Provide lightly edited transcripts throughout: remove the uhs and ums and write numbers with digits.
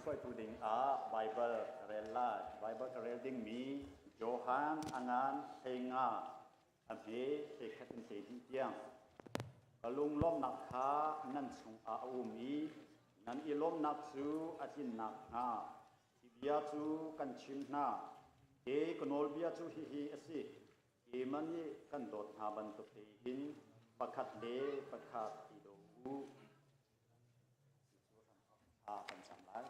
hruaitu ding ah Baibal ka rel lai. Baibal ka rel dingmi Johan a ngan 15 a hme 11 in 12 tiang. Ka lunglawmhnak kha nan chungah a um i nan i lawmhnak cu a tlin nakhnga hi bia cu kan chim hna. Ke ka nawlbia cu hihi a si. Keimah nih kan dawt hna bantuk te hin pakhat le pakhat i daw u. Thla kan cam lai.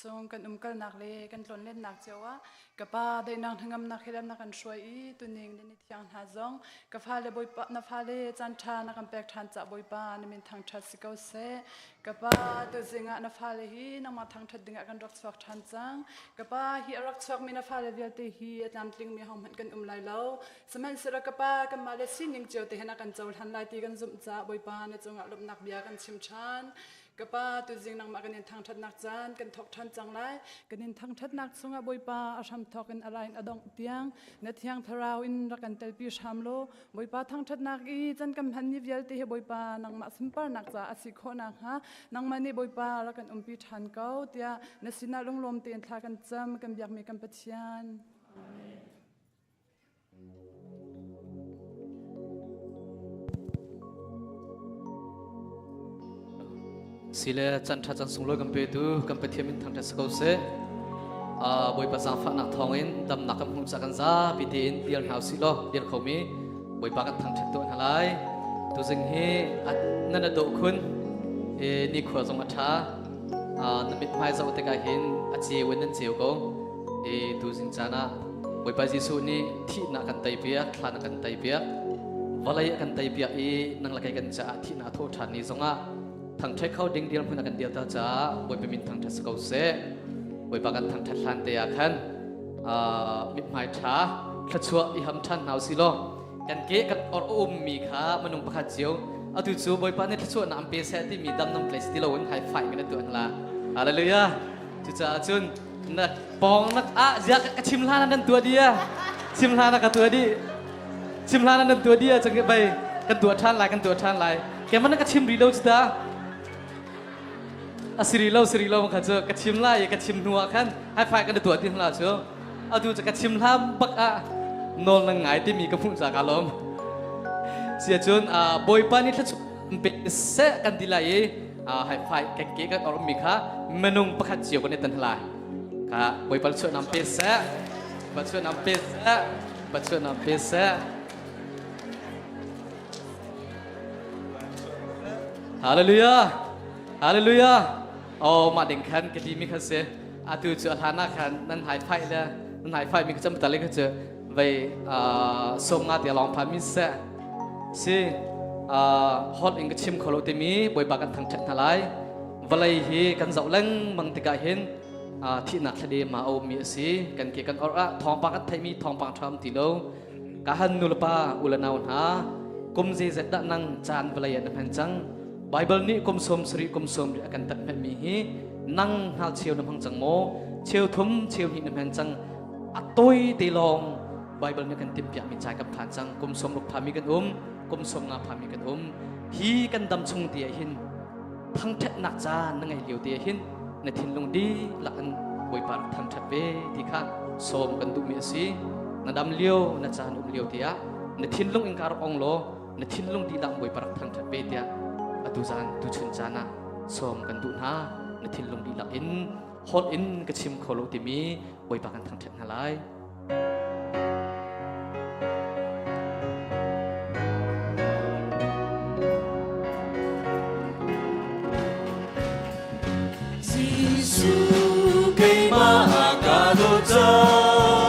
Cung kan umkalnak le kan tlawnlennak cio ah ka pa daihnak hnangamnak he lam na kan hruai i tuning na ni thiang hna zong ka fale Bawipa na fale caan ṭha na kan pek ṭhan cah Bawipa na min thangṭhat si ko seh. Ka pa tuzing ah na fale hi nangmah thangṭhat dingah kan rak chuak ṭhan cang. Ka pa hi a rak chuakmi na fale vialte hi a tlamtlingmi hohmanh kan um lai lo. Sihmanhsehlaw ka pa kanmah le sining cio te hin a kan cohlan lai ti kan zumh caah Bawipa na cungah lawmhnak bia kan chim ṭhan. Ka pa tuzing nangmah kan in thangṭhatnak caan kan thawk ṭhan cang lai. Kan in thangṭhatnak chungah Bawipa a hramthawk in a ra in a dongh tiang na thiang thlarau in rak kan telpi hram law Bawipa thangṭhatnak i can kan hmanmi vialte hi Bawipa nangmah sunparnak caah a si khawh nakhnga nangmah nih Bawipa rak kan umpi ṭhan ko tiah na sinah lunglawm tein thla kan cam kan biakmi kan Pathian. Sile can ṭha can sunglawi kan petu kan Pathian min thangṭhat si ko seh. Bawipa zaangfahnak thawngin damnak kan hmuh ca kan zapi tein dir hna usih law dir khomi Bawipa kan thangṭhat tuah hna lai. Tuzing hi nan a dawh khun nikhua zong a ṭha. Na mithmai zoh tikah hin a ceu in nan ceu ko. Tuzing caan ah Bawipa Jesuh nih thihnak kan teipiak, thlan a kan teipiak, vawlei a kan teipiak i nang le kei kan caah thihnak a thawh ṭhan ni zongah thangṭhat kho ding dirhmun a kan dirter caah Bawipa min thangṭhat si ko seh. Bawipa kan thangṭhat hlan te ah khan mithmai ṭha thluachuah i ham ṭhan hna usih law kan ke kan or a ummi kha minung pakhat cio atu cu Bawipa nih thluachuah na an pe seh timi dam nam tlai si ti loin high five kan tuah hna. Hallelujah. Cucaah cun na pawng nak ah zia ka chim hlan nan tua dia chim hlan ka tua di chim hlan nan tua dia chang bai kan tua than lai kan tua than lai ke man ka chim ri lo chita asiri lo siri lo kha chu ka chim lai ka chim hnu ah khan hai fai kan tua tin la chu atu chu ka chim hlam bak a nol nang ngai ti mi ka phu cha ka lom sia chun boipa ni thla pe se kan ti lai i hai fai kan ke kan or mi kha minung pakhat cio kan i tan lai kha Bawipa chuah nam pe seh Bawipa nam pe seh Bawipa nam pe seh Hallelujah Hallelujah oh mah ding khan ka ti mi kha si atu cu a hlan ah khan nan hai fai le nan hai fai mi kha cham tale kha cu vei som nga te long pha mi se si hot in ka chim kho lo timi Bawipa kan thangṭhat hna lai vawlei hi kan zoh lengmang tikah hin thihnak thlade ma a ummi a si kan ke kan or ah thawngpang kan theihmi thawngpang ṭham ti lo ka han nulepa ulanau hna kum zeizat dah nang caan vawlei ah na hman cang Bible nih kum 70 kum 70 a kan tat mi hi nang hngal cheu na hmang cang maw cheu thum cheu hnih na hman cang a toi te lawng Bible nih kan timhpiak mi cai kan phan cang kum 60 phami kan um kum 50 phami kan um hi kan dam chung te ah hin thangṭhatnak caan na ngeih lio te ah hin na thinlung dihlak in Bawipa rak thangṭhat ve ti kha sawm kan duhmi a si na dam lio na caan um lio te ah na thinlung in ka rak ong law na thinlung dihlak Bawipa rak thangṭhat ve tiah atu zan tuchun caan ah sawm kan duh hna na thinlung dihlak in holh in ka chim kho lo timi Bawipa kan thangṭhat hna lai. Jesuh keimah ka dawt cang.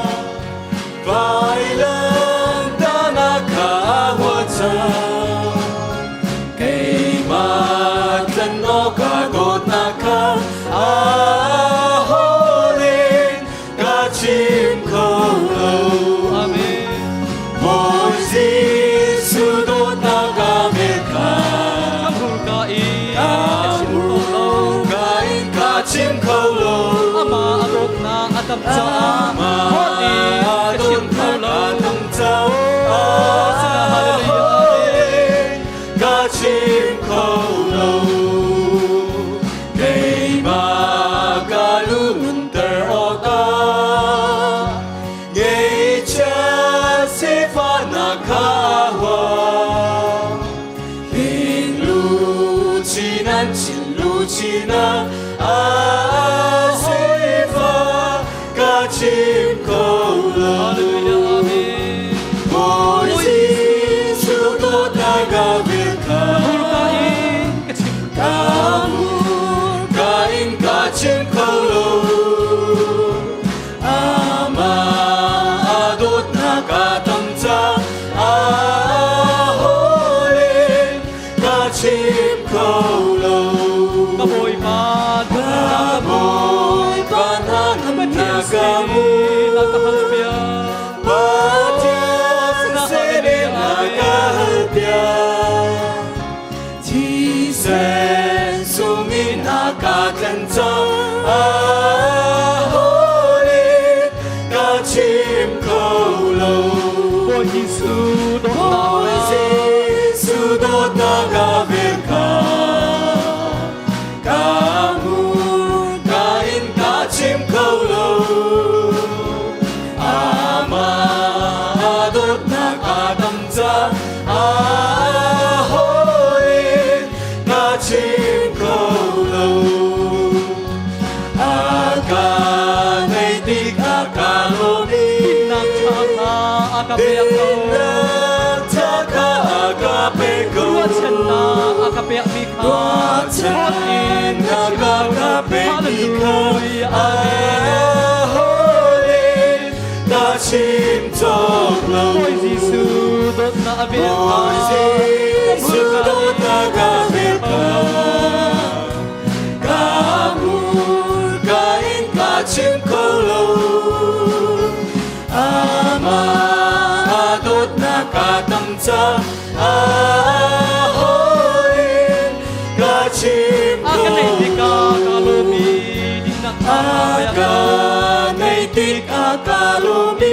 Jesuh dawtnak Jesuh dawtnak a vel kha ka hmu ka in ka chim kho lo. Amah dawtnak a tam ca a hawi ka chim kho lo. A ka nei tik a ka lawm i Dinnak ṭha kha a ka pek ko. Dinnak ṭha kha a ka pek ko. Ruahchannak a ka pekmi kha Ruahchannak a ka pekmi kha Hallelujah. Amen. a hawi ka chim cawk lo. Bawi Jesuh dawtnak a vel kha Bawi Jesuh dawtnak a vel kha ka hmurka in ka chim kho lo. Amah dawtnak a tam ca a hawi ka chim A kho ka neih tikah ka lo. lawm i dinnak ṭha A ka pek ka ko. neih tikah ka lawm i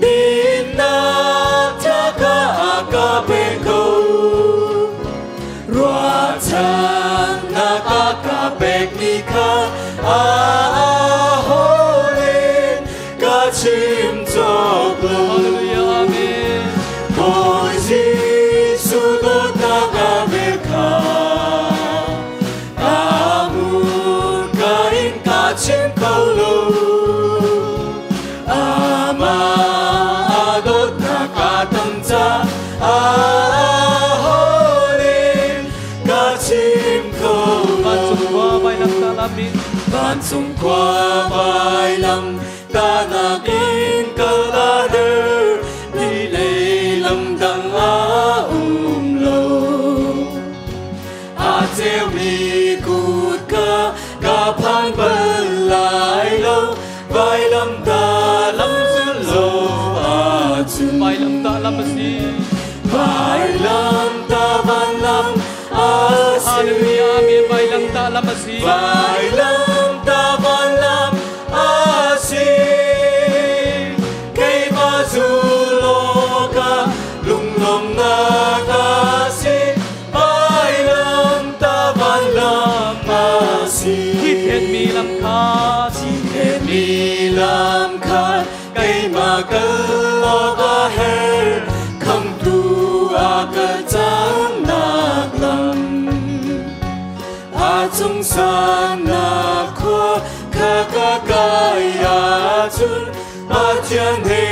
dinnak ṭha kha a ka pek ko. Ruahchannak a ka pekmi kha a hawi ka chim cawk lo. Hallelujah. Amen. Bawi Jesuh dawtnak a vel kha ka hmurka in ka chim kho lo. Amah dawtnak a tam ca a hawi ka chim kho lo. Vancung khua vailamtah lam in Vancung khua vailam tahnak in kal a herh ti lei lam dang a um lo. A ceumi kutka ka phan bal lai lo vailamtah lam zul lo ahcun. Vailamtah lam a si. Vailamtah van lam a si. Hallelujah. Amen. Vailamtah lam a si. Vailamtah van lam a si. Keimah zul awkah lunglawmhnak a si. Vailamtah van lam a si. Thi thenmi lam kha Mi lam kha keimah kal awk a herh khamtu a kal cangnak lam. A cung sannak khua kha ka kai ahcun Pathian he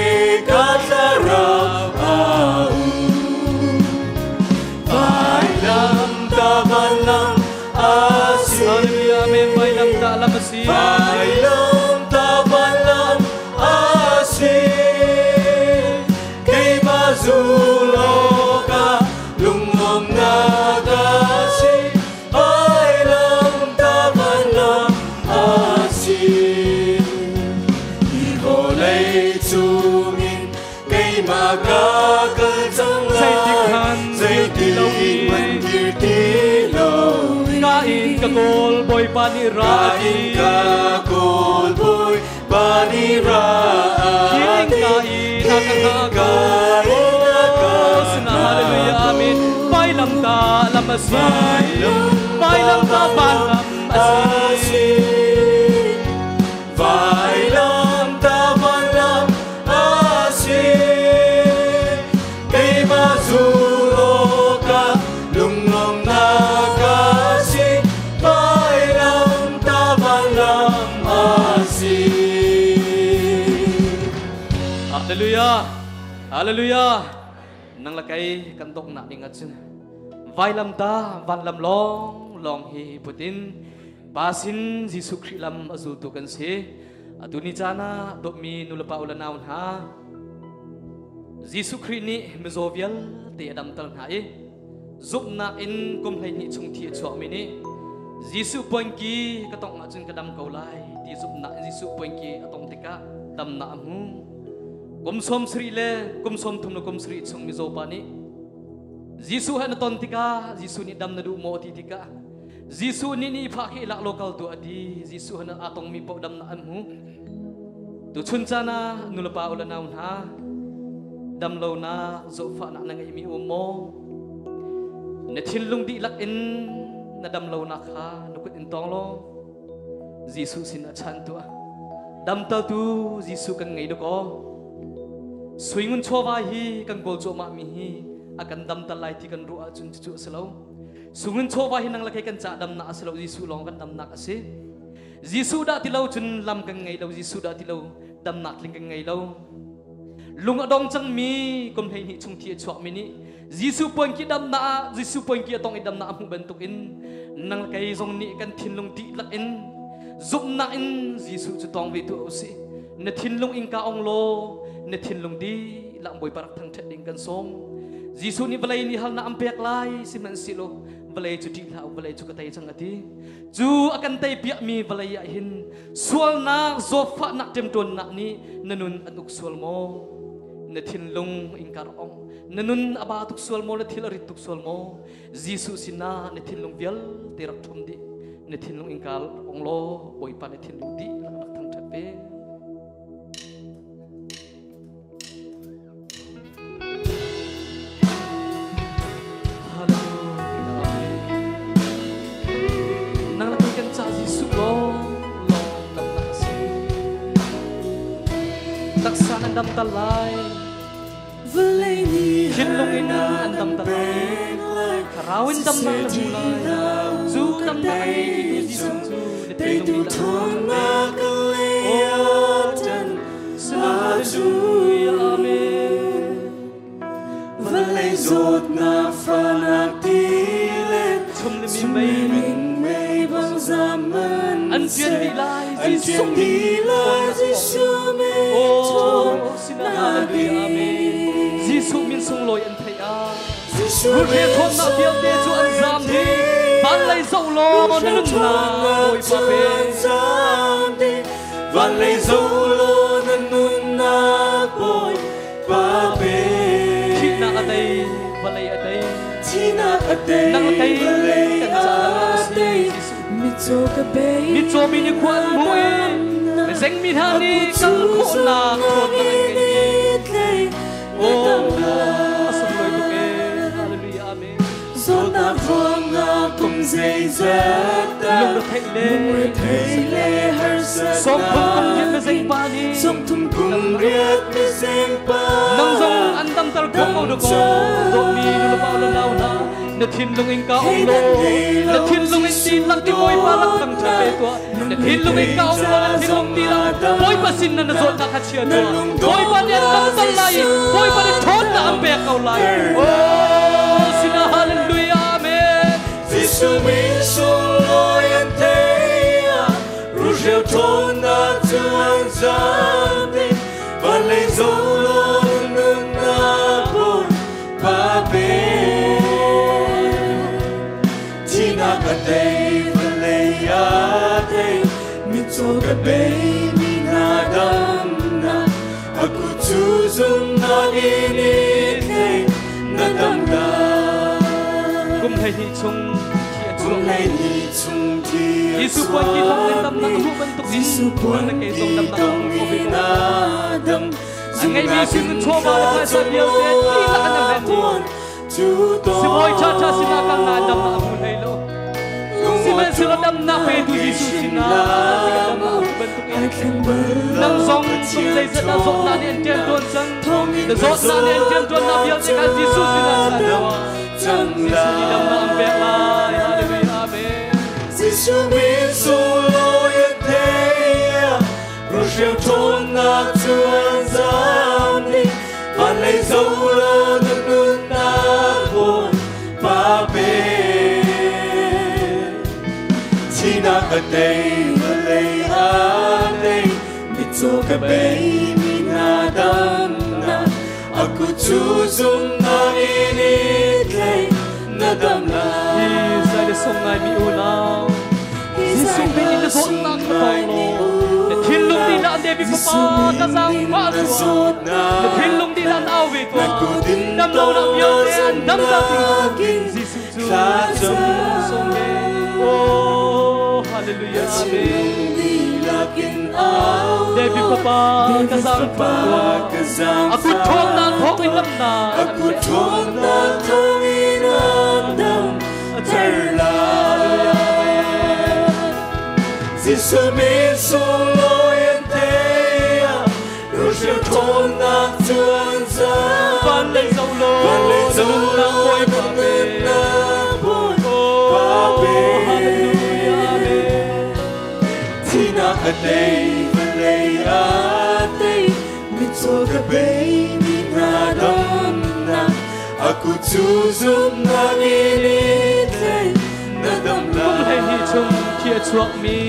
ka thlarau a um. Vailamtah van lam a si. Hallelujah. Amen. Vailamtah lam a si. Vailamtah van lam a si. Keimah zul awkah lunglawmhnak a si. Vailamtah van lam a si. Hi vawlei chungin keimah ka kal cang lai. Zeitik hmanh Zeitik hmanh kir ti loin. Ka in ka kawl Bawipa nih ra Ka a ti. in ka kawl Bawipa nih ra a Hi ti. ka in a ka hngah ko. Ka in a ka Sina hallelujah. Amen. Vailamtah lam a si. Vailamtah Vailamtah van lam a si. Vailamtah van lam a si. Keimah zul awkah lunglawmhnak a si. Vailamtah van lam a si. Hallelujah. Hallelujah. Nang la kei kan donghnak ding ahcun vailamtah van lam lawng lawng hi putin Pa sin Jesuh Khrih lam a zultu kan si. Atu ni caan ah dawtmi nulepa u le nau hna Jesuh Khrih nih mizaw vialte a damter hna i zumhnak in kum 12 chung thi a chuakmi nih Jesuh puanki ka tongh ahcun ka dam ko lai ti zumhnak in Jesuh puanki a tongh tikah damnak a hmu. Kum 70 le kum 30 le kum 70 chung mizaw pa nih Jesuh he na ton tikah Jesuh nih dam na duh maw ti tikah Jesuh nih ni phah khi lak lo kal tu a ti. Jesuh he aa tongmi paoh damnak an hmu. Tu chun caan ah nulepa u le nau hna. Damlonak zawhfahnak na ngeihmi um maw? Na thinlung dihlak in na damlonak kha na kut in tawng law Jesuh sin ah chan tuah. Damtertu Jesuh kan ngei duk aw. Suingun chawva hi kan kawl cuahmah mi hi a kan damter lai ti kan ruah ahcun cucu a si lo. Sungun chawva hi nang le kei kan cah damnak a si lo, Jesuh lawng kan damnak a si. Jesuh dah ti lo cun lam kan ngei lo, Jesuh dah ti lo damnak tling kan ngei lo. Lung a dong cangmi kum 12 chung thi a chuakmi nih Jesuh puanki damnak ah Jesuh puanki a tong i damnak a hmuh bantukin nang kei zong nih kan thinlung dihlak in zumhnak in Jesuh cu tawng ve tuah usih. Na thinlung in ka ong law na thinlung dihlak Bawipa rak thangṭhat ding kan sawm. Jesuh nih vawlei nih halnak an pek lai sihmanhsehlaw vawlei cu ṭih hlah u vawlei cu ka tei cang a ti. Cu a kan tei piakmi vawlei ah hin sualnak zawtfahnak ṭemṭawnnak nih na nun an uk sual maw? Na thinlung ingkar ong na nun a ba tuk sual maw na thil a rit tuk sual maw Jesuh sinah na thinlung vialte rak ṭhum dih na thinlung ingkar ong law Bawipa na thinlung dih rak rak thangṭhat ve. Nang le kan ca Jesuh law lawng damnak a si. Taksa nan dam tal lai. Thinlung in an dam tal lai. Thlarau in damnak na hmu lai. Cu damnak a ngei ti Jesuh cu na thinlung nih Oh, Hallelujah, Amen. Vawlei zawtnak fanak tilet chum mei bang zaman An ṭian dih lai an ṭian dih lai Jesuh min Oh, sinah hallelujah, amen. Jesuh min sunglawi an theih ah Rulhre ṭhawnnak vialte cu an zaam dih. Van lei zoh law na nunnak Bawipa pe. Van lei zoh law na nunnak Bawipa pe. Thihnak a tei, vawlei a tei. Thihnak a tei, Nang tei, vawlei kan a caah a si, tei. Jesuh. Mitcaw ka bei. Mitcaw mi nih khua an hmu i mizengmi hna nih kal khawhnak ṭhawnnak an ngei. Oh, a sunglawi tuk ee. Hallelujah, amen. Zawtnak ruangah kum zeizat dah Lungretheih le lungretheih le harsatnak 30 kum riat mizeng pa nih 30 kum riat mizeng pa nang zong an damter khawh ko dakaw dawtmi nulepa le nau hna na thinlung in ka um law na thinlung in ti lak ti Bawipa lak thang ṭha ve tuah na thinlung in ka um law na thinlung ti lak Bawipa sin na na zawtnak kha chia tuah Bawipa nih an damter lai i Bawipa nih ṭhawnnak an pek ko lai oh sinah hallelujah amen Jesuh min sunglawi an thei ah rulhreu ṭhawnnak cu an zaam dih van lei zoh law na nunnak Bawipa pe Thihnak a tei vawlei a tei mitcaw ka bei mi hna damnak a kut cu zumhnak in i thlei na dam lai Kum 12 chung thi a Kum chuak 12 chung thi a Jesuh puanki thawng in damnak a hmuh bantuk in Jesuh nang le kei zong puanki damnak a hmuh khawh ve ko. na dam A ngeihmi sin chawva le phaisa vialte dihlak an hren dih. Sibawi ṭhaṭha sinah kal nain damnak a hmu hlei lo. Sihmanhsehlaw damnak petu Jesuh sinah tikah damnak a hmuh bantuk in nang zong kum zeizat dah zawtnak nih an ṭianṭuan cang. Na zawtnak nih an ṭianṭuannak vialte kha Jesuh sinah chan tuah. Jesuh nih damnak an pek lai. Hallelujah. Amen. Jesuh min sunglawi an thei ah rulhreu ṭhawnnak cu an zaam dih van lei zoh law na nunnak Bawipa pe Thihnak a tei vawlei a tei mitcaw ka bei mi hna damnak a kut cu zumhnak in i thlei na dam lai Hi zai le sung ngaimi unau Jesuh min in na zawtnak na tawng law na thinlung nih na David fapa ka zaangfah tuah na thinlung nih na au ve tuah dam lo nak vialte an dam ta ding Jesuh cu sung e oh hallelujah amen. in au David fapa ka zaangfah ka zaangfah A kut ṭhawnnak thawngin damnak A kut ṭhawnnak thawngin an damter lai. Jesuh min sunglawi an tei ah Ruhhril ṭhawnnak cu an zam. Van lei zoh law Van lei zoh nunnak law Bawipa pe. nunnak Bawipa pe. Hallelujah, amen. Thihnak a tei, vawlei a tei, mitcaw ka bei mi hna damnak. A kut cu zumhnak in i tlai, na dam Kum lai. 12 chung thi a chuakmi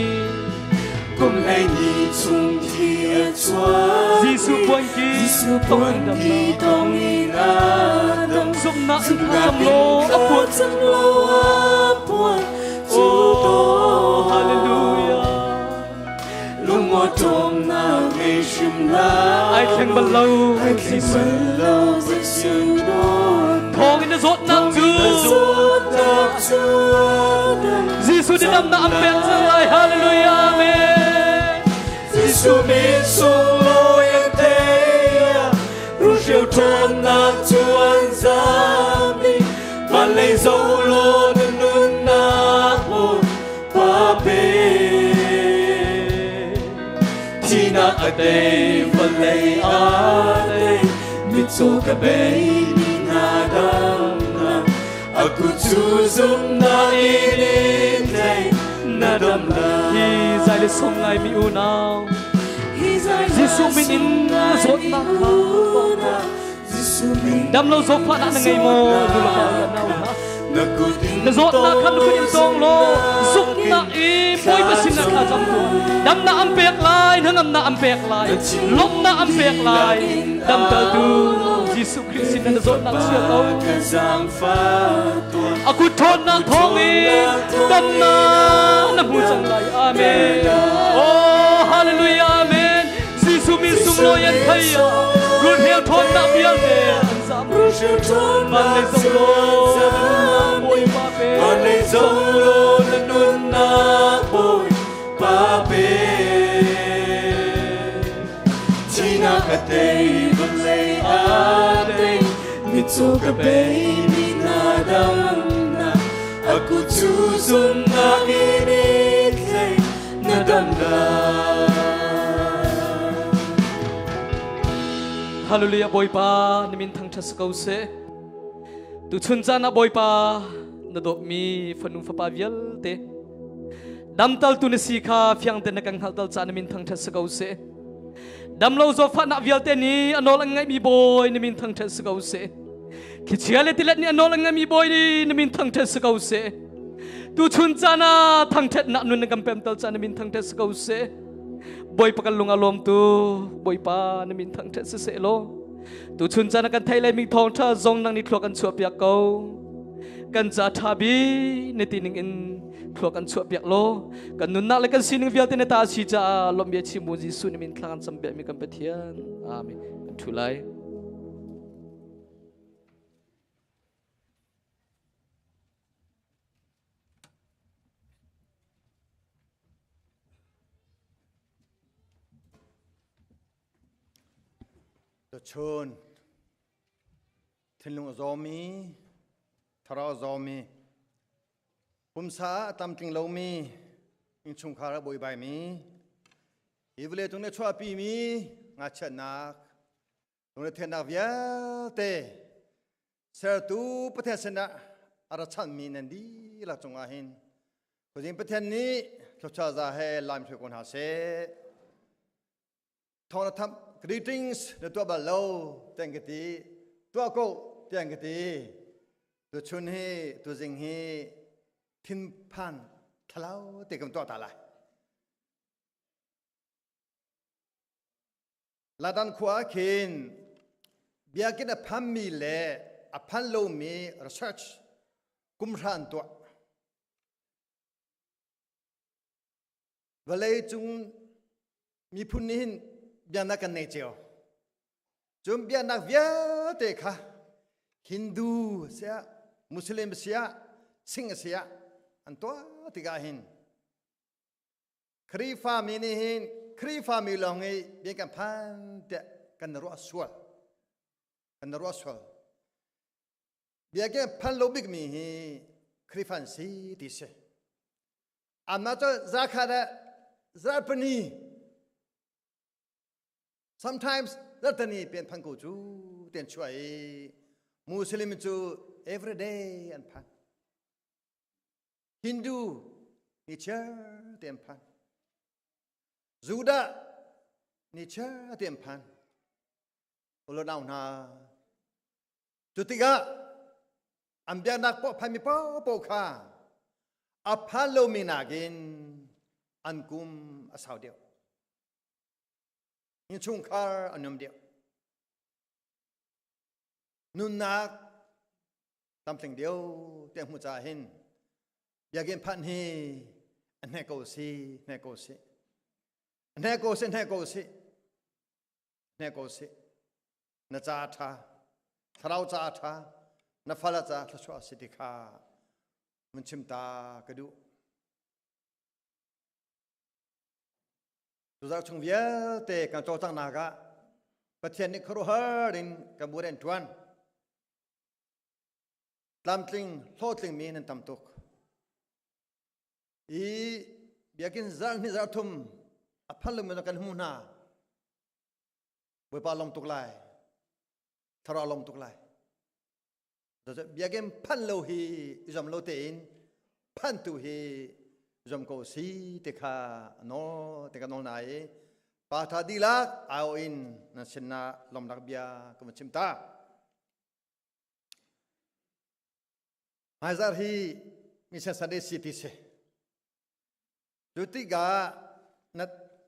Kum 12 chung thi a chuak. Jesuh puanki Jesuh thawngin puanki damnak. thawngin a dam. Zumhnak in Zumhnak thlacam in law a puan thlacam law a puan cu Oh, taw. hallelujah. Lungawṭawmnak ngei hrim hlah. Ai thleng bal lo, Ai thleng bal lo, Jesuh dawt. Thawngin na zawtnak cu Na zawtnak cu a dam. Jesuh nih damnak an pek cang lai. Hallelujah, amen. Jesuh min sunglawi an tei ah, Ruhhril ṭhawnnak cu an zam dih. Van lei zoh law na nunnak Bawipa pe. Thihnak a tei, vawlei a tei, mitcaw ka bei mi hna damnak. A kut cu zumhnak in i tlai, na dam lai. Hi zai le song ngai mi unau. Jesuh min in zawtnak kha Dam lo zawtfahnak na ngei maw? Nu le pa le nau hna. Na zawtnak kha na kut in tawng law zumhnak i Bawipa sinah thla cam tuah. Damnak an pek lai, hnangamnak an pek lai, lawmhnak an pek lai. Damtertu Jesuh Khrih sin na zawtnak chia ko. A kut ṭhawnnak thawngin damnak na hmu cang lai. Amen. Oh, hallelujah, amen. Jesuh min sunglawi an thei ah rulhreu ṭhawnnak vialte an zam. Van lei zong law na nunnak Bawipa pe. Van lei zong law na nunnak Bawipa pe. Thihnak a tei, vawlei a tei, mitcaw ka bei mi hna damnak. A kut cu zumhnak in i tlai, na dam lai. Hallelujah Bawipa na min thangṭhat si ko seh. Tuchun caan ah Bawipa na dawtmi fanu fapa vialte damtaltu na si kha fiang tein na kan hngalhter caah na min thangṭhat si ko seh. Damlo zawtfahnak vialte nih a nawl an ngaihmi Bawi na min thangṭhat si ko seh. Thlichia le tilet nih a nawl an ngaihmi Bawi nih na min thangṭhat si ko seh. Tuchun caan ah thangṭhatnak nun na kan pemter caah na min thangṭhat si ko seh. Bawipa kan lung a lawm tu Bawipa na min thangṭhat si seh law tuchun caan ah kan theih lai mi thawngṭha zong nang nih thluak kan chuah piak ko. Kan ca ṭha bi na ti ning in thluak kan chuah piak law kan nunnak le kan sining vialte na ta si caah lawmh bia chim bu Jesuh nih min thla kan cam piak mi kan Pathian. Amen. Kan ṭhu lai. Tuchun thinlung a zawmi, thlarau a zawmi, pumsa a tlamtling lomi, innchungkhar a buaibaimi, hi vawlei cung nih a chuahpimi ngakchiatnak, lungrethennak vialte sertu Pathian sinah a ra chanmi nan dihlak cungah hin Khuazing Pathian nih thluachuah za he laim hruai ko hna seh. Thawng na tham greetings na tuah bal lo tiang ka ti tuah ko tiang ka ti tuchun hi tuzing hi thinphan thlalau te kan tuah ta lai. Ladan khua ah khin biakinn a phanmi le a phan lomi research kumhra an tuah. Vawlei cung miphun nih hin biaknak kan nei cio. Cun biaknak vialte kha Hindu siah, Muslim siah, Singh siah an tuah tikah hin. Khrihfami nih hin Khrihfami lawng i bia kan phan tiah kan ruah sual. Kan ruah sual. Biakinn phan lo bikmi hi Khrihfa an si ti si. Amah cu zakhat ah zarhpini sometimes zarhtani pen phan ko cu tian chuah i Muslim cu every day an phan. Hindu ni chiar te an phan. Judah ni chiar te an phan. Ulo nau hna Cu tikah an biaknak poah phanmi paohpaoh kha a phan lomi nakin an kum a sau deuh. Innchungkhar a nuam deuh. Nunnak tamtling deuh te hmu caah hin biakinn phanh hi a hne ko si, hne ko si. Hne ko si, hne ko si. Hne ko si. Na ca ṭha, thlarau ca ṭha, na fal ca thluachuah si ti kha mun chim ta ka duh. Tuzarh chung vialte kan cawlcanghnak ah Pathian nih khuaruahhar in kan bu rian ṭuan. Tlamtling, hlawhtling mi nan tam tuk. I biakinn zarh hnih zarh thum a phal lomi kan hmu hna. Bawipa lawm tuk lai. Thlarau lawm tuk lai. Biakinn phanh lo hi i zuam lo tein phanh tu hi zuam ko si ti kha nawl ti ka nawl na i pa tha dihlak au in nan sinah lawmnak bia ka van chim ta. Hmaizar hi Mission Sunday si ti si. Cu tikah na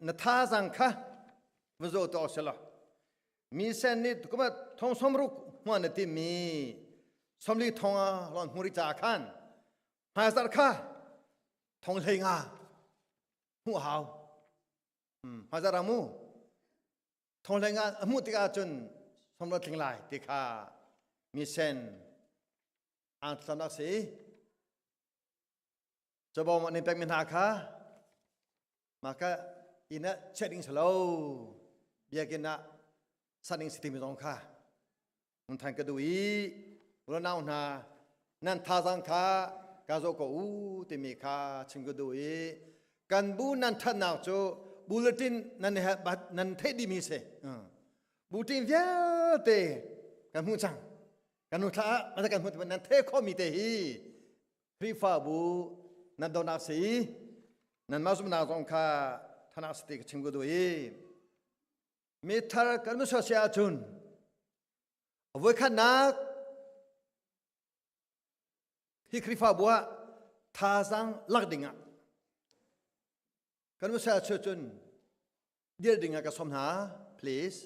na thazaang kha va zoh tuah selaw mi sen nih kuma thong 60 hmuan na timi 40 thong ah lon hmuri ca khan hmaizar kha thong 15 hmuh hau. Hmaizar amu thong 15 a hmuh tikah cun somra tling lai ti kha mi sen ang tlanak si. Cabawm an in pekmi hna kha mah kha inn ah chiah ding si lo, biakinn ah sat ding si timi zong kha mun than ka duh i unau hna nan thazaang kha ka zoh ko u timi kha chim ka duh i kan bu nan thatnak cu bulletin nan nan theih dihmi si. Bulletin vialte kan hmuh cang, kan hnu thla ah kan hmuh nan theih khawhmi te hi Khrihfabu nan donak si, nanmah zumhnak zong kha thanak si ti ka chim ka duh i mi thar kan musual si ahcun voikhatnak hi Khrihfabu ah thazaang lak dingah kan musual cun dir dingah ka sawm hna, please.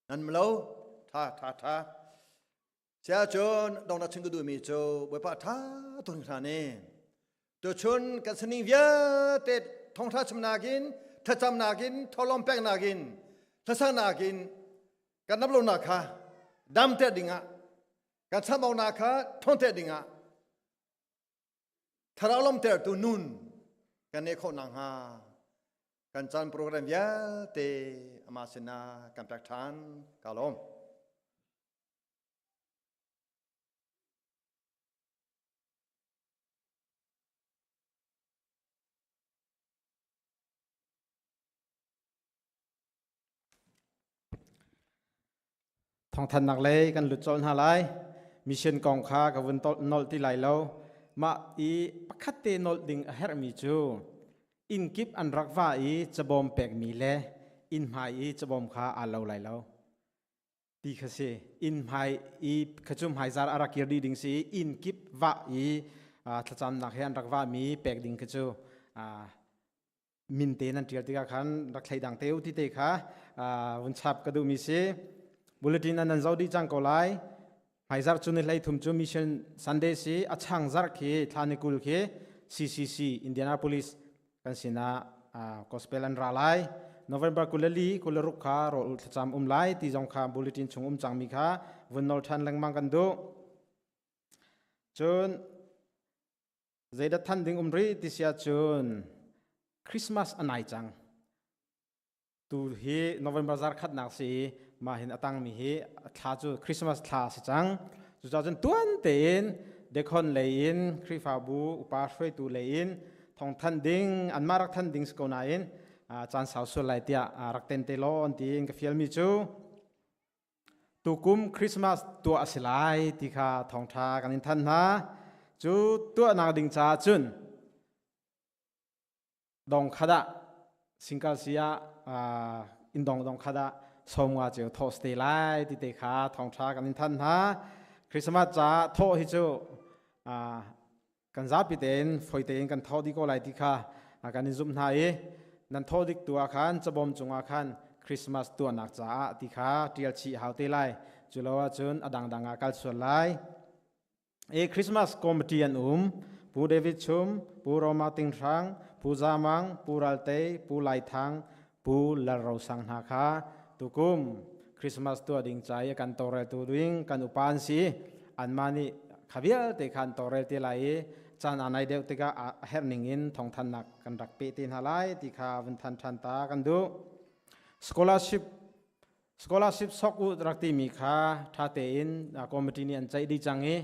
Nan lo tha tha tha sia cun dong na chim ka duhmi cu Bawipa tha tuk hna ne. Tuchun kan sining vialte thawngtha chimnak in, thlacamnak in, tholom peknak in, thlasak in kan dam lonak kha dam te dingah, kan chambaunak kha thong te dingah thlarau lomtertu nun kan neih khawh nakhnga kan caan program vialte amah sinah kan pek ṭhan. Ka lawm. Thawngthannak lei kan lut colh hna lai. Mission kong kha ka vun nolh ti lai lo. Mah i pakhat te nolh ding a herhmi cu inn kip an rak va i cabawm pekmi le inn hmai i cabawm kha aa lo lai lo ti kha si. Inn hmai i kha cu hmaizar a rak kir dih ding si i inn kip vah i thlacamnak he an rak vahmi pek ding kha cu min te nan ṭial tikah khan rak thleidang te u ti te kha vun chap ka duhmi si. Bulletin an nan zoh dih cang ko lai. Hmaizarh cu ni 33 cu Mission Sunday si, a chang zarh khi thla ni 20 khi CCC Indianapolis kan sinah gospel an ra lai. November 24 26 kha rawl ul thlacam um lai ti zong kha bulletin chung um cangmi kha vun nol ṭhan lengmang kan duh. Cun Zeidah than ding um rih ti sia cun Christmas a nai cang. Tu hi November zar khatnak si i mah hin a tangmi hi thla cu Christmas thla si cang. Cucaah cun tuan tein dekhon lei in Khrihfabu upa hruaitu lei in thong than ding anmah rak than ding si ko nain caan sau sual lai tiah rak ten te law an tiin ka fialmi cu tukum Christmas tuah a si lai ti kha thawngṭha kan in than hna. Cu tuahnak ding caah cun dong khat ah singkal si ah inn dong dong khat ah som nga ceu thawh te lai ti te kha thawngṭha kan in than hna. Christmas caah thawh hi cu kan zapi tein foi tein kan thawh dih ko lai ti kha kan in zumh hna i nan thawh dik tu ah khan cabawm cungah khan Christmas tuahnak caah ti kha ṭial chih hau te lai. Cu lo ahcun a dangdang ah kal sual lai. E Christmas committee an um. Pu David Chum, Pu Roma Ting Hrang, Pu Zamang, Pu Ralte, Pu Lai Thang, Pu Lal Ro Sang hna kha tukum Christmas tuah ding ca i kan tawlreltu ding kan upa an si. Anmah nih kha vialte kha an tawlrel te lai i caan aa nai deuh tikah a herh ning in thawngthannak kan rak peh te hna lai ti kha vun than ṭhan ta kan duh. Scholarship Scholarship sok u rak timi kha ṭha tein committee nih an ceih dih cang i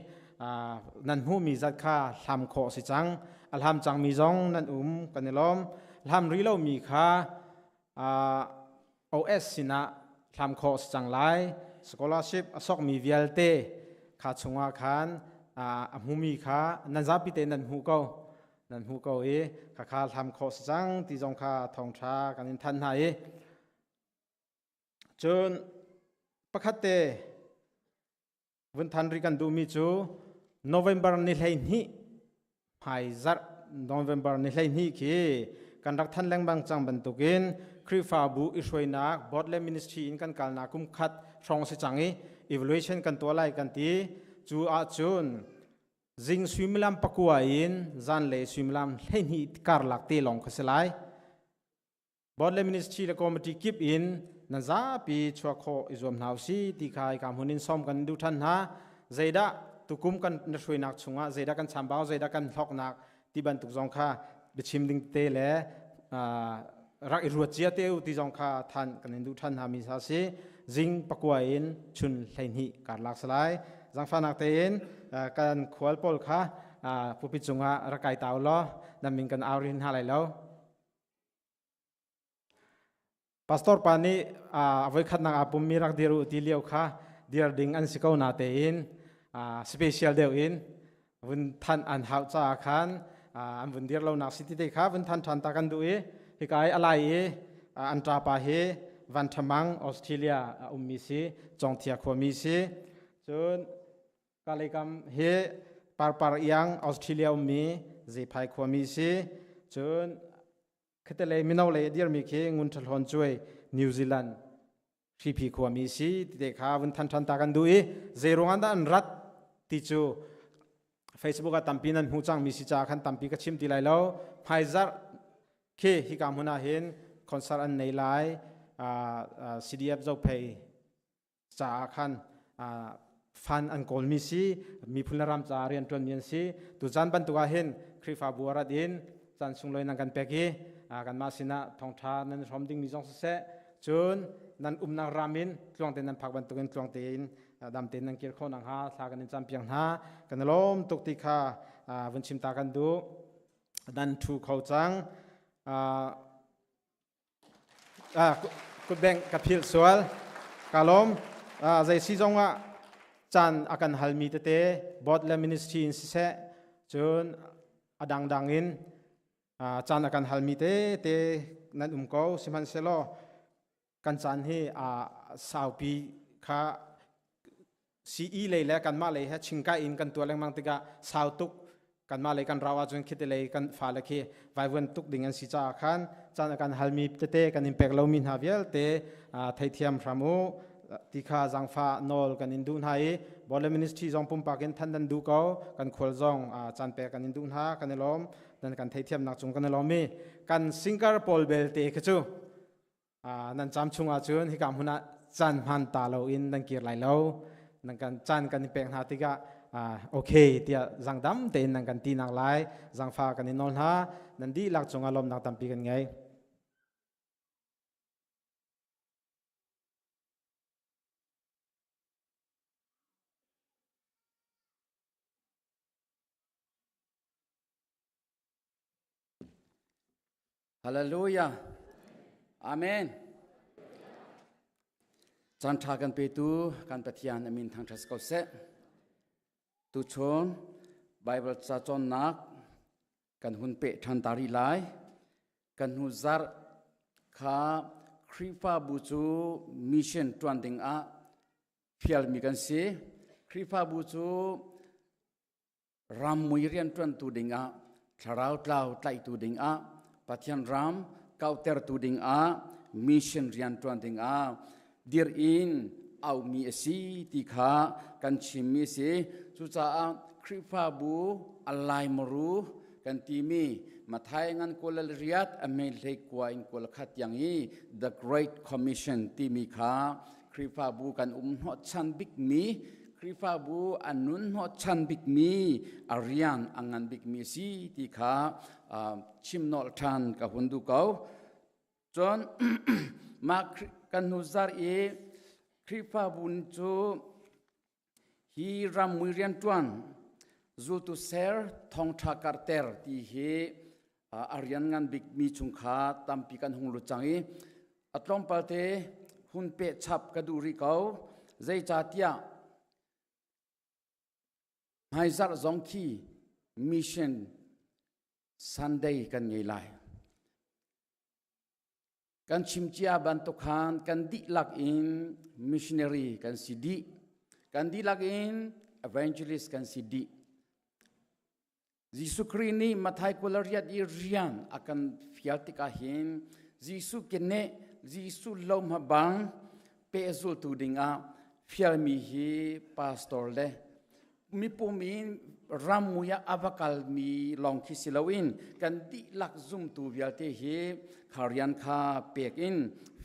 nan hmuhmi zat kha hlam khawh si cang. A hlam cangmi zong nan um kan i lawm. Hlam rih lomi kha OS sinah hlam khawh si cang lai. Scholarship a sokmi vialte kha chungah khan a hmumi kha nan zapi te nan hmuh ko. Nan hmuh ko i khakha hlam khawh si cang ti zong kha thawngṭha kan in thanh hna i Cun pakhat te vun than rih kan duhmi cu November ni 12 hmai zarh November ni 12 khi kan rak than lengmang cang bantukin Khrihfabu i hruainak board le ministry in kan kalnak kum khat hrawng si cang i evaluation kan tuah lai kan ti. Cu ahcun zing suimilam 9 in zanlei suimilam 12 karlak te lawng kha si lai. Board le ministry le committee kip in nan zapi chuah khawh i zuam hna usih ti kha hika hmun in sawm kan duh ṭhan hna. Zeidah tukum kan na hruainak chungah zeidah kan chambau, zeidah kan hlawknak ti bantuk zong kha biachim ding te le rak i ruat cia te u ti zong kha than kan in duh ṭhan hna mi sa si. Zing 9 in chun 12 karlak salai. Zangfahnak tein kan khual pawl kha pupi cungah rak kai ta u law nan min kan au rin hna lai lo. Pastor pa nih a voikhatnak aa pummi rak dir u ti lio kha dir ding an si ko na tein special deuh in vun than an hau caah khan an vun dir lonak si ti te kha vun than ṭhan ta kan duh i hika i alai i an ṭapa hi Van Thamang Australia a ummi si Congthia khuami si cun Kaleikam hi Parpar Iang Australia ummi Zephai khuami si cun Khatalei mino lei a dirmi khi Ngun Ṭha Hlawn Cuai New Zealand Hriphi khuami si ti te kha vun than ṭhan ta kan duh i zei ruangah dah an rat ti cu Facebook ah tampi nan hmuh cangmi si caah khan tampi ka chim ti lai lo. Hmaizarh khi hika hmun ah hin concert an nei lai CDF Zophei caah khan fan an kawlmi si miphun le ram caah rianṭuanmi an si. Tuzan bantuk ah hin Khrihfabu a rat in caan sunglawi nan kan pek i kanmah sinah thawngṭha nan hrawm dingmi zong siseh cun nan umnak ram in tluang tein nan phak bantukin tluang tein dam tein nan kir khawh nakhnga thla kan in campiak hna. Kan i lawm tuk ti kha vun chim ta kan duh. Nan ṭhu kho cang. Kutbengh ka philh sual. Ka lawm. Zei si zong ah caan a kan halmi tete board le ministry in siseh cun a dangdang in caan a kan halmi tete nan um ko. Sihmanhsehlaw kan caan hi saupi kha CE lei le kanmah lei he chingkai in kan tuah lengmang tikah sau tuk kanmah lei kan rau ahcun khite lei kan fale khi vaivuan tuk ding an si caah khan caan a kan halmi tete kan in pek lomi hna vialte theithiam hram u ti kha zaangfah nawl kan in duh hna i Border Ministry zong pumpak in than nan duh ko kan khual zong caan pek kan in duh hna kan i lawm nan kan theithiamnak cung kan i lawm i kan singer pawl belte khi cu Nan cam chung ahcun hika hmun ah caan hmaan ta loin nan kir lai lo. Nan kan caan kan i pek hna tikah Okay tiah zangdam tein nan kan ti nak lai zangfa kan in nawl hna. Nan dihlak cungah lawmnak tampi kan ngei. Hallelujah. Amen. Caan ṭha kan petu kan Pathian amin thangṭhat ko seh. Tuchun Bible ca cawnnak kan hun peh ṭhan ta rih lai. Kan hnu zarh kha Khrihfabu cu mission ṭuan ding ah fialmi kan si. Khrihfabu cu ram mui rianṭuantu dingah thlarau tlau tlaihtu dingah Pathian ram kauhtertu dingah mission rianṭuan dingah dir in aumi a si ti kha kan chimmi a si. Cucaah Khrihfabu a laimaru kan timi Mathai ngan 28 a mei hlei kua in 21 tiang i The Great Commission timi kha Khrihfabu kan um hnawhchan bikmi Khrihfabu a nun hnawhchan bikmi a rian a ngan bikmi a si ti kha chim nolh ṭhan ka hun duh ko. Cun mah kan hnu zarh i Khrihfabu cu hi ram mui rianṭuan zultu ser thawngṭha karhter ti hi a rian ngan bikmi chung kha tampi kan hung lut cang i a tlawmpal te hun peh chap ka duh rih ko. Zeicahtiah hmaizarh zong khi mission Sunday kan ngei lai. Kan chim cia bantuk khan kan dihlak in missionary kan si dih, kan dihlak in evangelist kan si dih. Jesuh Khrih nih Matthai 28 i rian a kan fial tikah hin Jesuh keneh, Jesuh lohma bang pehzultu dingah fialmi hi pastor le mipum in rammui ah a va kalmi lawng khi si loin kan dihlak zumtu vialte hi kha rian kha pek in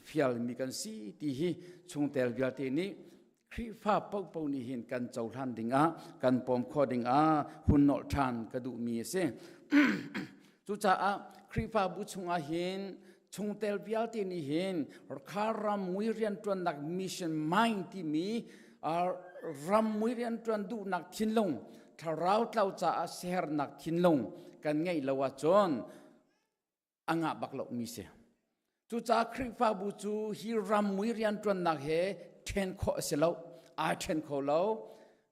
fialmi kan si ti hi chungtel vialte nih Khrihfa paohpaoh nih hin kan cohlan dingah kan pawm khawh dingah hun nolh ṭhan ka duhmi a si. Cucaah Khrihfabu chungah hin chungtel vialte nih hin kha ram mui rianṭuannak mission mind timi ram mui rianṭuan duhnak thinlung thlarau tlau caah siaherhnak thinlung kan ngeih lo ahcun a ngah bak lo mi si. Cucaah Khrihfabu cu hi ram mui rianṭuannak he ṭhen khawh a si lo, aa ṭhen kho lo.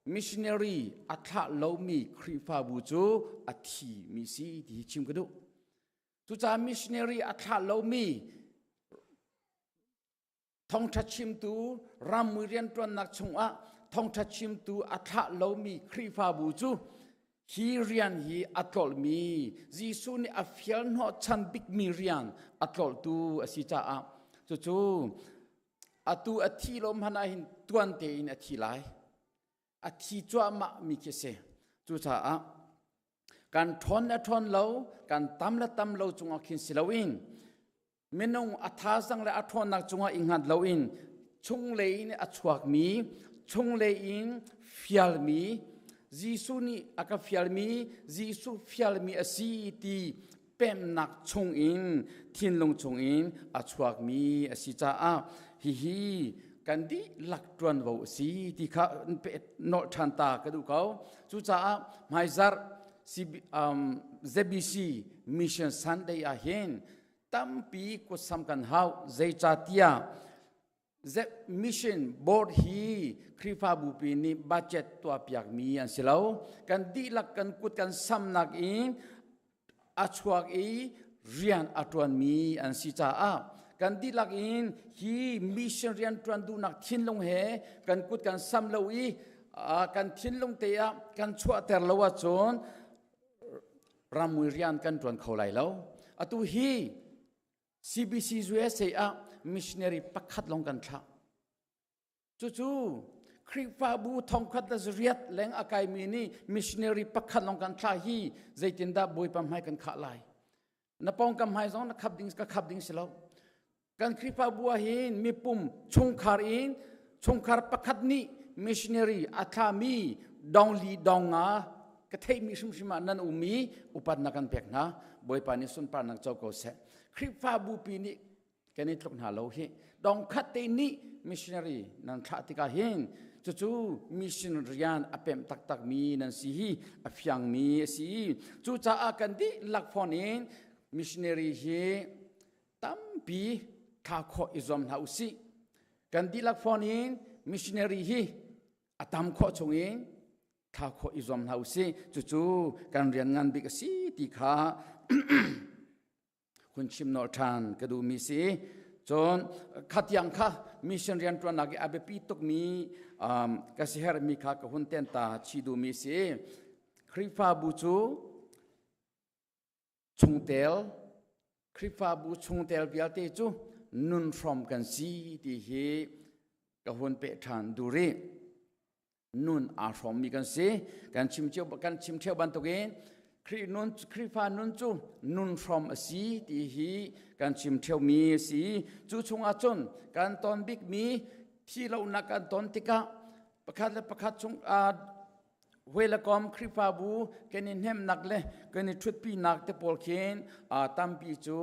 Missionary a thlah lomi Khrihfabu cu a thi mi si ti hi chim ka duh. Cucaah missionary a thlah lomi thawngṭha chimtu rammui rianṭuannak chungah thawngṭha chimtu a thlah lomi Khrihfabu cu hi rian hi a tlolhmi Jesuh nih a fial hnawhchan bikmi rian a tlolhtu a si caah cucu atu a thi lo hmanh ah hin tuan tein a thi lai. A thi cuahmah mi khi a si. Cucaah kan ṭhawn le ṭhawn lo, kan tam le tam lo cungah khin si loin minung a thazang le a ṭhawnnak cungah i hngat loin chunglei in a chuakmi, chunglei in fialmi, Jesuh nih a ka fialmi, Jesuh fialmi a si ti pemnak chungin thinlung chungin a chuakmi a si caah hihi kan dihlak ṭuanvo a si ti kha nolh ṭhan ta ka duh ko. Cucaah hmaizarh ZBC Mission Sunday ah hin tampi kutsam kan hau. Zeicahtiah Mission Board hi Khrihfabu pi nih budget tuahpiakmi an si lo. Kan dihlak kan kut kan samnak in a chuak i rian a ṭuanmi an si caah kan dihlak in hi mission rian ṭuan duhnak thinlung he kan kut kan sam lo i kan thinlung te ah kan chuahter lo ahcun ramui rian kan ṭuan kho lai lo. Atu hi CBC USA ah missionary pakhat lawng kan thlah. Cucu Khrihfabu thongkhat le zariat leng a kaimi nih missionary pakhat lawng kan thlah hi zeitindah Bawipa hmai kan khah lai? Na pawngkam hmai zong na khap ding ka khap ding si lo. Kan Khrihfabu ah hin mipum chungkhar in chungkhar pakhat nih missionary a thlami dong li dong nga ka theihmi hrimhrim ah nan um i upatnak kan pek hna. Bawipa nih sunparnak co ko seh. Khrihfabu pi nih kan i tluk hna lo hi. Dong khat te nih missionary nan thlah tikah hin cucu mission rian a pemh taktak mi nan si hi a fiang mi a si. Cucaah kan dihlak fawn in missionary hi tampi thla khawh i zuam hna usih. Kan dihlak fawn in missionary hi a tam khawh chung in thla khawh i zuam hna usih. Cucu kan rian ngan bik a si ti kha hun chim nolh ṭhan ka duhmi si. Cun khatiang kha mission rianṭuannak i a biapi tukmi ka si herhmi kha ka hun ten ta chi duhmi si. Khrihfabu cu chungtel Khrihfabu chungtel vialte cu nun hrawm kan si ti hi ka hun peh ṭhan duh rih. Nun aa hrawmmi kan si. Kan chim cio kan chim ṭheo bantukin Khrih nun Khrihfa nun cu nun hrawm a si ti hi kan chim ṭheomi a si. Cu chungah cun kan ton bikmi thi lonak kan ton tikah pakhat le pakhat chung Huilakom Khrihfabu kan i hnemhnak le kan i ṭhutpinak te pawl khin tampi cu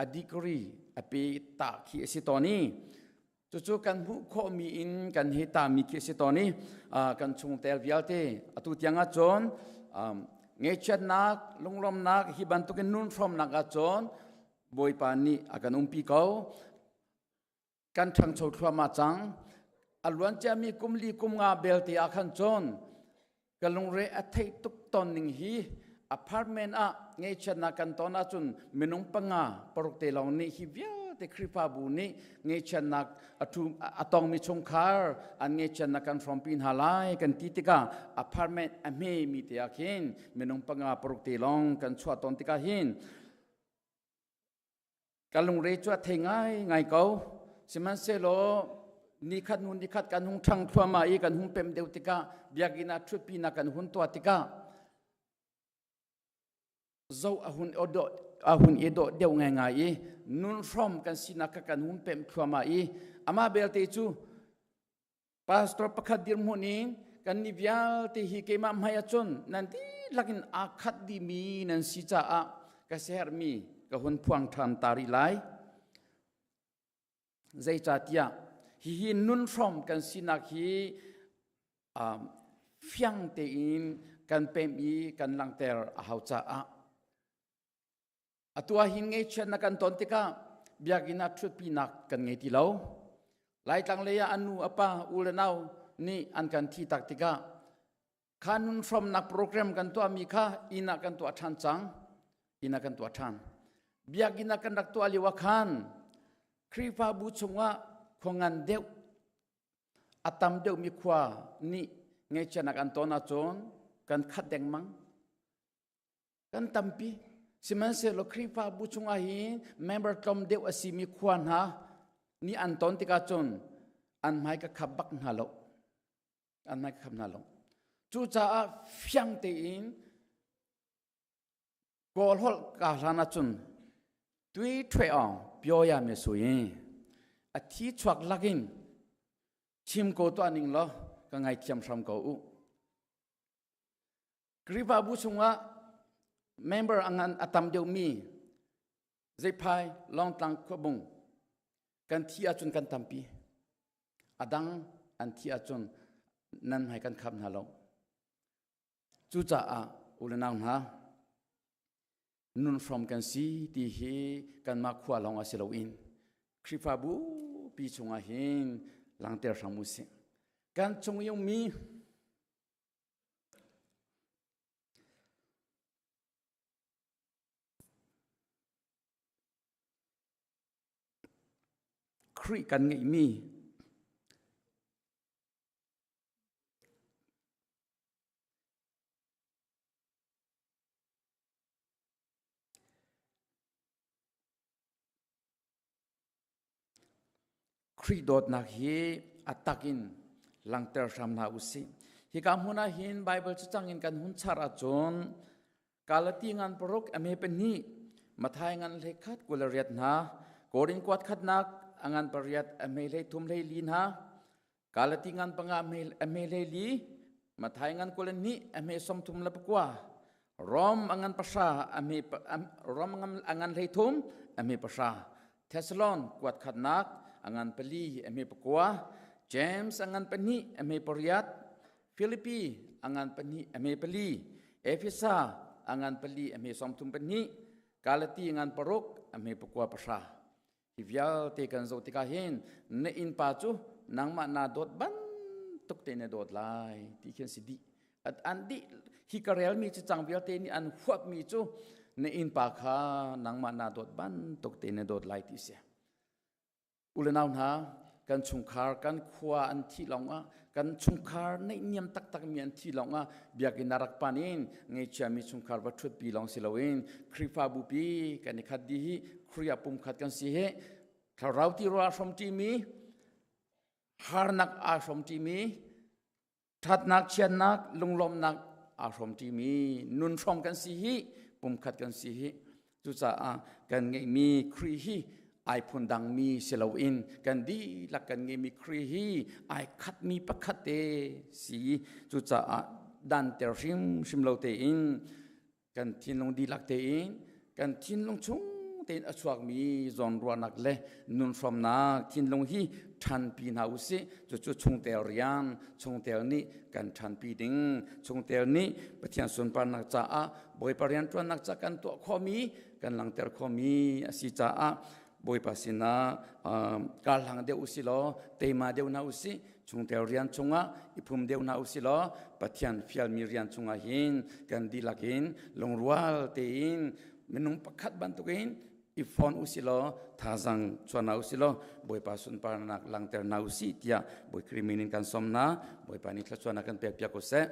a degree a pe ta khi a si tawn i cucu kan hmuh khawhmi in kan hi tami khi a si tawn i kan chungtel vialte atu tiang ahcun ngaihchiatnak lunglawmnak hi bantukin nun hrawmnak ahcun Bawipa nih a kan umpi ko. Kan ṭhangcho thluahmah cang. A luan ciami kum li kum nga belte ah khan cun ka lungre a theih tuk ton ning hi apartment ah ngaihchiatnak kan ton ahcun minung panga paruk te lawng nih hi vialte Khrihfabu nih ngaihchiatnak a ṭhu a tongmi chungkhar an ngaihchiatnak kan hrawmpi hna lai kan ti tikah apartment a hme mi te ah khin minung panga paruk te lawng kan chuah tawn tikah hin Ka lungre cu a thei ngaingai ko. Sihmanhsehlaw nikhat hnu nikhat kan hung ṭhang thluahmah i kan hung pem deuh tikah biakinn ah ṭhutpinak kan hun tuah tikah zoh a hun a hun i dawh deuh ngaingai i nun hrawm kan sinak kha kan hun pemh thluahmah i amah belte cu Pastor pakhat dirhmun in kan ni vialte hi keimah hmai ahcun nan dihlak in aa khat dihmi nan si caah ka siaherhmi ka hun phuang ṭhan ta rih lai. Zeicahtiah hihi nun hrawm kan sinak hi um, fiang tein kan pemh i kan langhter a hau caah Atu ah hin ngaihchiatnak kan ton tikah biakinn ah ṭhutpinak kan ngei ti lo. Laitlang lei ah an nu a pa u le nau nih an kan thi tak tikah kha nun hrawmnak program kan tuahmi kha inn ah kan tuah ṭhan cang. Inn ah kan tuah ṭhan. Biakinn ah kan rak tuah lio ah khan Khrihfabu chungah khua ngan deuh a tam deuhmi khua nih ngaihchiatnak an ton ahcun kan khat dengmang. Kan tampi. Sihmanhsehlaw Khrihfabu chungah hin member tlawm deuh a simi khua hna nih an ton tikah cun an hmai ka khap bak hna lo. An hmai ka khap hna lo. Cucaah fiang tein Kawl holh ka hlan ahcun tui ṭhue awng pyoya me sui a thi chuak lakin chim ko tuah ning law ka ngaithiam hram ko u. Khrihfabu chungah member a ngan a tam deuhmi Zeiphai, Lawngtlang, Khuabung kan thi ahcun kan tampi. A dang an thi ahcun nan hmai kan khap hna lo. Cucaah u le nau hna, nun hrawm kan si ti hi kanmah khua lawng ah si loin Khrihfabu pi chungah hin langter hram u sih. Kan chung i ummi Khrih kan ngeihmi Khrih dawtnak hi a tak in langhter hram hna u sih. Hika hmun ah hin Baibal cacang in kan hun char ahcun Galati ngan paruk a me pahnih Mathai ngan hlei khat 28 hna Korin kuat khatnak a ngan pariat a me hlei thum hlei li hna Galati ngan panga a me hlei li. Mathai ngan 22 a hme 34, Rom angan 10 a hme Rom angan 13 a hme 10, Thessalon kuat khatnak angan 4 a hme 9, James angan 2 a hme 8, Philippi angan 2 a hme 4, Efesa angan 4 a hme 32, Galati ngan 6 a hme 9 10. Hi vialte kan zoh tikah hin na innpa cu nangmah naa dawt bantuk te na dawt lai ti khi an si dih. An dih hi ka relmi cu cang vialte nih an huapmi cu na innpa kha nangmah naa dawt bantuk te na dawt lai ti si. U le nau hna, kan chungkhar kan khua an thih lawngah kan chungkhar neihniam taktak mi an thih lawngah biakinn ah rak pan in ngeichiami chungkhar va ṭhutpi lawng si loin Khrihfabu pi kan i khat dih hi Khrih ah pumkhat kan si hi thlarau ti ruah hrom ṭimi harnak aa hrom ṭimi ṭhatnak chiatnak lunglawmhnak aa hrom ṭimi nun hrom kan si hi pumkhat kan si hi. Cucaah kan ngeihmi Khrih hi ai phundangmi si loin kan dihlak kan ngeihmi Khrih hi ai khatmi pakhat te si. Cucaah danter hrimhrim lo tein kan thinlung dihlak tein kan thinlung chung tein a chuakmi zawnruahnak le nunhrawmnak thinlung hi ṭhanpi hna usih. Cucu chungtel rian, chungtel nih kan ṭhanpi ding, chungtel nih Pathian sunparnak caah Bawipa rianṭuannak ca kan tuah khawhmi, kan langhter khawhmi a si caah Bawipa sinah karhlang deuh usih law teima deuh hna usih. Chungtel rian chungah i phum deuh hna usih law Pathian fialmi rian chungah hin kan dihlak in lungrual tein minung pakhat bantukin i fon usih law thazang chuan hna usih law Bawipa sunparnak langhter hna usih tiah Bawi Khrih min in kan sawm hna. Bawipa nih thluachuahnak kan pek piak ko seh.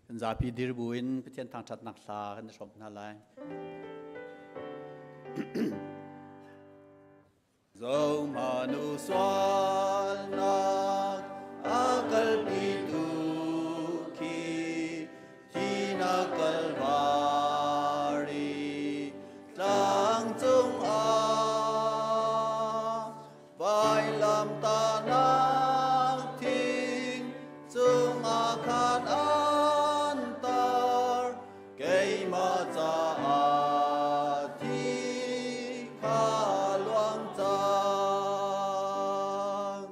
Kan zapi dir buin Pathian thangṭhatnak hla kan i hrawm hna lai. Zohmanu sualnak a kalpitu khi thinak Kalvari tlang cungah vailamtahnak thing cungah khan an tar, keimah caah thi kha luang cang.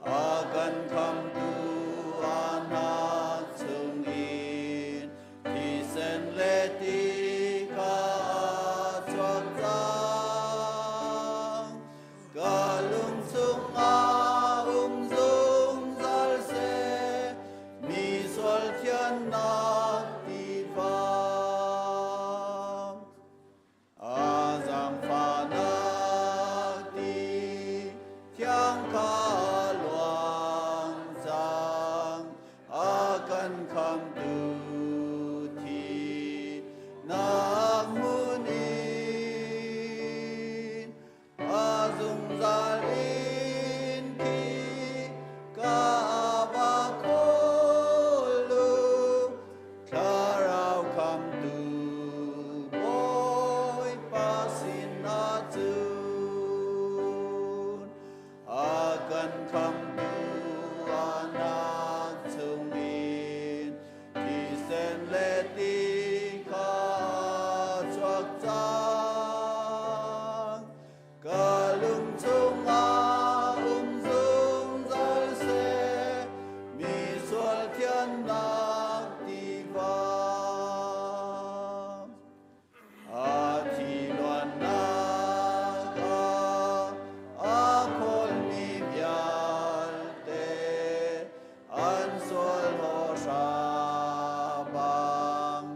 A kan khamtu anak chungin thisen le ti kha a chuak cang. Ka lung chungah um zungzal seh, mi sual thiannak tiva. A zaangfahnak ti thiang kha luang cang, a kan khamtu thi nak hmun in a zungzal in khi ka va khawl u, Thlarau khamtu Bawipa sinah cun a kan khamtu anak chungin thisen le ti kha chuak cang. Ka lung chungah um zungzal seh, mi sual thiannak tiva. A thi luannak ah a khawlmi vialte an sual hawhra bang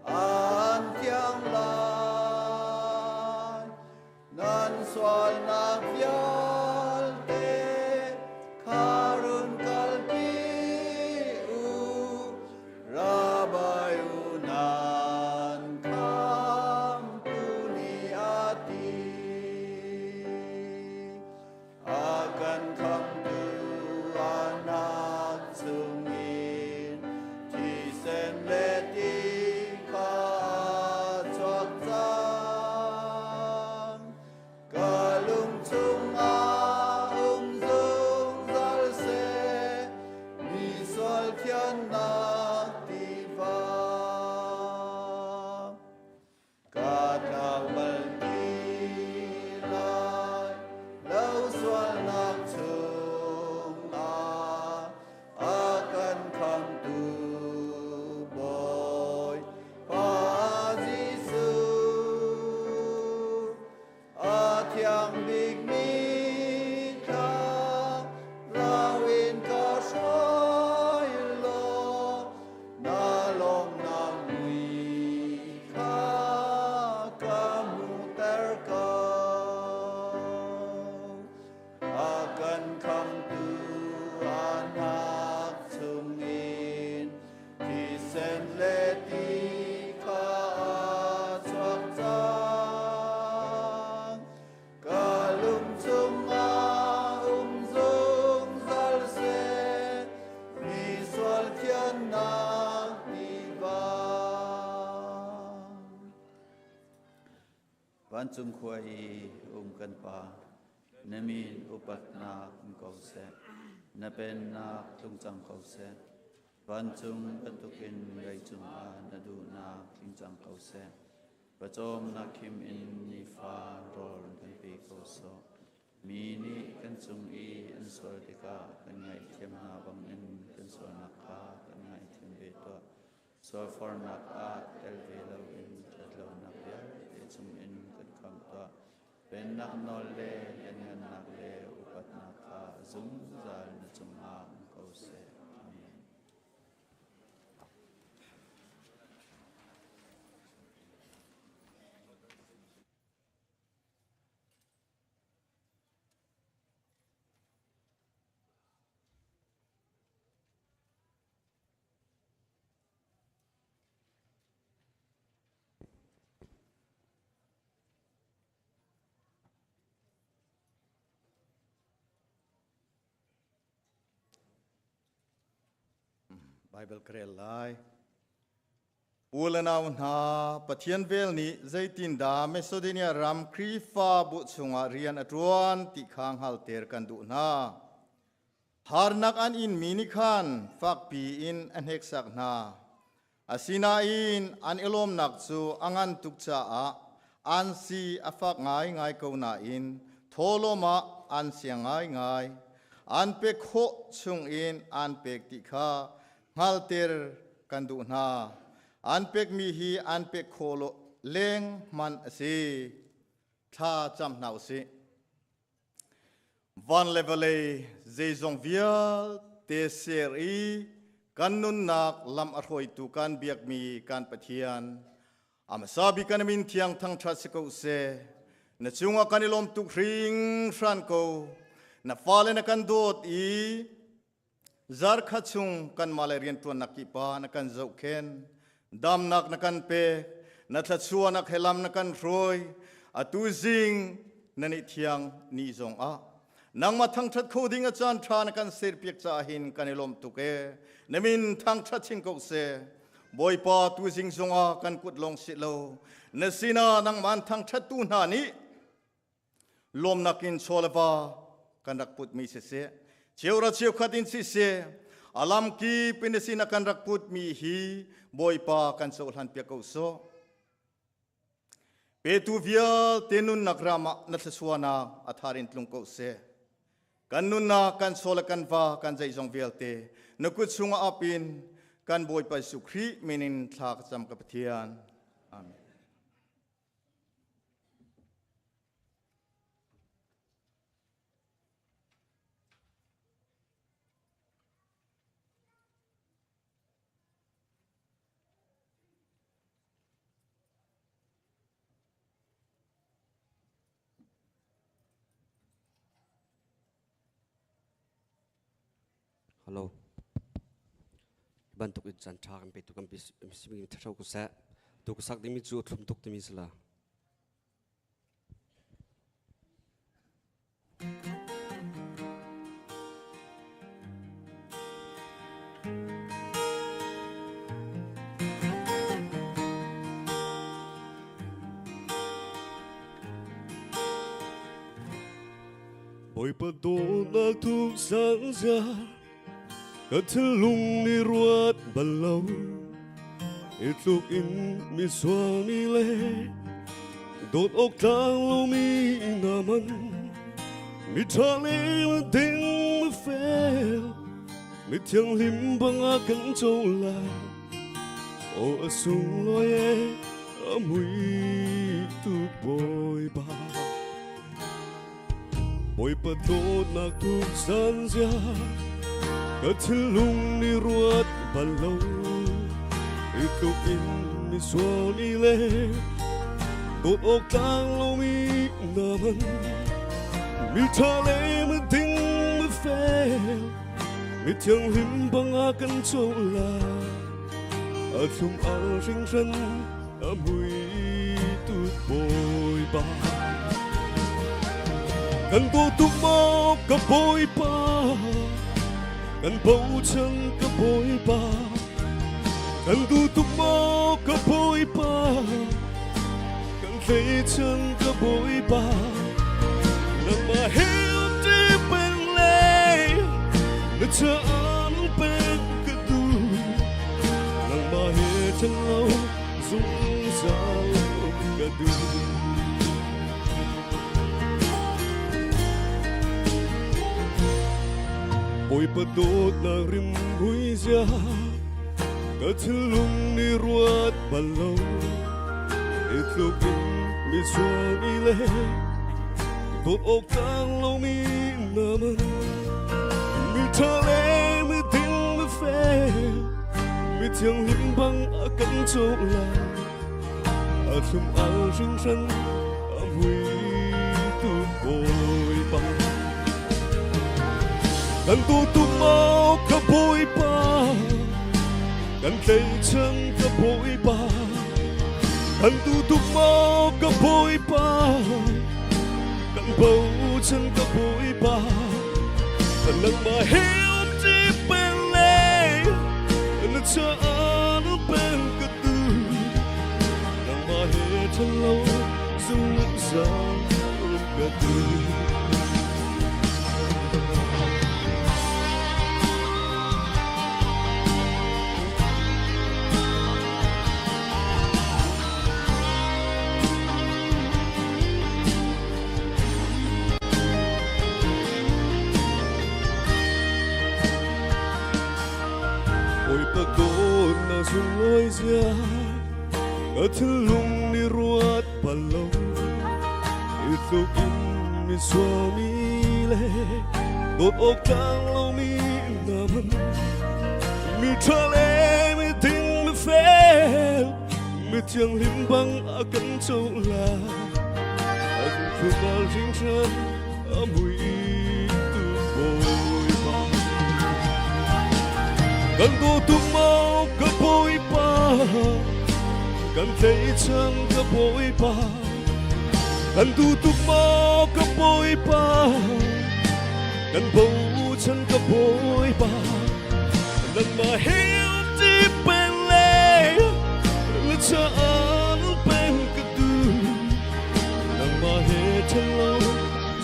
an thiang lai. Nan sualnak vialte kha run kalpi u, Rabbi u nan khamtu nih a ti. A kan khamtu anak khamtu anak chungin thisen le ti kha a chuak cang. Ka lung chungah um zungzal seh, mi sual thiannak tiva. Vancung khua i um kan Pa, na min upatnak um ko seh. Na pennak tlung cang ko seh. Vancung bantukin leicung ah na duhnak tling cang ko seh. Pawcawmnak khim in nifa rawl kan pe ko sawh. Mi nih kan cung i an sual tikah kan ngaihthiam hna bangin kan sualnak kha kan ngaihthiam ve tuah. Sualfornak ah tel ve loin ṭhatlonak vialte chungin kan khamh tuah. Pennak nawl le lianngannak le upatnak kha zungzal na cungah um ko seh. Amen. Bible ka rel lai. U le nau hna, Pathian vel nih zeitindah Macedonia ram Khrihfabu chungah rian a ṭuan ti kha hngalter kan duh hna. Harnak an inmi nih khan fakpi in a hneksak hna. Asinain an i lawmnak cu a ngan tuk caah an si a fak ngaingai ko nain thawhlawm ah an siang ngaingai. An pek khawh chungin an pek ti kha hngalter kan duh hna. An pekmi hi an pek khawh lo leng hmanh a si. Thla cam hna u sih. Van le vawlei zeizong vialte ser i kan nunnak lam a hruaitu kan biakmi kan Pathian, a hmasa bik kan min thiang thangṭhat si ko seh. Na cungah kan i lawm tuk hringhran ko. Na fale na kan dawt i zarkhat chung kanmah le rianṭuannak kipa na kan zohkhen. Damnak na kan pek, na thluachuahnak he lam na kan hruai. Atu zing na ni thiang ni zong ah nangmah thangṭhat kho ding a caan ṭha na kan serpiak caah hin kan i lawm tuk ee. Na min thangṭhat chin ko seh. Bawipa tu zing zongah kan kut lawng si lo. Na sinah nangmah an thangṭhattu hna nih lawmnak in chaw le va kan rak putmi siseh cheura cheukhat in siseh a lamkip in sin a kan rak putmi hi Bawipa kan cohlan piak ko sawh petu vialte nunnak ram ah na thluachuahnak a thar in tlung ko seh kan nunnak kan chaw le kan va kan zeizong vialte na kut chungah ap in kan Bawipa Jesuh Khrih min in thla ka cam ka Pathian amen. Hello. Bantuk in chan tha kan pe tu kan pi simi thasho ku seh. Tu ku sak dingmi cu thlum tuk timi sila. Bawipa dawtnak thuk sang zia ka thinlung nih ruat bal lo i tluk in mi suami le dawt awk tlang lomi na man mi ṭha le ding mi fel mi thianghlim bang a kan co lai o a sunglawi e a mui tu Bawipa Bawipa dawtnak tuk zanzia ka thinlung nih ruat bal lo i tluk in mi sual i le dawt awk tlang lomi na man mi ṭha le mi ding mi. fel mi thianghlim bang a kan cola a thlum al hringhran a mui tut bawipa kan dawt tuk maw ka bawipa kan bochan ka bawipa kan duh tuk maw ka bawipa kan tleichan ka bawipa nangmah he um ti peng lei na caan pek ka duh nangmah he then lo zungzal um ka duh. Bawipa dawtnak rim hui zia ka thinlung nih ruat bal lo i tluk in mi chuami le dawt awk tang lomi na man mi ṭha le mi ding mi fel mi thianghlim bang a kan cawh lai a thlum al hringhran a mui tu bawipa kan tu tu mau ka bawipa kan tleichan ka bawipa kan tu tu mau ka bawipa kan bochan ka bawipa nangmah he um ti peng le na caan peng ka tu nangmah he ṭhen lo zungzal ka tu. Bawipa dawtnak sunglawi zia ka thinlung nih ruat bal lo i tluk in mi suami le dawt awk tlang lomi na man mi ṭha le mi ding mi fel mi thianghlim bang a kan cohlan an tluk hringhran a mui tu bawipa kan dawtu mau ka bawipa kan tleichan ka bawipa kan duhtuk maw ka bawipa kan bochan ka bawipa nangmah he um ti peng le na caan peng ka tu nangmah he ṭhen lo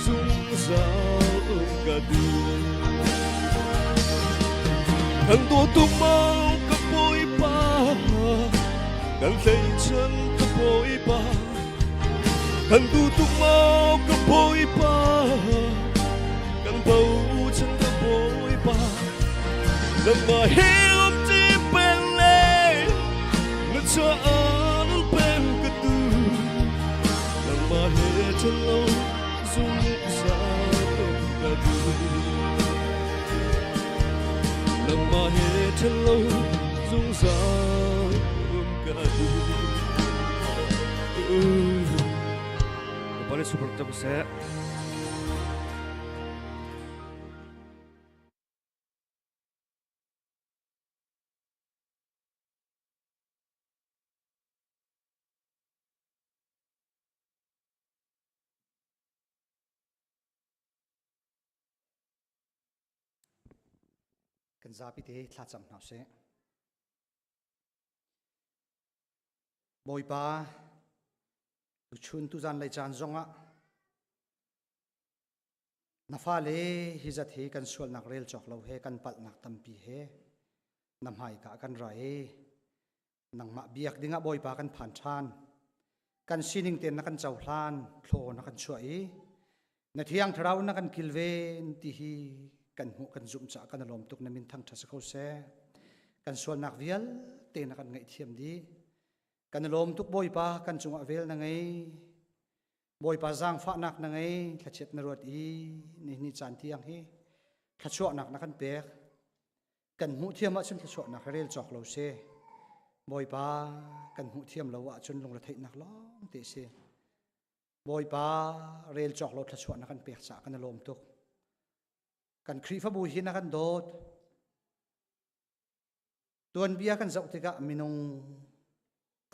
zungzal um ka duh kan dawtu mau ka bawipa kan tleichan ka bawipa kan duhtuk mau ka bawipa kan bochan ka bawipa nangmah he um ti peng le na caan peng ka tu nangmah he ṭhen lo zungzal ka duh nangmah he ṭhen lo zungzal ka duh. Bapak super seh. Kan zapi te thlacam hna sih. Bawipa, tuchun tuzan lei caan zongah na fale hi zat hi kan sualnak rel cawk lo he kan palhnak tampi he na hmaika kan ra i nangmah biak dingah Bawipa kan phan ṭhan. Kan sining tein na kan cohlan, thlaw na kan chuah i na thiang thlarau na kan kilven ti hi kan hmuh kan zumh caah kan lawm tuk na min thangṭhat si ko seh. Kan sualnak vialte na kan ngaihthiam dih. Kan lawm tuk Bawipa kan cungah vel na ngei. Bawipa zaangfahnak na ngei thlachiat na ruat i nihin caan tiang hi thluachuahnak na kan pek. Kan hmuh thiam ahcun thluachuahnak hi rel cawk lo si. Bawipa kan hmuh thiam lo ahcun lungretheihnak lawng te si. Bawipa rel cawk lo thluachuahnak kan pek caah kan i lawm tuk. Kan Khrihfabu hi na kan dawt. Tuanbia kan zoh tikah minung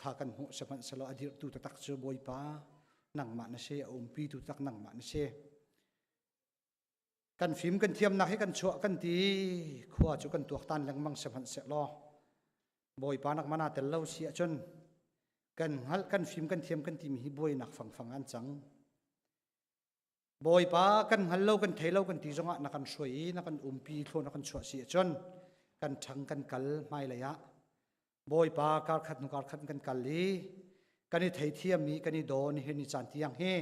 kha kan hmuh sihmanhsehlaw a dirhtu taktak cu Bawipa nangmah na si, a umpitu tak nangmah na si. Kan fim kan thiamnak hi kan chuah kan ti khua cu kan tuaktan lengmang sihmanhsehlaw Bawipa nak mana tel lo si ahcun kan hngalh kan fim kan thiam kan timi hi buainak fangfang an cang. Bawipa kan hngal lo kan thei lo kan ti zongah na kan hruai i na kan umpi thlo na kan chuah si ahcun kan ṭhang kan kal hmailei ah Bawipa karkhat hnu karkhat kan kal i kan i theithiam i kan i daw nihin ni caan tiang hi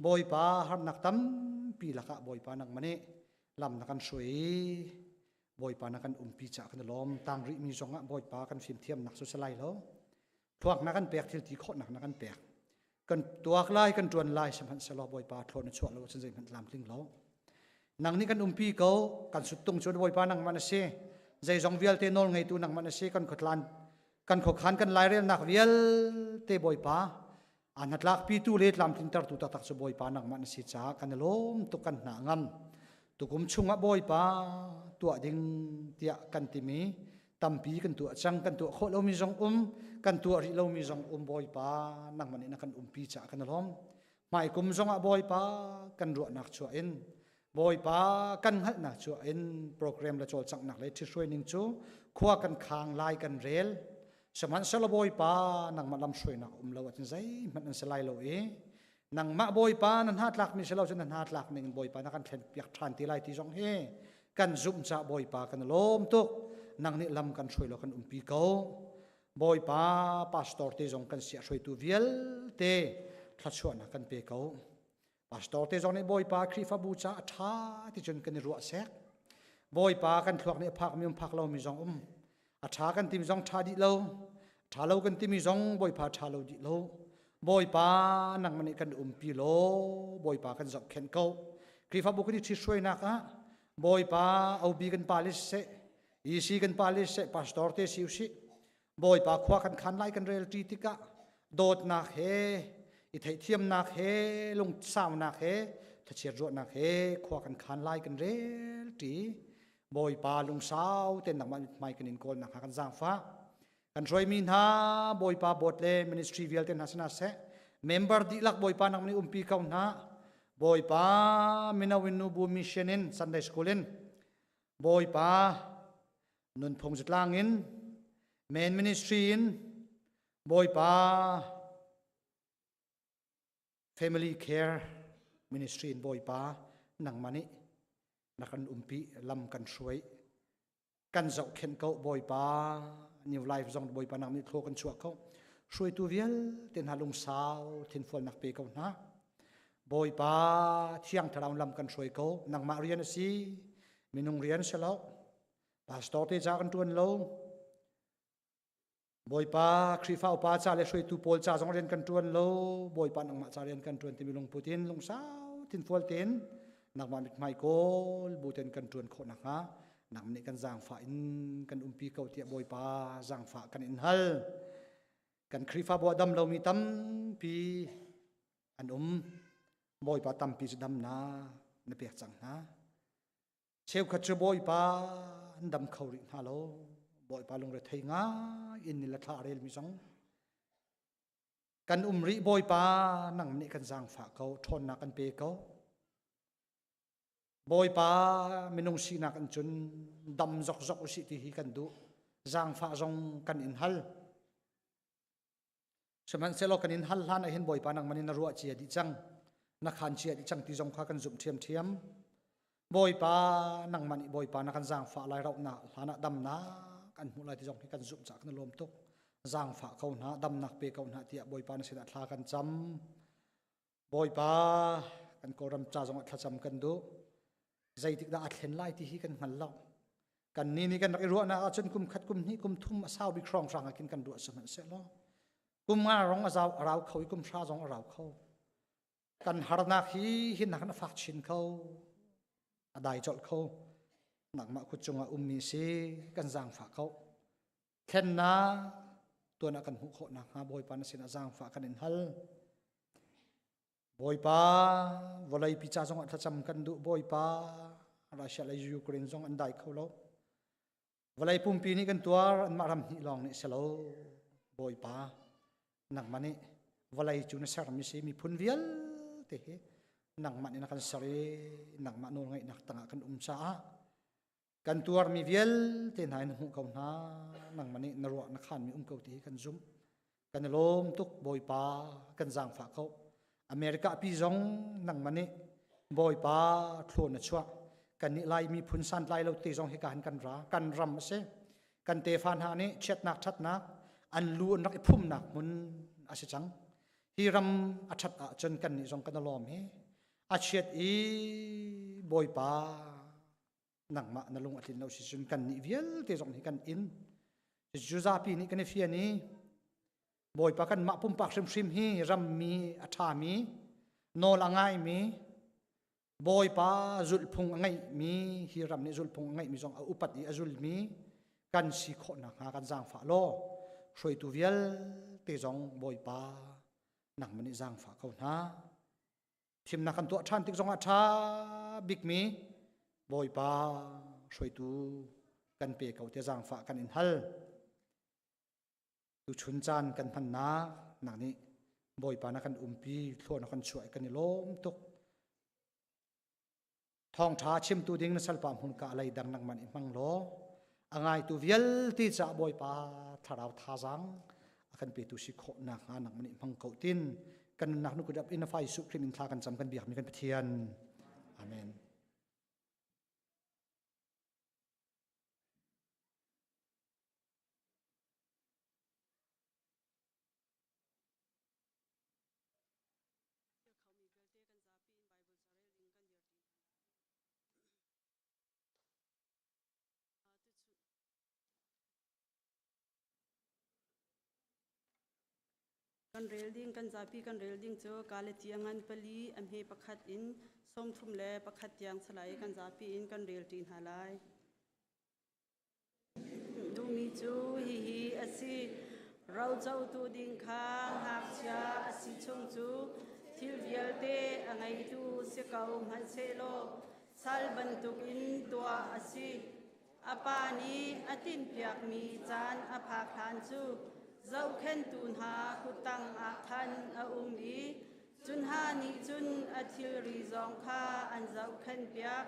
Bawipa harnak tampi lakah Bawipa nangmah nih lam na kan hruai i Bawipa na kan umpi caah kan i lawm. Tang rihmi zongah Bawipa kan fimthiamnak cu si lai lo. Thluak na kan pek, thil ti khawhnak na kan pek. Kan tuak lai, kan ṭuan lai, sihmanhsehlaw Bawipa thlaw na chuah lo ahcun zeihmanh tlamtling lo. Nang nih kan umpi ko, kan suttung cu Bawipa nangmah na si. Zeizong vialte nawl ngeitu nangmah na si, kan khuatlan, kan khuakhan kan lairelnak vialte Bawipa a hnatlakpitu le tlamtlintertu taktak cu Bawipa nangmah na si caah kan i lawm tuk kan hna ngam. Tukum chungah Bawipa tuah ding tiah kan timi tampi kan tuah cang kan tuah khawh lomi zong um kan tuah rih lomi zong um Bawipa nangmah nih na kan umpi caah kan i lawm. Hmaikum zongah Bawipa kan ruahnak chuah in Bawipa kan hngalhnak chuah in program le cawlcanghnak le ṭhithruai ning cu khua kan khang lai kan rel sihmanhsehlaw Bawipa nangmah lamhruainak um lo ahcun zeihmanh an si lai lo i nangmah Bawipa na hna tlakmi si lo cun na hna tlak ning in Bawipa na kan thlen piak ṭhan ti lai ti zong hi kan zumh caah Bawipa kan lawm tuk nang nih lam kan hruai lo kan umpi ko Bawipa pastor te zong kan siah hruaitu vialte thluachuahnak kan pe ko Pastor te zong nih Bawipa Khrihfabu ca a ṭha ti cun kan i ruah sek. Bawipa kan thluak nih a phakmi um phak lomi zong um. A ṭha kan timi zong ṭha dih lo. Ṭha lo kan timi zong Bawipa ṭha lo dih lo. Bawipa nangmah nih kan umpi law Bawipa kan zohkhenh ko. Khrihfabu kan i ṭhithruainak ah Bawipa OB kan pa le siseh, EC kan pa le siseh, pastor te si usih, Bawipa khua kan khan lai kan rel ṭi tikah dawtnak he i theihthiamnak he lungsaunak he thlachiat ruahnak he khua kan khan lai kan rel ṭi. Bawipa lungsau ten nangmah mithmai kan in kawlnak hnga kan zaangfah. Kan hruaimi hna Bawipa board le ministry vialte hna sinah seh member dihlak Bawipa nang nih umpi ko hna. Bawipa mino in nubu mission in Sunday school in Bawipa nunphung zatlang in main ministry in Bawipa family care ministry in Bawipa nangmah nih na kan umpi lam kan hruai kan zohkhenh ko Bawipa new life zong Bawipa nang nih thlaw kan chuah ko hruaitu vialte hna lungsau thinfualnak pe ko hna Bawipa thiang thlarau lam kan hruai ko nangmah rian a si minung rian si lo Pastor te ca kan ṭuan lo. Bawipa Khrihfa upa ca le hruaitu pawl ca zong rian kan ṭuan lo. Bawipa nangmah ca rian kan ṭuan timi lungput in lungsau thinfual tein nangmah mithmai kawl bu tein kan ṭuan khawh nakhnga nang nih kan zaangfah in kan umpi ko tiah Bawipa zaangfah kan in hal. Kan Khrihfabu ah dam lomi tampi an um. Bawipa tampi cu damnak na pek cang hna. Cheukhat cu Bawipa an dam kho rih hna lo. Bawipa lungrethei ngai in ni le thla a relmi zong kan um rih Bawipa nang nih kan zaangfah ko ṭhawnnak kan pe ko. Bawipa minung sinak in cun dam zokzok usih ti hi kan duh. Zaangfah zong kan in hal. Sihmanhsehlaw kan in hal hlan ah hin Bawipa nangmah nih na ruah cia dih cang, na khaan cia dih cang ti zong kha kan zumh ṭhiamṭhiam. Bawipa nangmah nih Bawipa na kan zaangfah lai rauhnak hlan ah damnak an hmuh lai ti zong hi kan zumh caah kan i lawm tuk. Zaangfah ko hna, damnak pe ko hna tiah Bawipa na sinah thla kan cam. Bawipa kan Kawlram ca zongah thlacam kan duh. Zeitik dah a thlen lai ti hi kan hngal lo. Kan ni nih kan rak i ruahnak ahcun kum khat kum hnih kum thum a sau bik hrawnghrang ah khin kan ruah sihmanhsehlaw kum nga rong a zau a rau kho i kum hra zong a rau kho. Kan harnak hi hin a fak chin kho a dai colh kho. Nangmah kut cungah ummi si kan zaangfah ko. Thlennak tuan ah kan hmuh khawh nakhnga Bawipa na sinah zaangfah kan in hal. Bawipa vawleipi ca zongah thlacam kan duh Bawipa. Russia le Ukraine zong an dai kho lo. Vawlei pumpi nih kan tuar, anmah ram hnih lawng nih si lo. Bawipa, nangmah nih vawlei cu na sermi si miphun vialte hi nangmah nih na kan ser i nangmah nawlngeihnak tangah kan um caah kan tuarmi vialte hna in hmuh ko hna. Nangmah nih na ruah na khanmi um ko ti hi kan zumh. Kan i lawm tuk Bawipa, kan zaangfah ko. America pi zong nangmah nih Bawipa thlawn na chuah. Kan nih Lai miphun santlai lo te zong hika han kan ra. Kan ram a si. Kan tefa hna nih chiatnak thatnak an lu an rak i phumnak hmun a si cang. Hi ram a that ahcun kan nih zong kan i lawm hi. A chiat i Bawipa nangmah na lung a tlin lo si cun kan nih vialte zong hi kan in. Cu zapi nih kan i fian i Bawipa kanmah pumpak hrimhrim hi rammi a ṭhami, nawl a ngaimi, Bawipa zulhphung a ngeihmi, hi ram nih zulhphung a ngeihmi zong a upat i a zulmi kan si khawh nakhnga kan zaangfah law hruaitu vialte zong Bawipa nangmah nih zaangfah ko hna. Thimnak kan tuah ṭhan tik zongah ṭha bikmi Bawipa hruaitu kan pe ko te zaangfah kan in hal. Tuchun caan kan hmannak nak nih Bawipa na kan umpi thlua na kan chuah kan i lawm tuk. Thawngṭha chimtu ding na salpa hmun ka lei dang nangman i hmang law a ngaitu vialte caah Bawipa thlarau thazaang a kan petu si khawh nakhnga nangman i hmang ko tin kan nunnak nu kut in na fa Jesuh Khrih min thla kan cam kan biakmi kan Pathian. Amen. Kan rel ding kan zapi kan rel ding cu Galati ngan pali a hme pakhat in 31 tiang salai kan zapi in kan rel ṭi hna lai. Duhmi cu hihi a si. Rocotu ding kha ngakchia a si chung cu thil vialte a ngeitu si ko hmanhsehlaw sal bantukin tuah a si. A pa nih a tinhpiakmi caan a phak hlan cu zohkhenhtu hna kuttang ah khan a um i cu hna nih cun a thilri zong kha an zohkhenhpiak.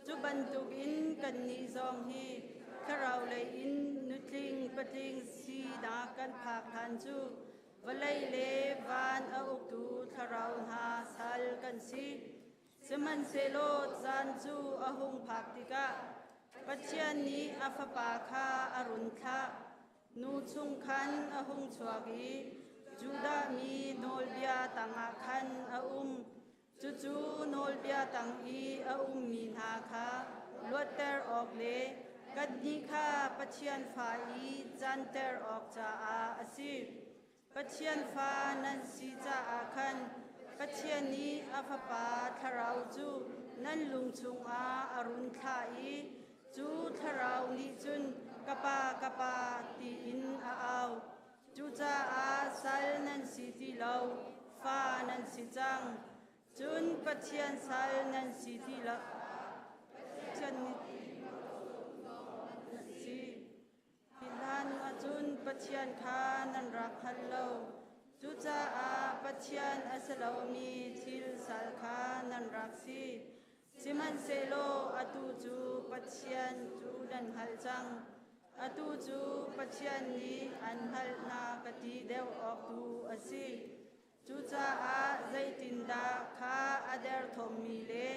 Cu bantukin kannih zong hi thlarau lei in nutling patling sinak kan phak hlan cu vawlei le van a uktu thlarau hna sal kan si. Sihmanhsehlaw caan cu a hung phak tikah Pathian nih a Fapa kha a run thlah. Nu chung khan a hung chuak i Judah mi nawlbia tangah khan a um. Cucu nawlbia tang i a ummi hna kha luatter awk le kannih kha Pathian fa i canter awk caah a si. Pathian fa nan si caah khan Pathian nih a Fapa Thlarau cu nan lung chungah a run thlah i cu Thlarau nih cun, Ka Pa, ka Pa, tiin a au. Cucaah sal nan si ti lo, fa nan si cang. Cun Pathian sal nan si ti lo. Pathian nih nan si. Hi hlan ahcun Pathian kha nan rak hngal lo. Cucaah Pathian a si lomi thil sal kha nan rak si. Sihmanhsehlaw atu cu Pathian cu nan hngalh cang. Atu cu Pathian nih an hngalh hna ka ti deuh awk tu a si. Cucaah zeitindah kha a derthawmmi le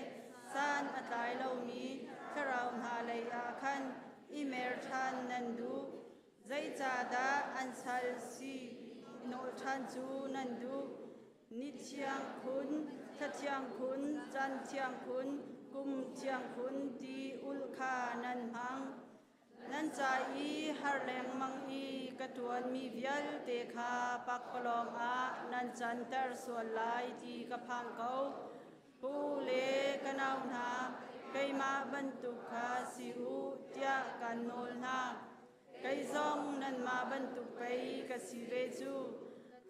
san a tlai lomi thlarau hna lei ah khan i mer ṭhan nan duh? Zeicahdah an sal si nawlh ṭhan cu nan duh? Ni thiang khun, thla thiang khun, caan thiang khun, kum thiang khun ti ulh kha nan hmang. Nan ca i har lengmang i ka ṭuanmi vialte kha pakpalawng ah nan canter sual lai ti ka phang ko. Pu le ka nau hna, keimah bantuk kha si u tiah kan nawl hna. Kei zong nanmah bantuk pei ka si ve cu.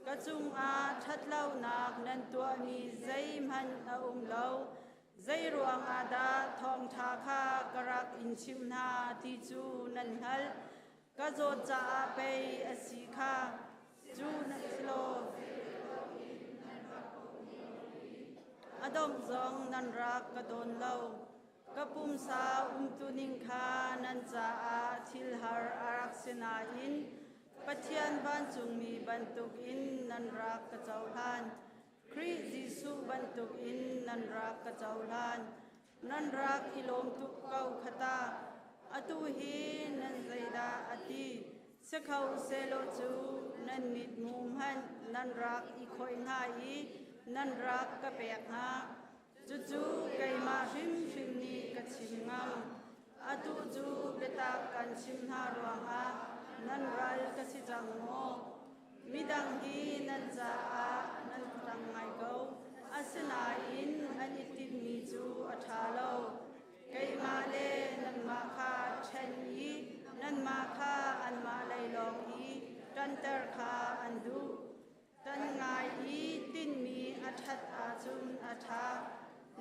Ka cungah ṭhatlonak nan tuahmi zeihmanh a um lo. Zei ruangah dah thawngṭha kha ka rak in chimh hna ti cu nan hngalh. Ka zawt caah pei a si kha. Cu na si law a dongh zong nan rak ka dawn lo. Ka pumsa umtuning kha nan caah thil har a rak si nain Pathian vancungmi bantukin nan rak ka cohlan. Khrih Jesuh bantukin nan rak ka cohlan. Nan rak i lawm tuk ko kha ta. Atu hi nan zeidah a ti? Si kho sehlaw cu nan mitmu hmanh nan rak i khawih hnga i nan rak ka pek hnga. Cucu keimah hrimhrim nih ka chim ngam. Atu cu biatak kan chim hna ruangah nan ral ka si cang maw? Midang hi nan caah nan ṭang ngai ko, asinain an i tinhmi cu a ṭha lo. Keimah le nanmah kha ṭhen i nanmah kha anmah lei lawng i ṭanter kha an duh. Tan ngai i tinhmi a ṭhat ahcun a ṭha.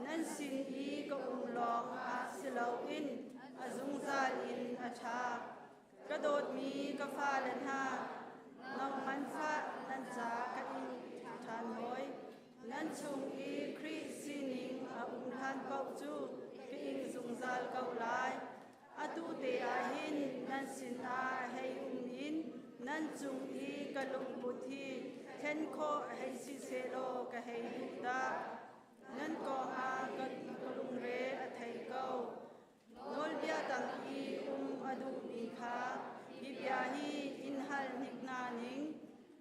Nan sin i ka um lawng ah si loin a zungzal in a ṭha. Ka dawtmi ka fale hna, no nganfah nan ca ka in ṭhan hawi. Nan chung i Khrih sining a um hlan paoh cu ka ing zungzal ko lai. Atu te ah hin nan sinah hei um in nan cung i ka lungput hi thlen khawh hei si sehlaw ka hei duh dah. Nan kong ah ka lungre a thei ko. Nawlbia tang i um a duhmi kha hi bia hi in hal hnik hna ning.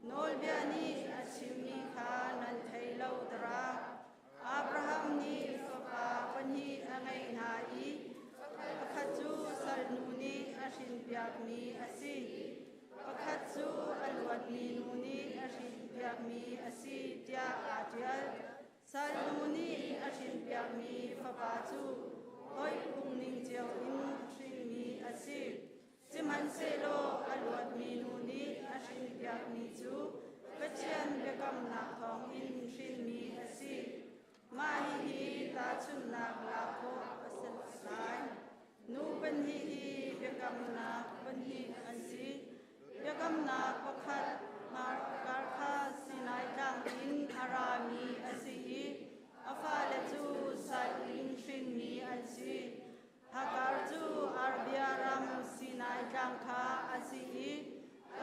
Nawlbia nih a chimmi kha nan thei lo dara. Abraham nih fapa pahnih a ngeih hna i pakhat cu salnu nih a hrinpiakmi a si, pakhat cu a luatmi nu nih a hrinpiakmi a si tiah aa ṭial. Salnu nih a hrinpiakmi fapa cu hawi phung ning cio in hrinmi a si. Sihmanhsehlaw a luatmi nu nih a hrinpiakmi cu Pathian biakamnak thawngin hrinmi a si. Mah hihi tahchunhnak lak khawh a si lai. Nu pahnih hi biakamnak pahnih an si. Biakamnak pakhat kar kha Sinai Tlang in a rami a si i a fale cu sal in hrinmi an si. Hagar cu Arabia ram Sinai Tlang kha a si i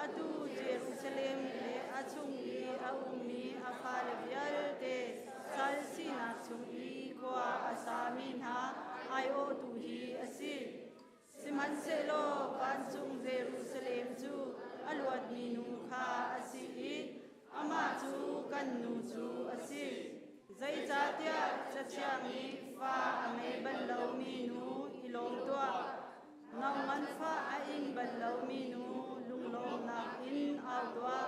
atu Jerusalem le a chung i a ummi a fale vialte sal sinak chung i khua a sami hna aiawhtu hi a si. Sihmanhsehlaw vancung Jerusalem cu a luatmi nu kha a si i amah cu kan nu cu a si. Zeicahtiah Cathiang nih fa a ngei bal lomi nu i lawm tuah, no nganfah a ing bal lomi nu lunglawmnak in au tuah.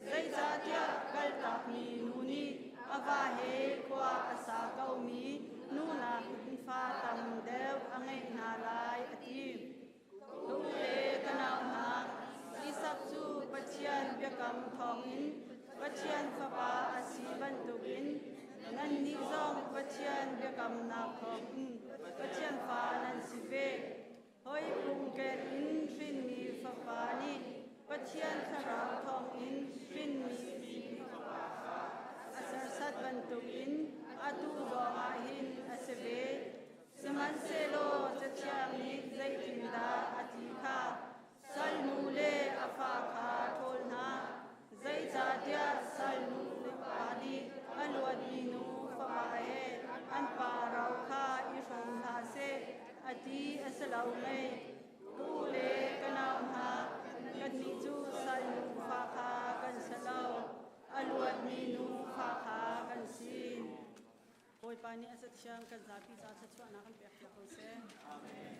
Zeicahtiah kaltakmi nu nih a va he khua a sa komi nu nakin fa tam deuh a ngeih hna lai, a ti. Ka u le ka nau hna, Isak cu Pathian biakam thawngin Pathian fapa a si bantukin nannih zong Pathian biakamnak thawngin Pathian fa nan si ve. Hawi phungkel in hrinmi fapa nih Pathian thlarau thawngin hrinmi fapa kha a serhsat bantukin atu zongah hin a si ve. Sihmanhsehlaw Cathiang nih zeitindah a ti kha salnu le a fa kha ṭhawl hna, zeicahtiah salnu pa nih a luatmi nu fapa he an pa ro kha i hrawm hna seh a ti a si lo mei? Ka u le ka nau hna, kannih cu salnu fa kha kan si lo, a luatmi nu fa kha kan si. Bawipa nih a cathiang kan zapi ca thluachuahnak kan pek piak ko seh. Amen.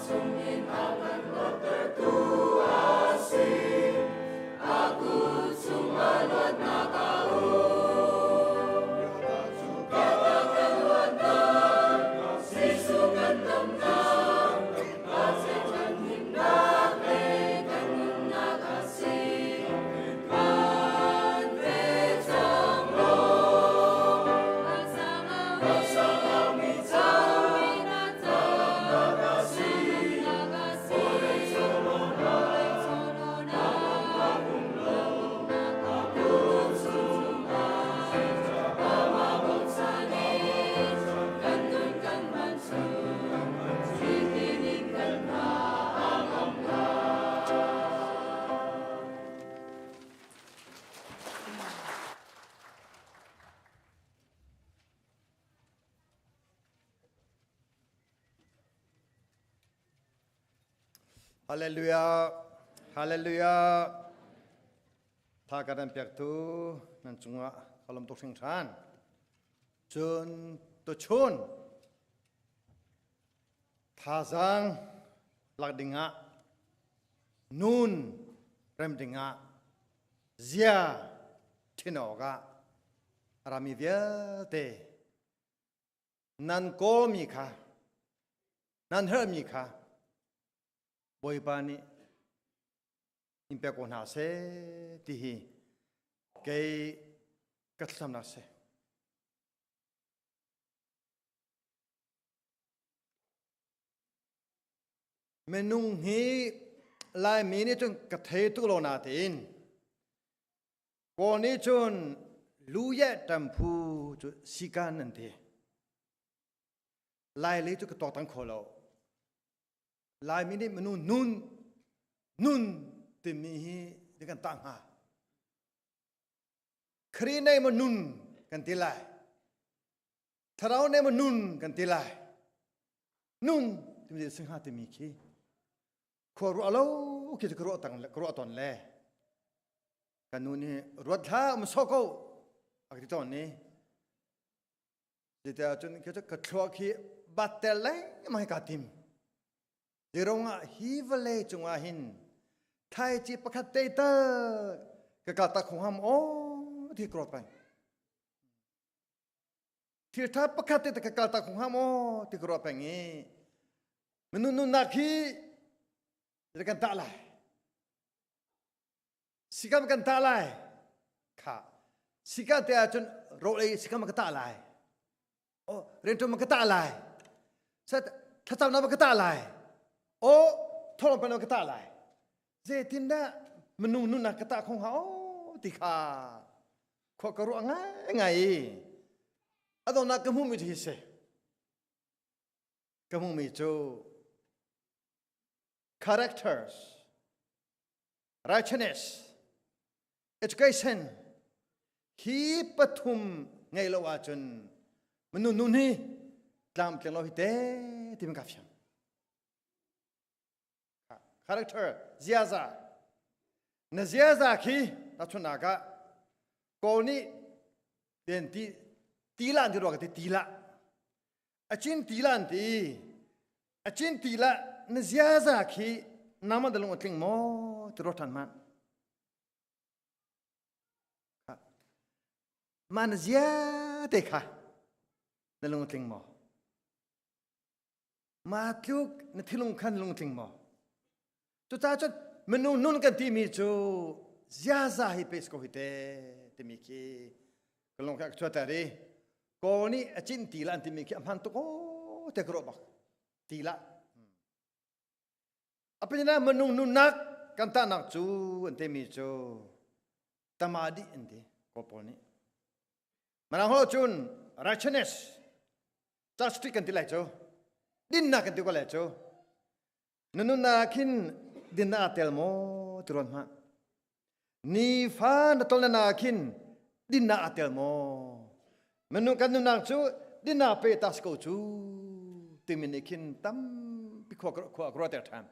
chungin a kan luattertu a si. A kut chungah luatnak a um. Biatak kan luatnak, Jesuh kan damnak, Pathian kan himnak le kan nunnak a si. Kan pe cang law. Laksawng mi ca, a si. Vawlei chawlawnak, um lo, a kut chungah, amah bochan in kan nun kan hman chung, nitin in kan hna a ngam lai. Hallelujah. Hallelujah. Tha ka dan pek tu nan cungah kalom tuk hringhran. Cun tuchun thazaang lak dingah nun rem dingah zia thin awkah rami vialte nan kawlmi kha nan herhmi kha Bawipa nih in pek ko hna seh ti hi kei ka thlacamnak si. Minung hi Laimi nih cun ka thei tuk lo natein Kawl nih cun lu ye ṭamphu cu sikan an ti. Lai lei cu ka tuaktan kho lo. Laimi nih minung nun nun timi hi di kan tah hnga. Khrih nei maw nun kan ti lai. Thlarau nei maw nun kan ti lai. Nun timi si hnga timi khi khua ruah lo khi cu ka ruah tang ka ruah tawn le kan nu nih ruat hlah um so ko a ka ti tawn ni Zeitiah cun khi cu ka thluak hi battel lengmang hi kaa tim. Zirong ah hi vawlei cungah hin thlaici pakhat te tal ka kal tak khong ham aw ti ka ruat peng. Thil tha pakhat te ka kal tak khong ham aw ti ka ruat peng i minung nunnak hi kan tah lai. Sikam kan tah lai. Kha. Sika te ahcun rawl ei sikam ka tah lai. Oh, rianṭuan ka tah lai. Sat thlacamnak ka tah lai. Oh, thawlawm ka tah lai. Zeitindah minung nunnak ka tah khong ha oh ti kha khua ka ruah ngai ngai i adonnak ka hmuhmi hi si. Ka hmuhmi cu characters righteousness education hi pathum ngei lo ahcun minung nun hi tlamtling lo hi te ti ka fiang character ziaza na ziaza khi na chunak ah kawl nih ten ti tila an ti rua ka ti tila achin tila an ti Acin ti la na ziaza khi nama da lung a tling maw ti ruat ṭhan hmanh. Mah na zia te kha na lung a tling maw? Mah tluk na thilung khan lung tling maw? Cucaah cun minung nun kan timi cu ziaza hi pes ko hi te timi khi ka lung kha ka chuater i kawl nih a cin ti la an timi khi a hman tuk aw te ka ruah bak ti la a pinah minung nunnak kan tahnak cu an timi cu tamadi an ti kawl pawl nih Manang ho cun righteousness justice kan ti lai cu dinnak kan ti ko lai cu Na nunnak khin dinnak aa tel maw ti ruat hmah. Nifa na tol na khin dinnak aa tel maw? Minung kan nunnak cu dinnak pe ta si ko cu timi nih khin tampi khua khua ka ruahter ṭhan.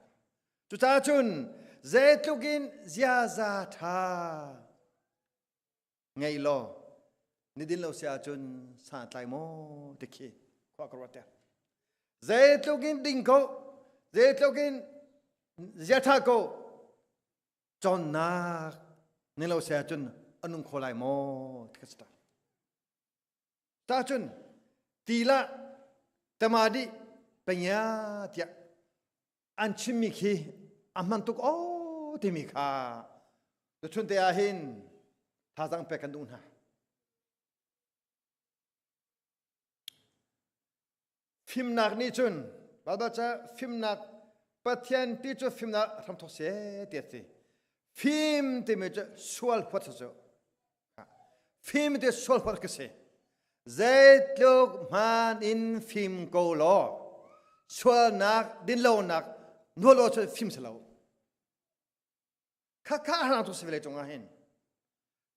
Cucaah cun zeitluk in ziaza ṭha ngei law ni din lo si ahcun sa tlai maw ti khi khua ka ruat ter. Zeitluk in ding ko. Zeitluk in zia ṭha ko cawnnak ni lo se ahcun a nung kho lai maw ti ka si ta. Ta cun tila tamadi panya tiah an chimmi khi a hman tuk o timi kha tuchun te ah hin thazang pek kan duh hna. Fimnak nih cun Baibal ca fimnak Pathian ti cu fimnak hramthawk si ti a si. Fim timi cu sual huat cu. Fim ti sual huat ka si. Zeitluk hmaan in fim ko law sualnak dinlonak nual aw cu fim si lo. Khakha hrang tu si vele cungah hin.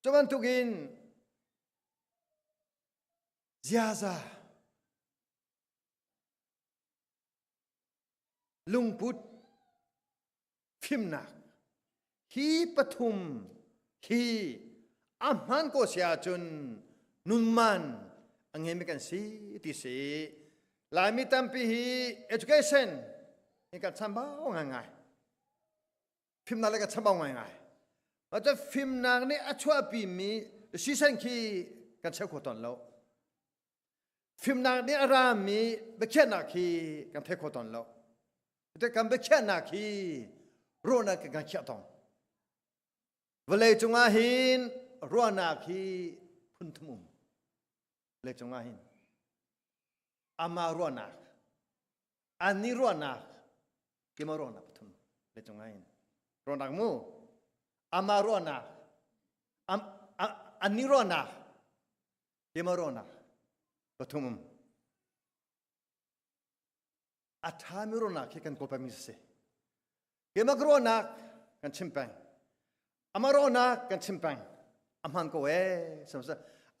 Cu bantukin ziaza lungput fimnak hi pathum hi a hmaan ko si ahcun nunman a ngeimi kan si ti si Laimi tampi hi education hi kan chambau ngaingai fimnak le kan chambau ngaingai Mah fimnak nih a chuahpimi sisan khi kan cheu kho tawn lo Fimnak nih a rami biakhiahnak hi kan thei kho tawn lo. Kan biakhiahnak hi ruahnak kan khiah tong. Vawlei cungah hin ruahnak hi phun thum um. Vawlei cungah hin ama ruahnak, ani ruahnak, kima ruahnak pathum vawlei cungah hin ruahnak mu ama ruahnak, ani ruahnak, Keimah pathum um. A ṭhami ruahnak hi kan kawl pengmi si. Keimah ka ruahnak kan chim peng. Amah ruahnak kan chim peng. A hmaan ko ee.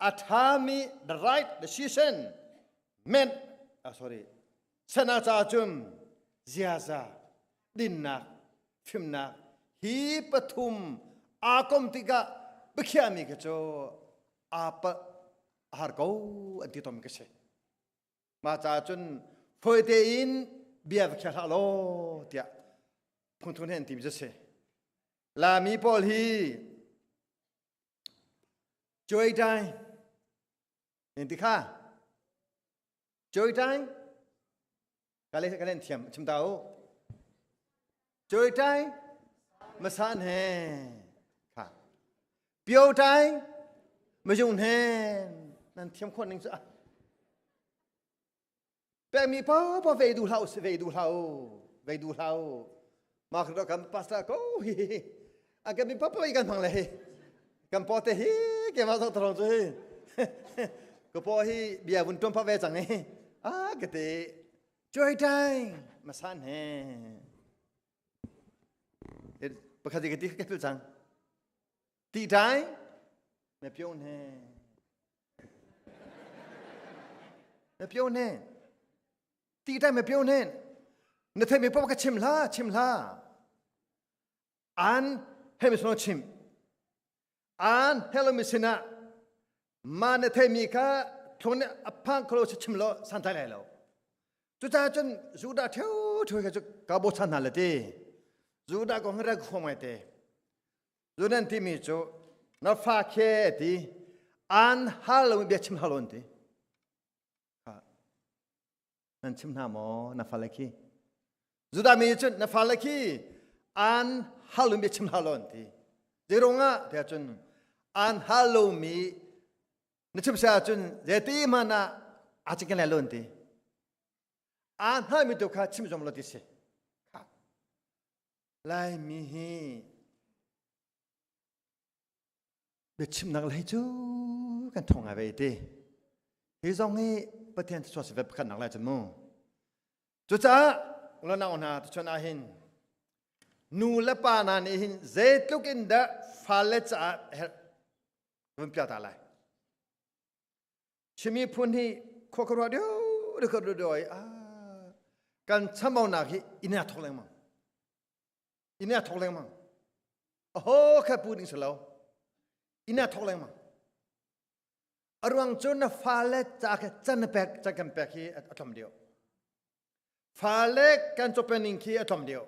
A ṭhami the right decision meant ah sorry sana caah cun ziaza dinnak fimnak hi pathum aa kom tikah biakhiahmi kha cu aa palh a har ko an ti tom ka si mah caah cun fawi tein bia va khiah hlah law tiah phungthun he an timi cu si Lami pawl hi cuai dai in ti kha cuai dai ka le ka len thiam chim ta u cuai dai masan he kha pio dai majung he nan thiam khawh ning cu pekmi paoh vei duh hlah u vei duh hlah u vei duh hlah u mah khi kan pastor ko hi a kan mi paoh kan hmang le hi kan paw te hi ke ma zong tarong cu hi ka paw hi bia vun tuam pa ve cang hi a ka te joy dai masan he pakhat ka ti ka pil cang ti dai me pion he Na pio ne. Ti dai me pio ne. Na thei mi pop ka chim hla, chim hla. An he mi sono chim. An hello mi sina ma na thei mi kha thong ne aphang kholo chim lo san tai lai lo. Cucaah cun Judah theu theu kha cu ka bo chan hna le ti. Judah kong ra khom ngai te. Zu nan timi cu na fa khe ti an hal lo bia chim hal on ti. Nan chim hna maw na fale khi? Judah mi cun na fale khi an hal lo bia chim hal on ti. Zeirungah tiah cun an hal lomi na chim sia cun zeiti hmanh ah a chicken lai lon ti. An halmi tu kha chim zom lo ti si. Laimi hi biachimnak lei cu kan thong ngai ve ti. Hi zong hi Pathian thluachuah si ve pakhat nak lai cun mu. Cucaah ulanau hna tuchun ah hin nu le pa hna nih hin zeitluk in dah fale caah herh vun pial ta lai. Chimi phun hi khua ka ruah deuh ka ruah deuh ah kan chamaunak hi inn ah thok lengmang. Inn ah thok lengmang. Aho kha pu ding si lo. Inn ah thok lengmang. A ruang cu na fale ca kha can na pek can kan pek hi a tlawm deuh. Fale kan cawpen ning khi a tlawm deuh.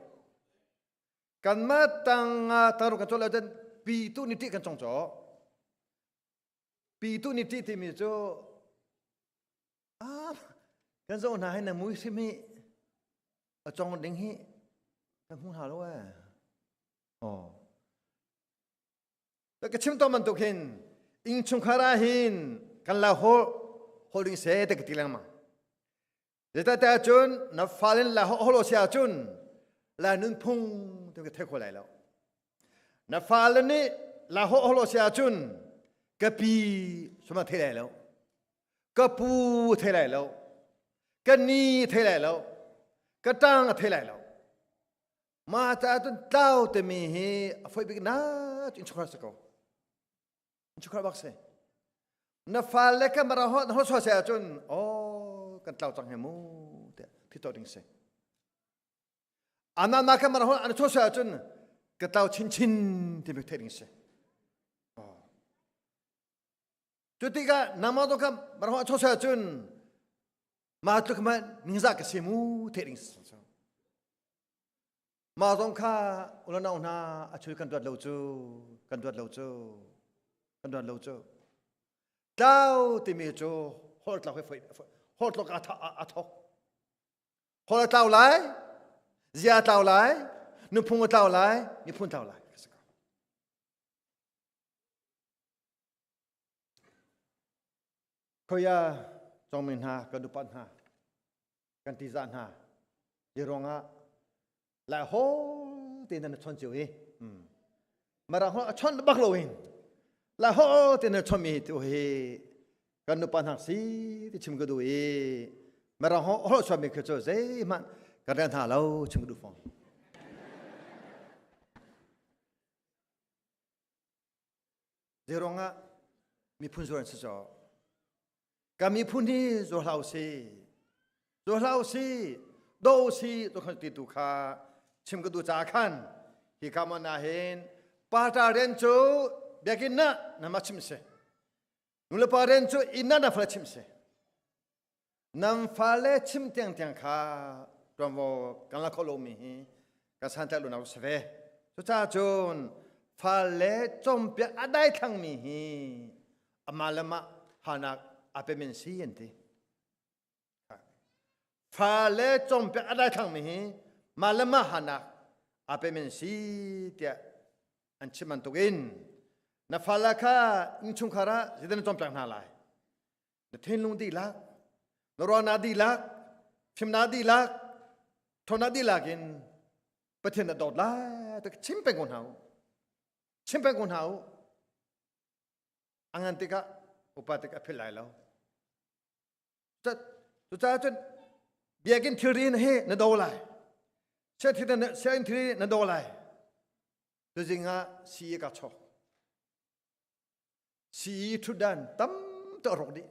Kanmah tang taru kan cawt lo cun pi tu ni ṭih kan cong caw. Pi tu ni ṭih timi cu ah kan zoh hna hi na mui hrim hi a cong ding hi kan hmu hna lo ee. Oh. Ka chim tawn bantuk hin innchungkhar ah hin kan la hol holding se te ka ti lengmang. Zeicahtiah cun na fale la hol si ahcun la nunphung tu ka thei kho lai lo. Na fale nih la hol si ahcun ka pi suma thei lai lo. Ka pu thei lai lo. Ka ni thei lai lo. Ka tang a thei lai lo. Mah caah cun tlau timi hi a foi bik na cu innchungkhar si ko. Innchungkhar bak si. Na fale ka mara ho ho so se ahcun oh kan tlau cang he mu tiah thi to ding si. Ana na ka mara ho an so se ahcun ka tlau chinchin ti bik theih ding si. Cu tikah nangmah zong kha mara ho so se ahcun mah tluk ma ningzah ka si mu theih ding si. Mah zong kha ulanau hna a chul kan duat lo cu kan duat lo cu kan duat lo cu tlau timi cu holh tlau he foi holh tlok a thok holh a tlau lai zia a tlau lai nuphung a tlau lai miphun tlau lai Khoia congmi hna kan upat hna kan tizah hna hi ruangah lai hol te nan chon cio hi marang hol a chon bak lo in lai hol te nan chon mi tu hi kan nupa hna si ti chim ka du i marang hol hol chon mi kha chu zeihmanh kan ren hna lo chim ka du fong Zeruangah miphun zuar an si caw. Ka miphun hi zuar hlah usih. Zuar hlah usih. Do usih to khan ti tu kha chim ka du ca khan hi ka mon ah hin pata rian cu biakinn na na ma chim si. Nulepa rian cu inn na na fale chim si. Nan fale chim tiang tiang kha tuanvo kan la kho lomi hi kan santlaih lo nak si ve. Cucaah cun fale cawmpiak a daithlangmi hi amah le mah hanak a pemen si an ti. Fale cawmpiak a daithlangmi hi mah le mah hanak a pemen si tiah an chim bantukin na fale kha innchungkhar ah zeidah na cawmpiak hna lai? Na thinlung dihlak, na ruahnak dihlak, fimnak dihlak, ṭhawnnak dihlak in Pathian na dawt lai ti chim peng ko hna u. Chim peng ko hna u. A ngan tikah upa tikah a philh lai lo. Cucaah cun biakinn thilri he na do lai. Sianginn thilri na do lai. Tuzing ah sii ka chok. Sii ṭhutdan tam tuk a rawk dih.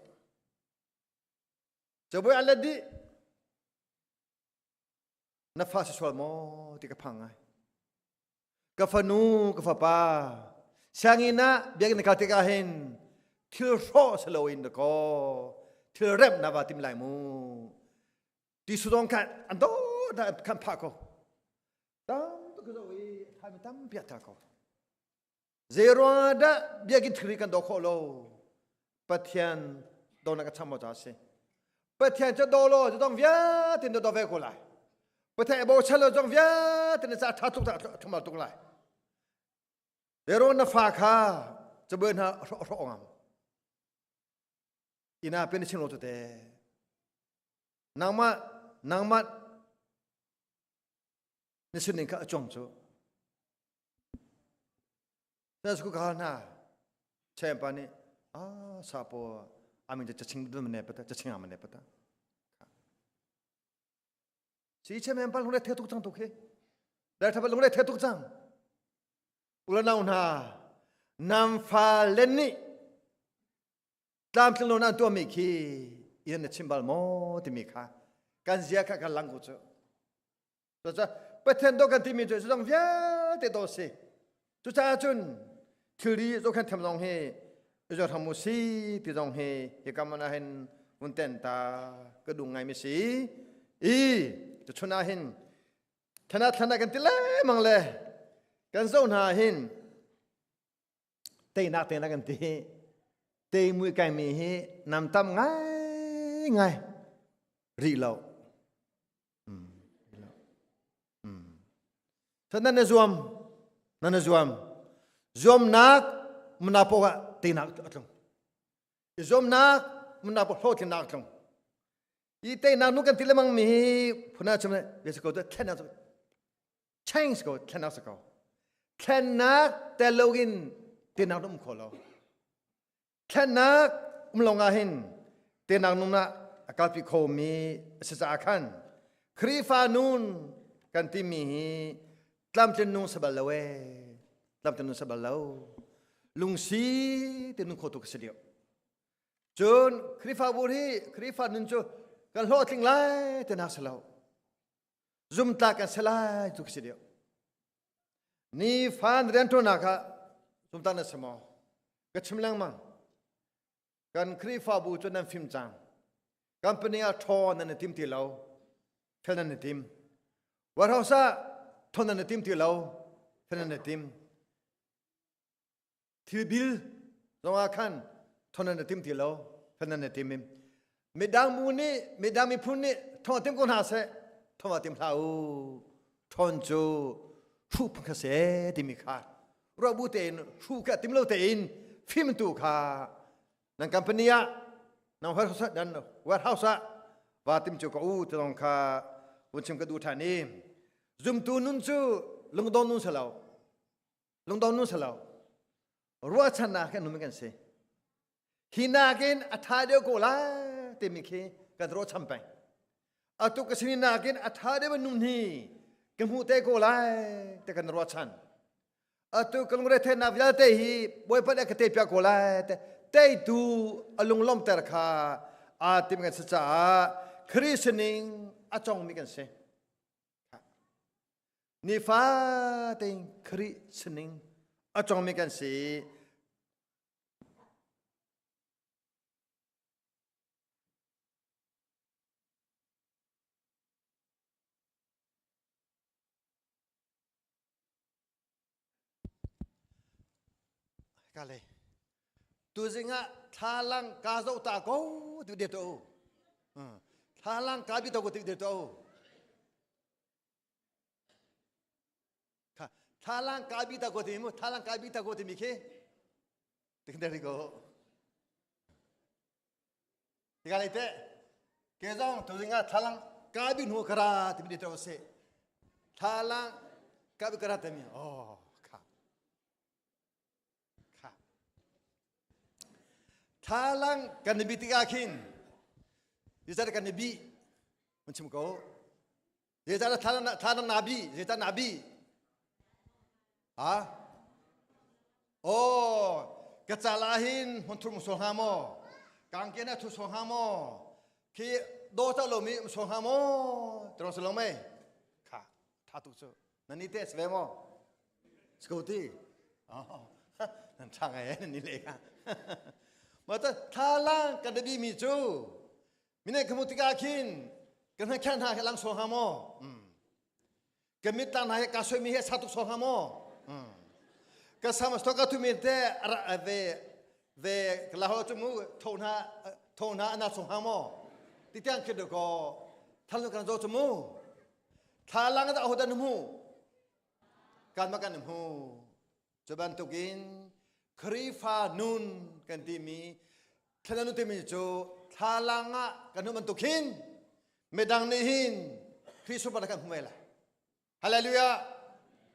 Cabuai an let dih. Na fa si sual maw ti ka phang ngai. Ka fanu, ka fapa, sianginn ah biakinn na kal tikah hin thil hrawh si loin dakaw thil remh na va tim lai mu. Ti su dong khan an do khan phah ko. Tam tuk ka zoh i thaimi tampi a tel ko. Zeiruangah dah biakinn thilri kan daw khawh lo? Pathian dawnak a cham maw ca a si. Pathian cu daw law cu dong vialte na daw ve ko lai. Pathian i bochan lo zong vialte na ca ṭha tuk dah ṭhumal tuk lai. Zeiruang na fa kha cabuai hna hrawh hrawh ngam. Ina pen na chim lo tu te. Nangmah nangmah na sining kha a cuang cu. Nan ka hna pa nih a sapo amin cha ching dum ne pata cha ching am ne pata si che men pa lung le the tuk chang tuk he le tha lung le the tuk chang ulanau hna nam fa len nih tlamtling lo nan tuahmi khi in na chim bal maw timi kha kan zia kha kan lang ko cu Cucaah Pathian dawt kan timi cu zong vialte dawt si. Cucaah cun thilri zohkhenh thiam zong hi i hram u si ti zong hi hika man ah hin vun ten ta ka duh ngai mi si. I. Tuchun ah hin thana thana kan ti lengmang le kan zo hna hin teinak teinak kan ti tei mui kai mi hi nam tam ngai ngai rih lo. Nan na zuam nan na zuam zuamnak muna po ah teinak a tlung. I zuamnak muna po hlawhtlinnak a tlung. I teinak nu kan ti lemang mi hi phuna chim le bia ko thlennak change ko thlennak sa ko. Thlennak tel loin teinak um kho lo. Thlennak um lo nga hin teinak nun ah a kalpi kho mi a si caah khan Khrihfa nun kan timi hi tlamtlin nung sabal lo ee tlamtlin nung sabal lo lungsi te nun kho tu ka si lio cun Khrihfabu hi Khrihfa nun cu kan hlawhtling lai te nak si lo zumtlak kan si lai tu ka si lio Ni fan rianṭuannak ah zumtak na si maw? Ka chim lengmang. Kan Khrihfabu cu nan fim cang. Company ah ṭhaw nan i tim ti lo. Fel nan i tim. Warehouse ah ṭhaw nan i tim ti lo. Fel nan i tim. Thil bil zongah khan ṭhaw nan i tim ti lo. Fel nan i tim. Midang bu nih, midang miphun nih ṭhaw tim ko hna seh. Ṭhaw tim hlah u. Ṭhawn cu hruh phun kha si timi kha ruah bu tein hruh kha tim lo tein fim tu kha nan company ah nan warehouse nan warehouse ah va tim cu ka u ti zong kha vun chim ka duh ṭhan i zumtu nun cu lungdon nun si lo lungdon nun si lo ruahchannak he nun kan si hi nakin a ṭha deuh ko lai timi khi kan ruahchan peng atu ka sinin nakin a ṭha deuh nun hi ka hmuh te ko lai te kan ruahchan atu ka lungretheihnak vialte hi Bawipa nih a ka teipiak ko lai te teitu a lunglawmter kha aa tim kan si caah Khrih sining a congmi kan si nifatein Khrih sining a congmi kan si. Kale tuzing ah thlalang ka zoh ta ko tu de to thlalang ka bi to ko tu de to thlalang ka bi ta ko ti mu thlalang ka bi ta ko ti mi khi Tikdari ko. Tika le te ke zong tu zinga thalang ka bi nu kara ti mi to se. Thalang ka bi kara te mi oh kha. Kha. Thalang kan bi tika khin. Zai kan bi mun chim ko. Zeicahdah thla na bi? Zeicah na bi? Ha? Oh, ka cal ah hin hmun thur so hnga maw? Kangke na thu so hnga maw? Khi do ta lo mi so hnga maw? Tro so lo mei? Kha, tha tu cu. Na ni te sve maw? Skoti. Oh, nan tha ngai eh, ni le ka. Ma ta tha lang kan bi mi cu Mine ka hmuh tikah khin ka hnakhiah hna he lang sual hnga maw? Ka mit tlang hna he ka soimi he sa tuk sual hnga maw? Ka sam a ka thumi te ve ve ka la ho chu mu tho hna tho hna ana sung hnga maw? Ti tiang khi ko thal kan zo chu mu thla lang da ho dan mu kan ma kan mu Cu bantukin Khrihfa nun kan timi thla nun timi cu thlalang ah kan nun bantuk hin midang nih hin Khrih sunparnak kan hmu ve lai. Hallelujah!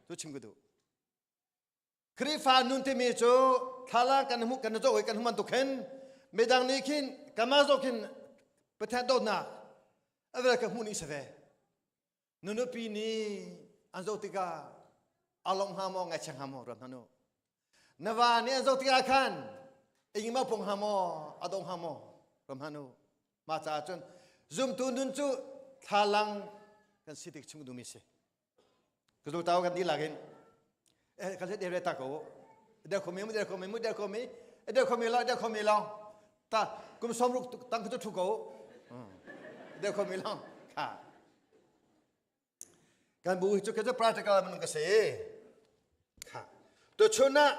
Tu chim ka duh. Khrihfa nun timi cu thlalang kan hmu kan zoh i kan hmu bantuk hin midang nih khin kanmah zoh khin Pathian dawtnak a vel ka hmuh ni si ve. Na nupi nih an zoh tikah a lawmh hnga maw ngaihchia hnga maw ruat hmanh u. Na va nih an zoh tikah khan ing ma pung hnga maw a dong hnga maw ruat hmanh u. Mah caah cun zumtu nun cu thlalang kan si tik chung duhmi si. Ka zul tau kan dihlak in eh kan let ere ta ko der khomi mu der khomi mu der khomi der khomi lo der khomi lo ta kum som ruk tang ku thu ko der khomi lo kha. Kan bu hi cu ka cu practical man ka si. Kha. Tu chun ah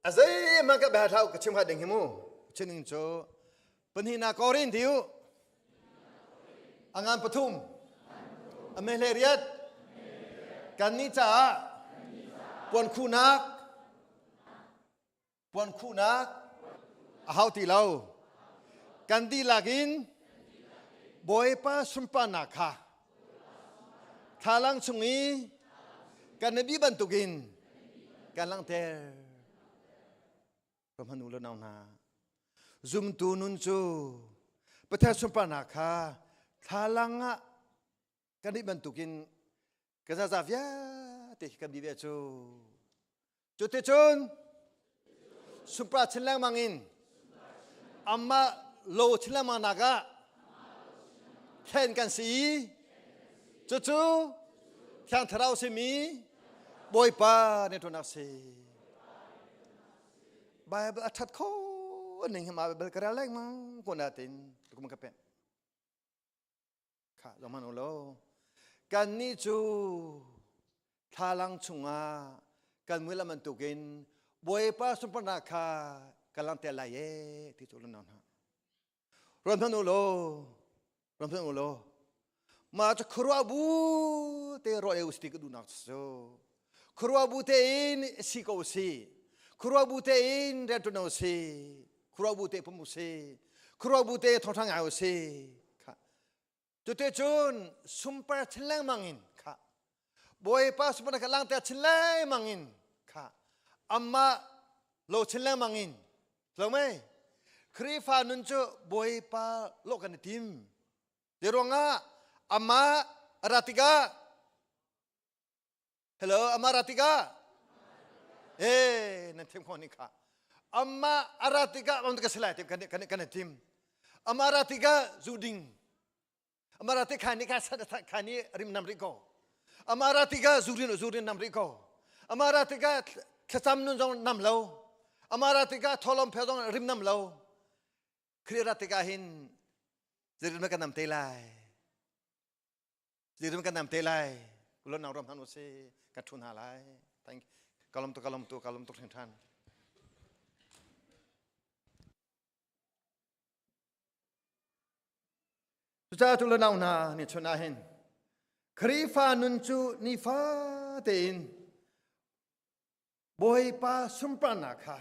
a zeihmanh ka bia thlau ka chim hnga ding hi mu. Chining cu pahnihnak Korin tiu a ngan pathum a mehle riat kan nih caah puan khuhnak puan khuhnak a hau ti lo. Kan dihlak in Bawipa sunparnak kha thlalang chung i kan nabi bantukin kan langhter. Ka hmanu le nau hna, zumtu nun cu Pathian sunparnak kha thlalang ah kan nih bantukin ka zaza vialte hi kan bi ve cu. Cuticun sunpar chin lengmang in amah lo chin lengmang nak ah thlen kan si i cucu Thiang Thlarau simi Bawipa nih ṭuan si. Bible a ṭhat kho ning hi ma Bible ka rel lengmang ko natin tukum ka pe. Kha zong hman u law kannih cu thlalang chungah kan mui lam bantukin Bawipa sunparnak kha ka langhter lai e ti cu lan hna. Ruat hmanh u law, ruat hmanh u law, mah cu khuaruah bu te ruah u si ti ka duhnak cu. Khuaruah bu tein si ko si. Khuaruah bu tein rianṭuan u si. Khuaruah bu te pum u si. Khuaruah bu te thawngṭha ngai u si. Cuticun sunpar chin lengmang in kha Bawipa sunparnak kha langter chin lengmang in kha amah lo chin lengmang in lo mei Khrihfa nun cu Bawipa lawh kan i tim. Ti ruangah amah a ra tikah Hello, amah ra tikah eh nan thiam khawh ning kha amah a ra tikah am ka salai kan kan kan tim amah ra tikah zu ding amah ra tik kha ni kha sat kha ni rim nam ri ko amah ra tikah zu rin zu rin nam ri ko amah ra tikah thlacam nun zong nam lo amah ra tikah tholom phe zong rim nam lo Khrih ra tikah hin zeirin kan nam te lai Zirim kan nam te lai. Kulon nang ram han u si ka thun ha lai. Thank kalom tu kalom tu kalom tu theng than. Cucaah tu le nau hna ni chun ah hin Khrihfa nun cu nifa tein Bawipa sunparnak kha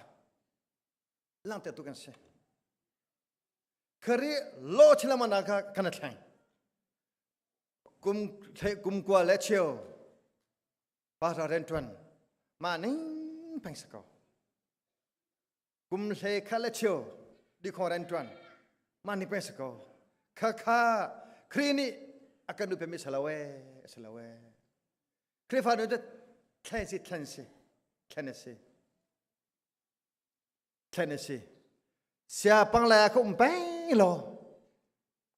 langhter tu kan si. Khrih law chilamana kha kan thleng. Kum kum kua le cheu pa ra ren tuan ma ning peng sa ko. Kum hle kha le cheu di kho ren tuan ma ning peng sa ko. Kha kha Khrih nih a kan nu pe mi salawe salawe. Khrihfa nu te thlen si thlen si thlen si. Thlen a si. Sia panglai ah ka um peng law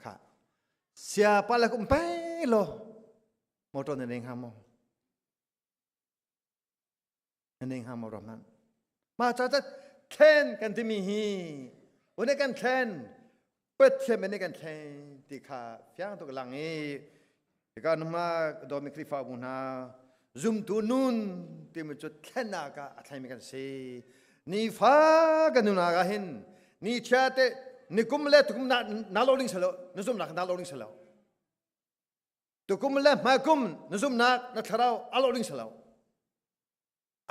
kha sia panglai ka um peng law motor na nei hnga maw? Na nei hnga maw ram Ma ca ca thlen kan timi hi une kan thlen Pathian men kan thlen ti kha fiang tuk lang i ka numa dawmi Khrihfabu hna zumtu nun timi cu thlennak ah a thlengmi kan si nifa kan nunak ah hin ni chia te ni kum le tukum na na lo ding salo na zumnak na lo ding salo tukum le hmai kum na zumnak na thlarau a lo ding salo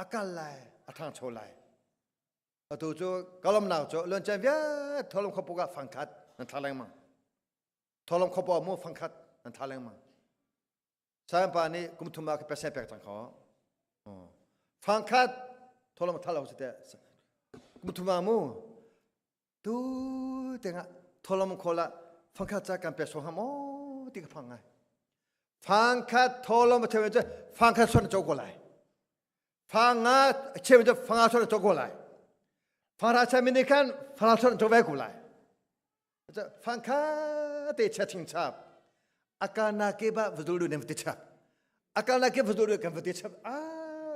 a kal lai a ṭhangcho lai atu cu kalomnak cu luancian vialte tholom khuapuk ah fangkhat nan thla lengmang tholom khuapu mu fangkhat nan thla lengmang sayampa nih kum thum ah pese pek cang kho fangkhat tholom thalo si te kum thum ah mu tu tengah tholom khola fangkhat cha kan pe so ham o ti ka phang ngai fangkhat tholom chewe chu fangkhat son cho ko lai fanga chewe chu fanga son cho ko lai fara cha mi ni khan fara son cho ve ko lai fangkhat te cha ching chap akana ke ba vdulu nem te chap akana ke vdulu kan vte chap a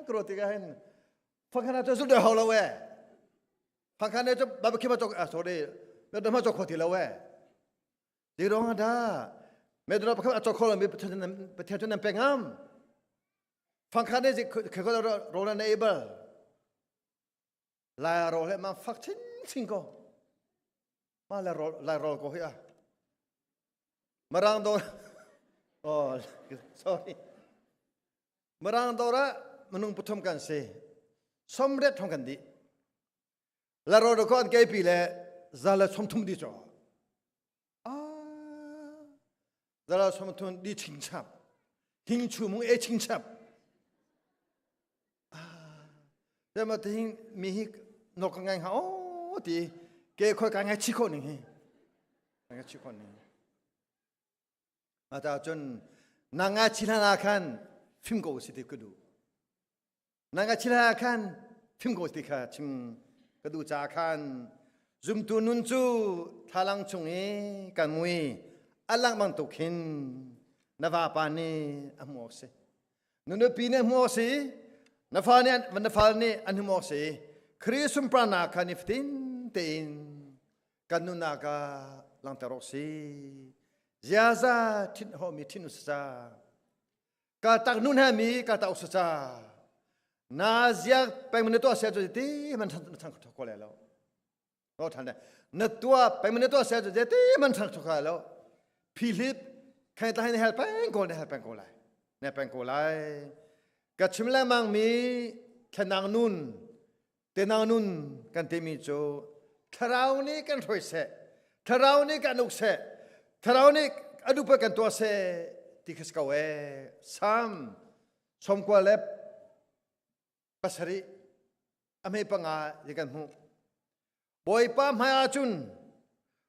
kro ti ga hen fangkhat na chu zul ho lo we Phakhan ne chu ba khi ma chok ah sorry me dama chok khoti lo we di rong da me dro pakhat chok kholo mi pathian chu nam pe ngam. Fangkha ne khi ko ro na ei bal. Lai ro le ma fak chin chin ko. Ma la ro lai ro ko hi a. Marang do oh sorry. Marang do ra manung pathum kan si. Somret thong kan di. La ro do ko an ke pi le za la som thum di cho. Ah za la som thum di ching chap. Hing chu mung e ching chap. Ah te ma te hing mi hi nok ka ngai ha o ti ke khoi ka ngai chi kho ning hi. Ngai chi kho ning. Ata cun na nga chi hlan ah khan fim ko si ti ka duh. Na nga chi hlan ah khan fim ko ti kha chim ka duh ca khan zumtu nun cu thlalang chung i kan mui a lang bantuk khin na vapa nih a hmu awk si. Na nupi nih a hmu awk si. Na fa nih na fal nih an hmu awk si. Khrih sunparnak kha nifatin tein kan nunnak ah langhter awk si. Ziaza thin homi thin usaca. Ka tak nun he mi ka ta usaca. Na ziak peng na tuah sia cu ti man than than ko le lo. No than le. Na tua peng na tuah sia cu ti man than ko lo. Philip khai ta hel peng ko ne hel peng ko lai. Ne peng ko lai. Ka chim lengmang mi thlanang nun Tenau nun kan timi cu thlarau nih kan hruai seh, thlarau nih kan uk seh, thlarau nih a dupa kan tuah seh ti kha si ko ee. Salm 97 a hme panga ti kan hmuh. Bawipa hmai ahcun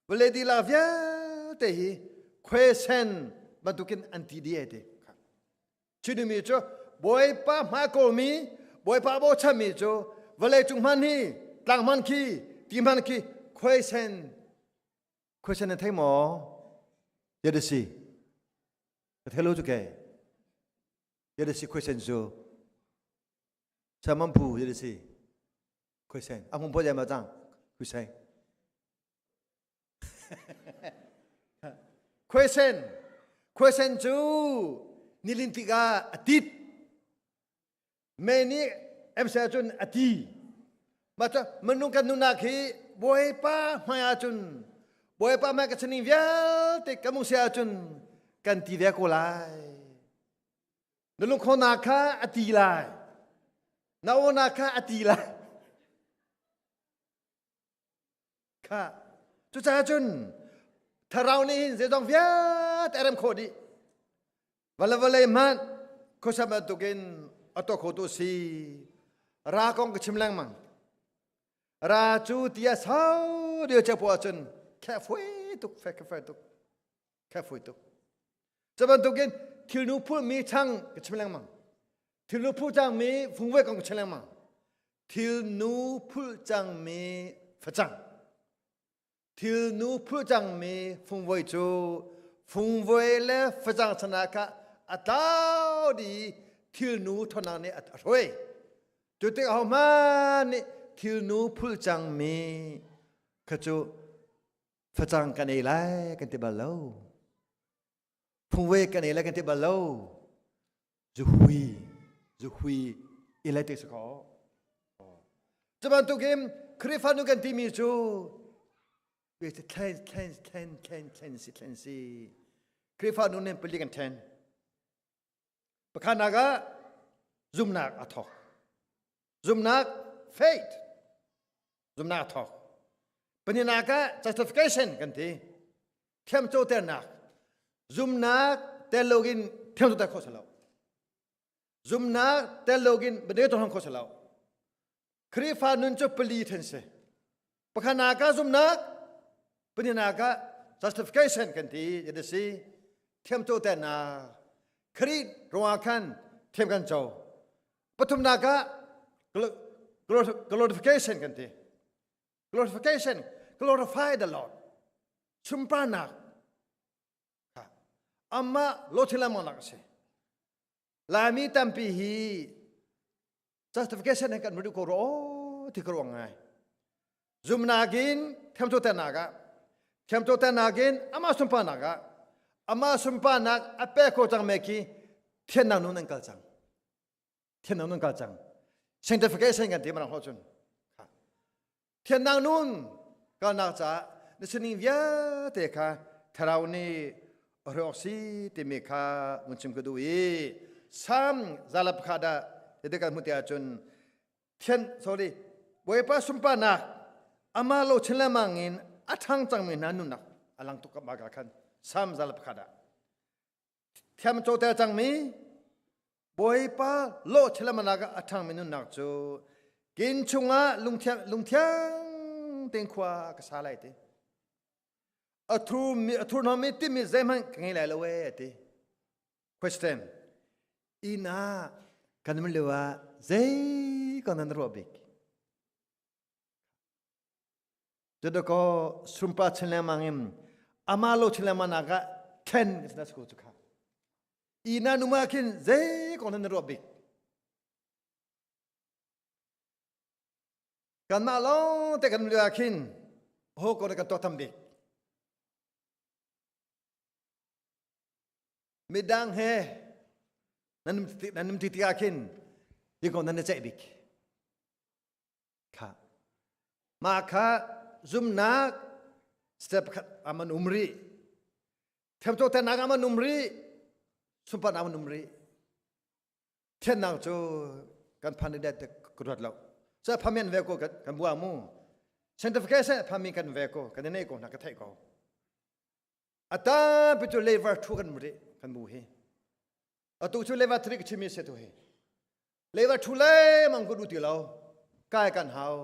vawlei dihlak vialte hi khuaisen bantukin an ti dih ai ti. Chinimi cu Bawipa hmai kawlmi, Bawipa bochanmi cu vawlei cung hman hi, tlang hman khi, ti hman khi khuaisen khuaisen na thei maw? Yadasi. Ka thei lo cu ke. Yadasi khuaisen cu. Samampu yadasi. Khuaisen. A hmung po jai ma cang. Khuaisen. Khuaisen khuaisen cu nilin tikah a tit mei nih emse ahcun a ti mah cu minung kan nunak hi bawipa hmai ahcun bawipa hmai ka chaning vialte kan mung si ahcun kan ti ve ko lai na lungkhawnak kha a ti lai na awnak kha a ti lai Kha cucaah cun thlarau nih hin zeizong vialte a rem khawh dih. Vale vawlei hmanh khuasa bantukin a tuah khotu a si. Ra kong ka chim lengmang. Ra cu ti a sau dio che poah cun kheh fui tuk fek fai tuk kheh fui tuk. Cu bantukin thilnu phulmi chang ka chim lengmang. Thilnu phul cangmi fungvoi kong ka chim lengmang. Thilnu phul cangmi facang. Thilnu phul cangmi fungvoi cu fungvoi le facang chana kha a tlau dih thilnu thawnak nih a hruai. Cu tik ahohmanh nih thilnu phul cangmi kha cu facang kan ei lai kan ti bal lo. Phungwe kan ei lai kan ti bal lo. Zuhui, zuhui i lai te si ko. Cu bantukin Khrihfa nu kan timi cu thlen thlen thlen thlen thlen si thlen si. Khrihfa nu nih pali kan then. Pakhatnak ah zumnak a thawk. Zumnak faith. Zumnak a thawk. Pahnihnak ah justification kan ti. Thiamcoternak. Zumnak tel loin thiamcoter khawh si lo. Zumnak tel loin bade tong khawh si lo. Khrihfa nun cu pali then si. Pakhatnak ah zumnak, pahnihnak ah justification kan ti, yada si. Thiamcoternak. Khrih ruangah khan thiam kan co. Pathumnak ah glorification kan ti. Glorification, glorify the Lord. Sunparnak. Amah lothilamang a si. Laimi tampi hi justification kan rudu ko ro ti ko ruang ngai. Zumnak in thiamcoternak ah thiamcoternak in amah sunparnak ah amah sunparnak a pe ko cang me khi thiannak nun an kal cang. Thian nun kal cang. Sanctification kan ti mana ho cun. Thian nang nun kalnak caah na sining vialte kha thlarau nih rawk si timi kha mun chim ka duh i Sam zalap kha dah tete kan hmu te ahcun thian sorry Bawipa sunparnak ama lo chin lengmang in a ṭhang cangmi hna nunnak a lang tuk ka khan Sam zalap kha dah thiam coter cangmi Bawipa lawh chelamanak ah a ṭhangmi nunnak cu kin chungah lungthiang lungthiang tein khua ka sa lai ti. A thurmi a thurhnawmmi timi zeihmanh ka ngei lai lo ee ti. Question. Inn ah kan um lio ah zei ko nan ruah bik? Cudaw sumpa chin lengmang in ama lo chin lengmang nak ah then na sku chu kha. Ina numa khin zei kong nan ruah bik. Kanmah lawng te kan lua khin ho ko na kan tuak tam bik. Midang he nan num ti tikah khin ti kong nan na ceih bik. Kha. Mah kha zumnak step khat aman um rih. Thiamcoternak aman um rih. Sunparnak aman um rih. Thiannak cu kan phan det ka ruat lo. Cu phamian ve ko kan bua mu. Sanctification phami kan ve ko kan nei ko na ka theih ko. Ata pi cu lever thu kan muri kan bu hi. Atu cu lever 3 ka chimi se tu hi. Leiva thu le mang ku du ti lo kai kan hau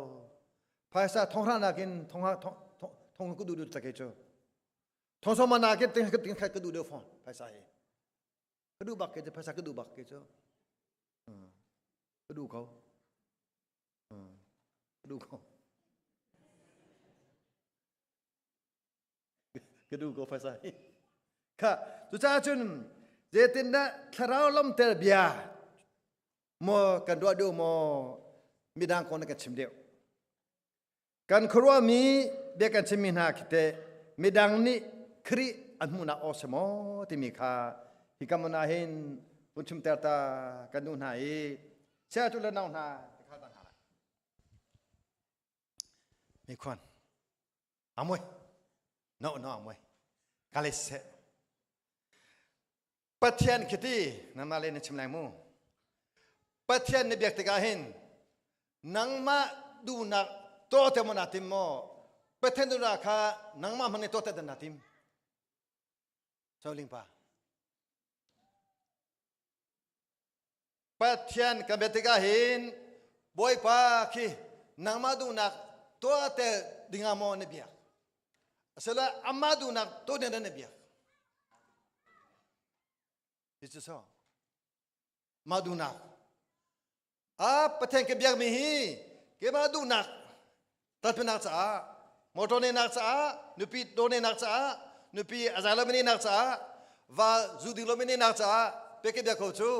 phaisa thonghra nakin thongha thong ku du du ta ke chu thong so ma nakin ting ting khat ka du du phone phaisa hi ka du bak ke chu phaisa ka du bak ke chu ka du ko ka du ko ka du ko phaisa hi kha cucaah cun zeitindah thlarau lamter bia maw kan ruah deuh maw midang kong na kan chim deuh kan khuaruahmi bia kan chimmi hna khi teh midang nih Khrih an hmuhnak aw si maw timi kha hi kam ah hin vun chimter ta kan duh hna i chia tu le nau hna kha ta hna mi khuan Amoi. No no amoi. Kalese. Pathian khiti nangmah le na chim lai mu. Pathian na biak tikah hin nangmah duhnak to te mo na tim mo Pathian duhnak kha nangmah hmang to te na tim. So ling pa. Pathian kan biak tikah hin Bawipa khi nangmah duhnak tuah te dingah maw na biak? Asila amah duhnak tuah ding na biak? Hi cu so. Mah duhnak. A Pathian ka biakmi hi keimah duhnak tatpinak caah motor nenak caah nupi do nenak caah nupi azai lo nak caah va zu ding lo nak caah pe ke biak ko cu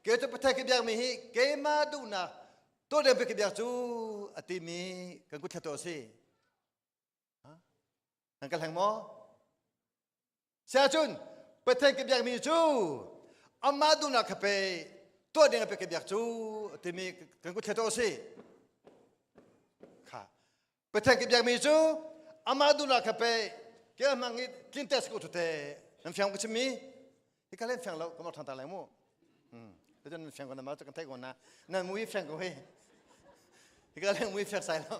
ke cu pathian ke biak mi hi keimah duhnak to deng pe ke biak cu ati mi kan kut to si nan ka hleng maw sia cun pathian ke biak mi cu amah duhnak kha pe tuah ding pe ke biak cu timi kan kut to si kha pathian ke biak mi cu amah duhnak kha pe ke mang i tlin test ko te nan fiang ko chimi hi ka len fiang lo ka mo thang ta lai mu te nan fiang ko na ma kan thai ko na nan mui fiang ko hi hi ka len mui fiang sai lo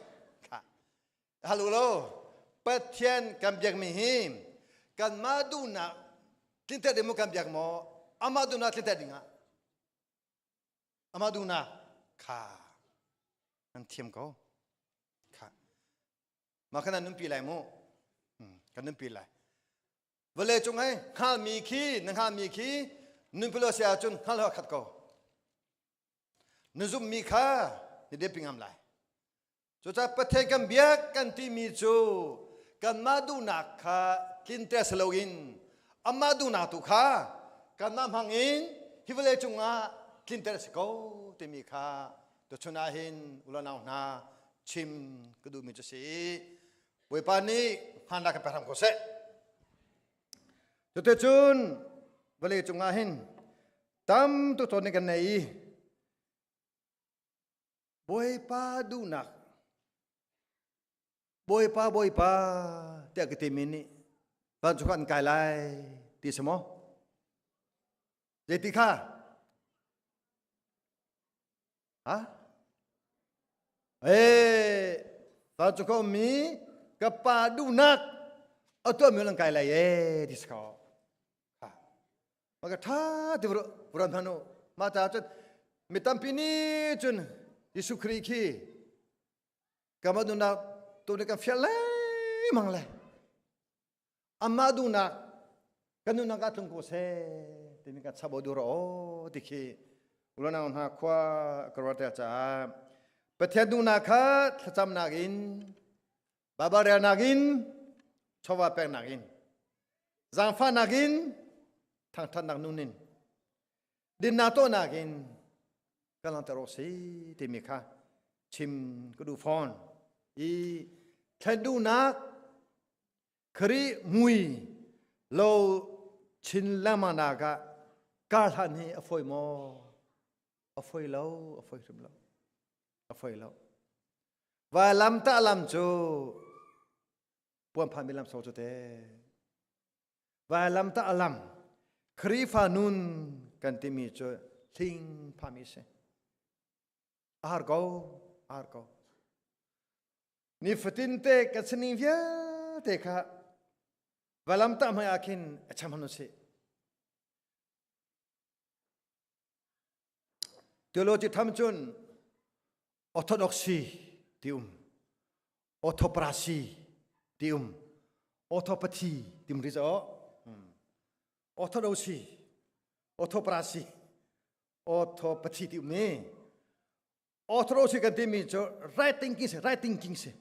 kha Halu lo Pathian kan biakmi hi kanmah duhnak tlinter ding maw kan biak maw amah duhnak tlinter ding ah amah duhnak kha nan thiam ko kha mah kha nan nunpi lai mu kan nunpi lai vawlei cung hei hngalmi khi na hngalmi khi nunpi lo si ahcun hngal ho khat ko na zumhmi kha na dirpi ngam lai Cucaah Pathian kan biak kan timi cu kanmah duhnak kha tlinter si loin amah duhnak tu kha kanmah hmang in hi vawlei cungah tlinter si ko timi kha tuchun ah hin ulanau hna chim ka duhmi cu si. Bawipa nih hmanlak kan pe hram ko seh. Cuticun vawlei cungah hin tam tu cawn kan nei i. Bawipa duhnak Bawipa Bawipa tiah ka timi nih vancung an kai lai ti si maw? Zeiti kha? Ha? Eh, vancung ka ummi ka pa duhnak a tuahmi an kai lai ee ti si ko. Ha. Maka tha ti vuran hmanh u. Mah caah cun mi tampi nih cun Jesuh Khrih khi kama duhnak tu nih kan fial lengmang le amah duhnak kan nunnak ah tlung ko seh timi kan chabo dur o ti khi ulonau hna khua ka ruat caah Pathian duhnak kha thlacamnak in Baibal relnak in chawva peknak in zaangfahnak in thangthatnak nun in dinnak tuahnak in kan langhter awk si timi kha chim ka duh fawn i thlen duhnak Khrih mui lo chin lengmang nak ah kar hlan hi a fawi maw? A fawi lo, a fawi hrim lo. A fawi lo. Vailam tah lam cu puan phanmi lam so cu te. Vailam tah lam Khrihfa nun kan timi cu hling phami si. A har ko, a har ko. Nifatin te kan sining vialte kha vailam tah hmai ah khin a cham han usih. Theology tham cun orthodoxy ti um, orthopracy ti um, orthopathy ti um ri zo. Orthodoxy, orthopracy, orthopathy ti um ni. Orthodoxy kan timi cu right thinking si, right thinking si.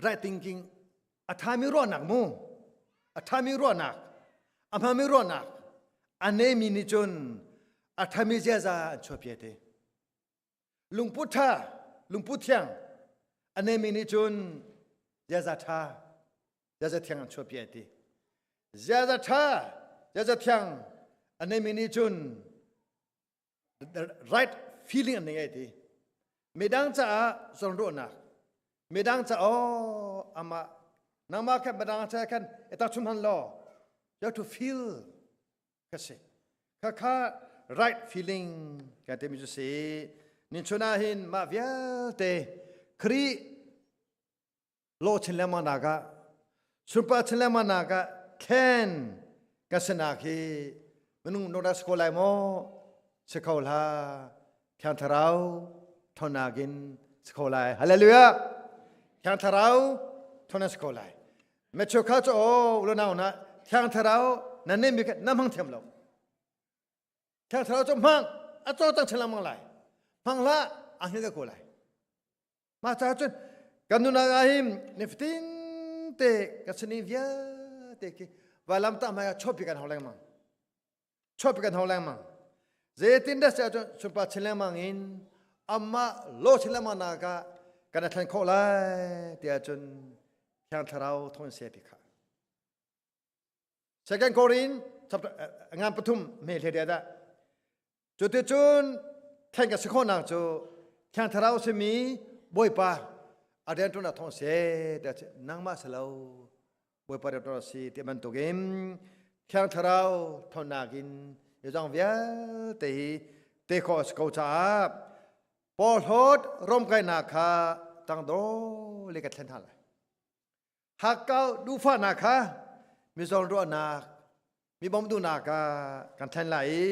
Right thinking a thami ruahnak mu a thami ruahnak a hmami ruahnak a neimi nih cun a thami ziaza an chuahpi te lungput tha lungput thiang a neimi nih cun ziaza tha ziaza thiang an chuahpi ti ziaza tha ziaza thiang a neimi nih cun the right feeling an ngei ti midang caah zawnruahnak midang ca oh ama nangmah khan midang ca khan eta chum han law you have to feel ka si kha kha right feeling ka te mi chu si nin chuna hin ma vialte khri lo chin lengmang nak ah sunpa chin lengmang nak ah khen ka sinak hi minung no dah ko lai maw si kho hla thiang thlarau thawnnak in si kho lai hallelujah thiang thlarau thawnnak si kho lai Matthew kha cu o lo nau na thiang thlarau na nem mi na hmang thiam lo thiang thlarau cu hmang a caw cang chin lengmang lai hmang hlah a hngil ko lai Mah caah cun kan nunnak ah hin nifatin te ka sining vialte khi vailam tah hmai ah chuahpi kan hau lengmang. Chuahpi kan hau lengmang. Zeitin dah siah cun sunpa chin lengmang in amah lo chin lengmang nak ah kan i thlen khawh lai tiah cun Thiang Thlarau thawng in pi kha. Second Korin chapter ngan pathum me hle dah Cuticun thlen ka si khawhnak cu Thiang Thlarau simi Bawipa a rianṭuannak thawng si tiah nangmah si lo Bawipa rianṭuan a si ti bantukin Thiang Thlarau thawnnak in zeizong vialte hi te khawh a si ko caah porhlawt romkainak kha tangdor le ka thlen hna lai. Hakkau duhfahnak kha mizawn ruahnak mi bawmh duhnak ah kan thlen lai i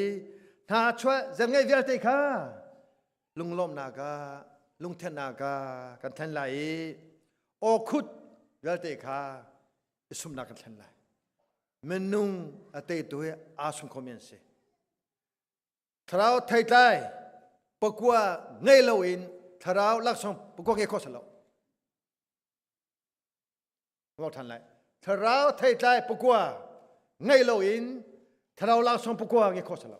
hna chuah zel ngeih vialte kha lunglawmhnak ah lungthennak ah kan thlen lai i awkhut vialte kha i sumnak kan thlen lai minung a teitu hi aa sum khomi an si thlarau theitlai pakua ngei loin thlarau laksawng pakua ngei kho si lo Ngok ṭhan lai. Thlarau theitlai pakua ngei loin thlarau laksawng pakua ngei kho salo.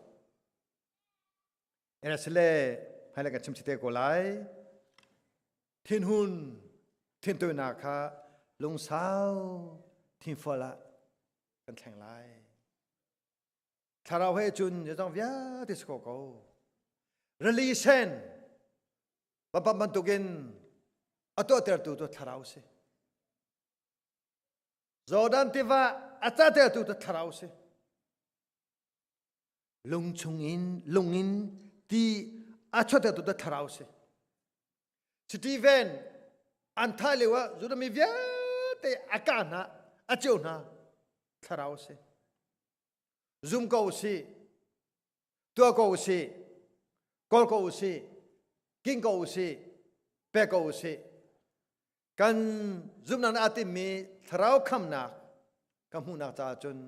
Ena sile hmailei kan chim te ko lai. Thinhun thintuinak kha lungsau thinfual ah kan thleng lai. Thlarau he cun zeizong vialte si ko ko. Rili sen. Papa bantukin a tuahtertu tu thlarau si. Jordan tiva a catertu tu thlarau si. Lung chungin lungin ti a chuahtertu tu thlarau si. Stephen an thah lio ah Judah mi vialte a kah hna a ceu hna thlarau si. Zum ko si tuah ko usih kawl ko usih king ko usih pe ko usih kan zumhnak aa timmi thlarau khamnak ka hmuhnak caah cun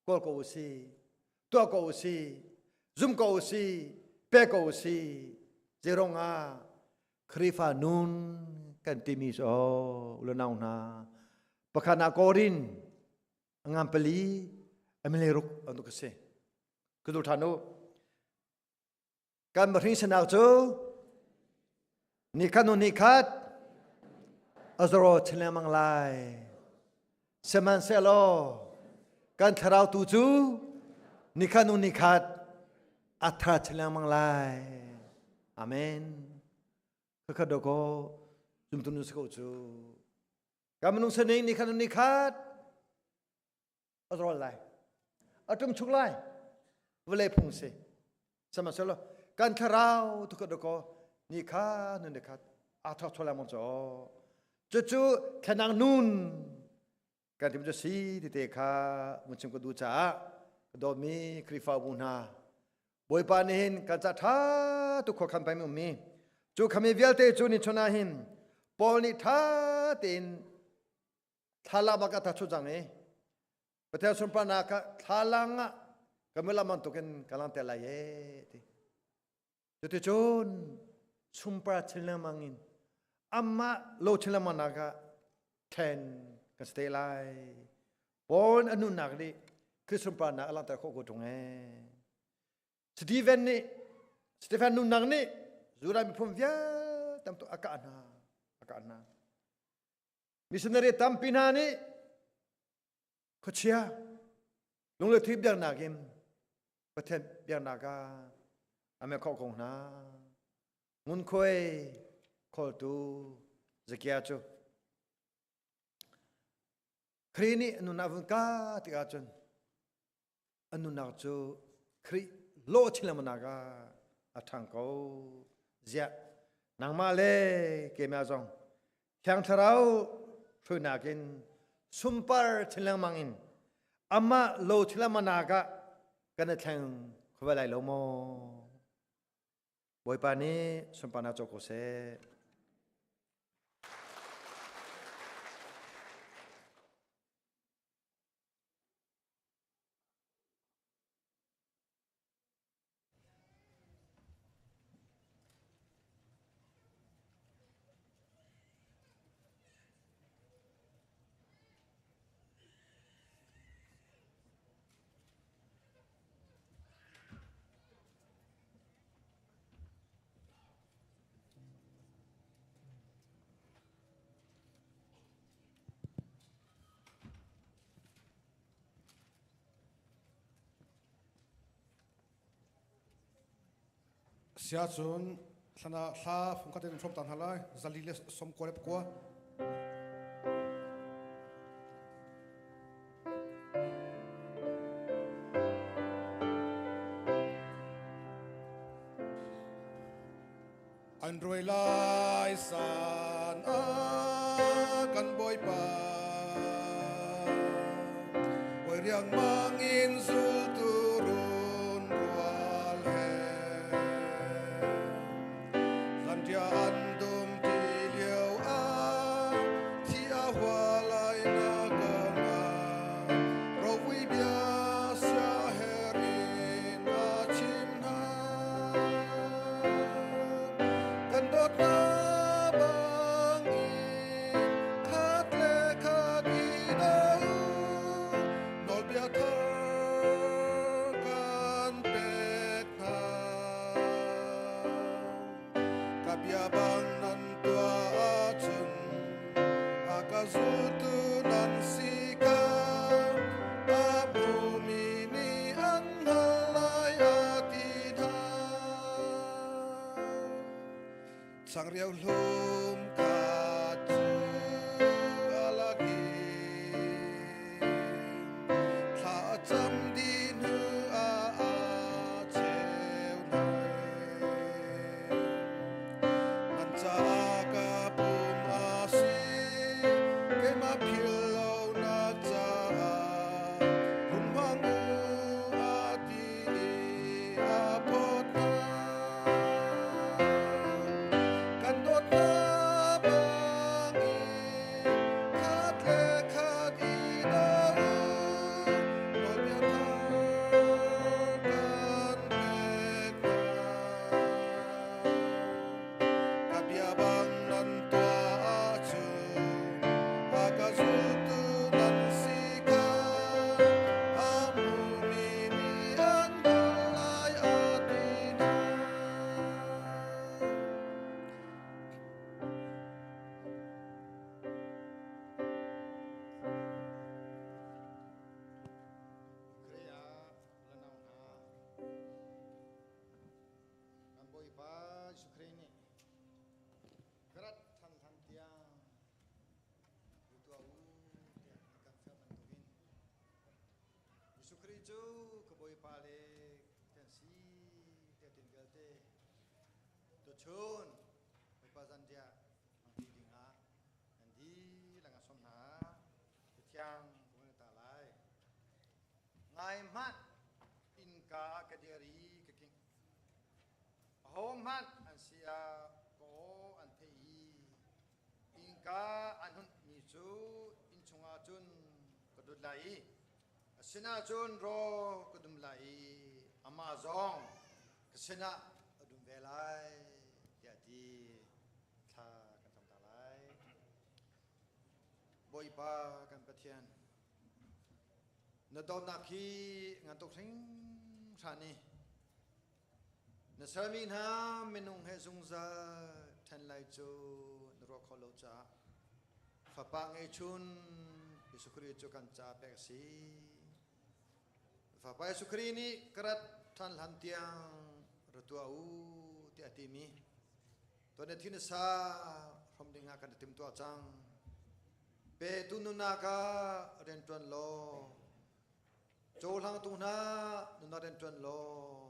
kawl ko usih tuah ko usih zum ko usih pe ko usih zeirong ah Khrihfa nun kan timi cu ulanau hna pakhat ah Korin ngam pali amile ruk an ka si ka dul than u kan mahring sanak cu ni khat nu ni khat azaro chinlemang lai sihmanhsehlaw kan thlarau tu cu ni khat nu ni khat a thar chinlemang lai amen khakhat do ko zumtu nu si ko cu Kan minung sining ni khan ni khat a rawl lai. A tum chuk lai. Vawlei phung si. Sihmanhsehlaw kan thlarau tu ka ko ni kha nun ni khat a thok thola mong cho. Cucu thlanang nun kan tim cu si ti te kha mun chim ka du caah ka dawtmi Khrihfabu hna Bawipa nih hin kan ca ṭha tuk khua khan peng ummi cu khami vialte cu ni chun ah hin Paul nih ṭha tein thlalang bak a tha chu cang i Pathian sunparnak kha thlalang ah ka mila bantukin ka langter lai e ti cuticun sunpar chin lengmang in amah lo chin lengmang nak ah then kan si te lai Paul a nunnak nih Khrih sunparnak a langhter khawh ko ṭung ee. Stephen nih Stephen nunnak nih Judah miphun vialte tam tuk a kah hna a kah hna. Missionary tampi hna nih khuachia lungle thip biaknak in Pathian biaknak ah a me khawh ko hna. Ngunkhuai khawltu Zakia cu Khrih nih a nunnak vun ka tikah cun a nunnak cu Khrih lawh chin lengmang ah a ṭhang ko. Ziah nangmah le keimah zong Thiang Thlarau hruainak in sunpar chin lengmang in amah lo chin lengmang ah kan i thleng kho lai lo maw? Bawipa nih sunparnak co ko seh. Siacun hlana hla fungkhat in hrom ta hna lai zali le som kua le pakua. An ruai lai san ah kan Bawipa Bawi riangmang in zultu run rual he Zanṭia an dum ti lio ah thi a hua lai na kong ah ropui bia siaherh in a chim hna. Kan dawtnak bangin khat le khat i do nawlbia thar kan pek hna. Ka bia bang nan tuah ahcun a ka zultu nan si kha a hmumi nih an hngalh lai a ti hna. Sangriau hlum khat cu a lak i thla a cam dih hnu ah a cheu hna. Nan caah ka pum a si, keimah philh lonak caah rung hmang u, a ti i a phawt hna. Kan dawt hna bangin khat le khat i daw u, nawlbia thar kan pek hna. Ka bia bang nan tuah ahcun a ka zultu nan si kha a hmumi nih an hngalh lai, a ti hna. Khrih ah lanau hna, kan Bawipa Jesuh Khrih nih ka rat than hlan tiang ru tuah u tiah a kan fial bantukin Jesuh Khrih cu ka Bawipa le kan si tiah tin vialte tuchun Bawipa zanriah hmangṭi dingah nan dihlak a sawm hna. Cathiang ka vun ta lai. Ngai hmanh, innka ah ka dir i ka kingh. Ahohmanh an si ah ka aw an theih i innka an hunhmi cu inn chungah cun ka lut lai i a sinah cun rawl ka dum lai i amah zong ka sinah a dum ve lai, tiah a ti. Thla kan cam ta lai. Bawipa kan Pathian, na dawtnak hi ngan tuk hringhran i na sermi hna minung he zungzal ṭhen lai cu na ruah kho lo caah Fapa ngeihchun Jesuh Khrih cu kan ca pek a si. Fapa Jesuh Khrih nih ka rat ṭhan hlan tiang ra tuah u tiah a timi tuan na thin a sa hrom ding ah kan i timtuah cang. Petu nunnak ah rianṭuan law, cohlangtu hna nunnak rianṭuan law,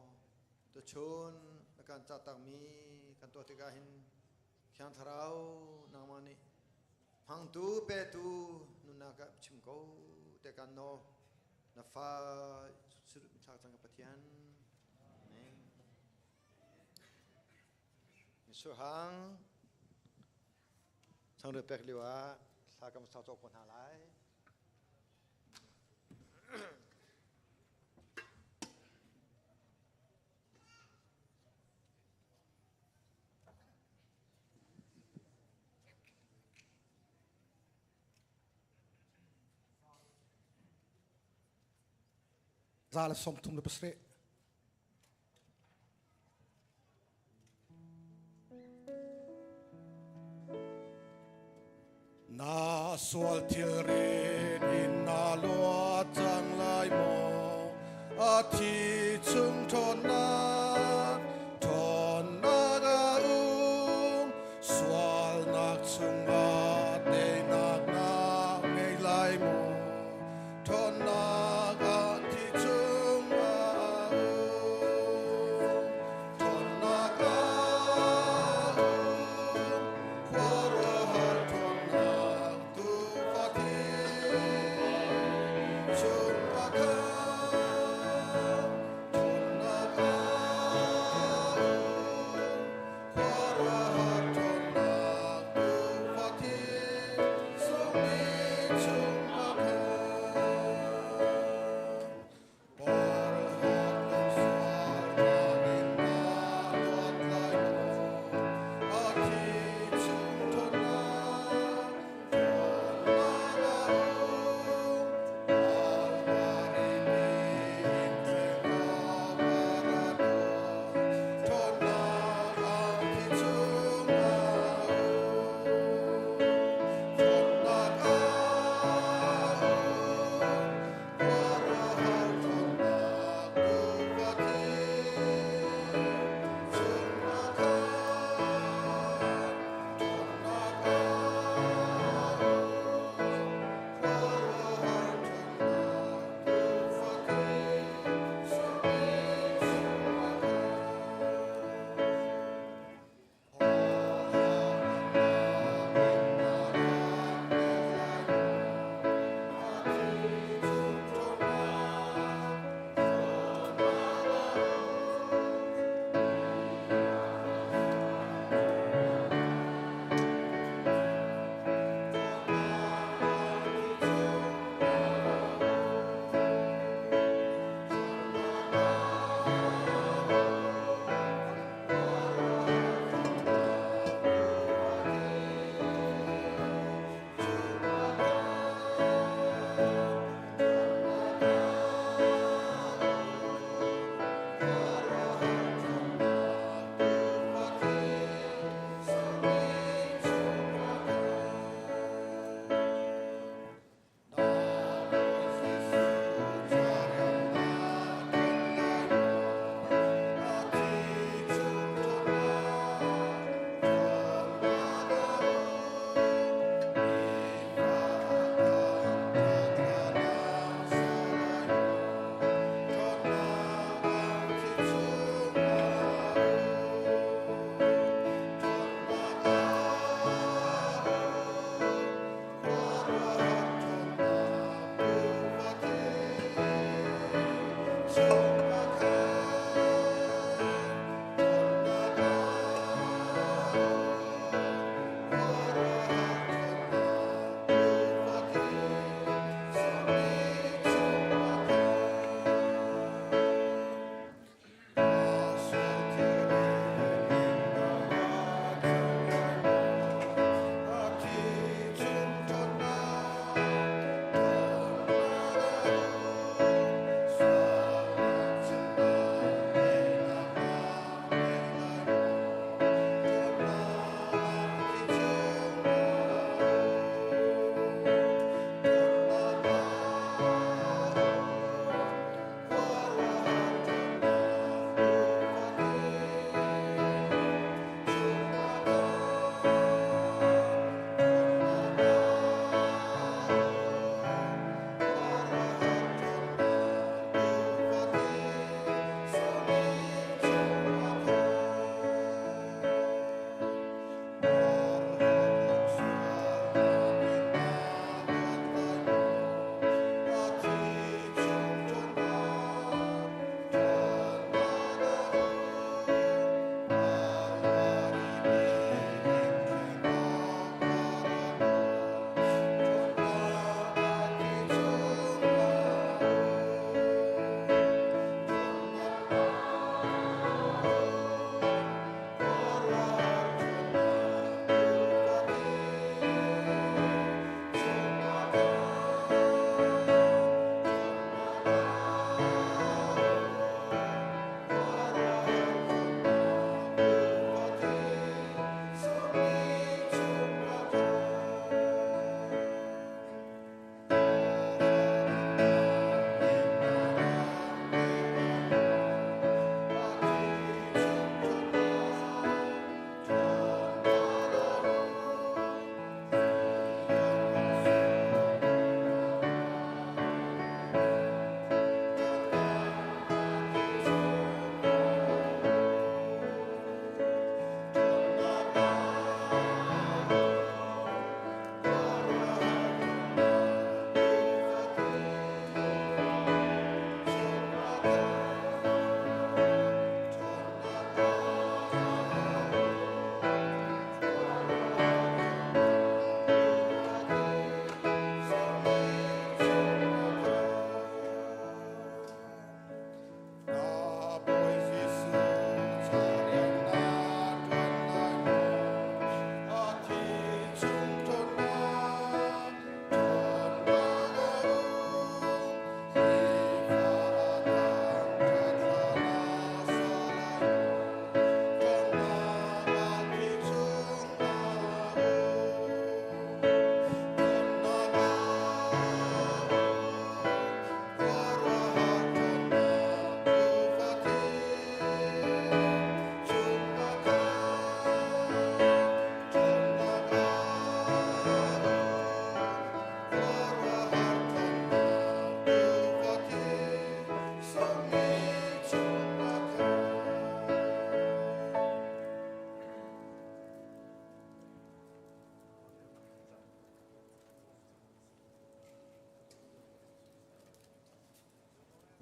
tuchun na kan cahtakmi kan tuah tikah hin Thiang Thlarau nangmah nih hmangtu petu nunnak ah chim ko te kan nawl. Na fa thlak cang ka Pathian. Amen. Misuhang changreu pek lio ah thla kam sau cawk ko hna lai. 137. Na sual thilrit in na luat cang lai maw? A thi chung ṭhawnnak, ṭhawnnak a um. Sualnak chungah teinak na ngei lai maw? Ṭhawnnak a thi chungah a um. Ṭhawnnak a um. Khuaruahhar ṭhawnnak tuufa thi chungah khan ṭhawnnak a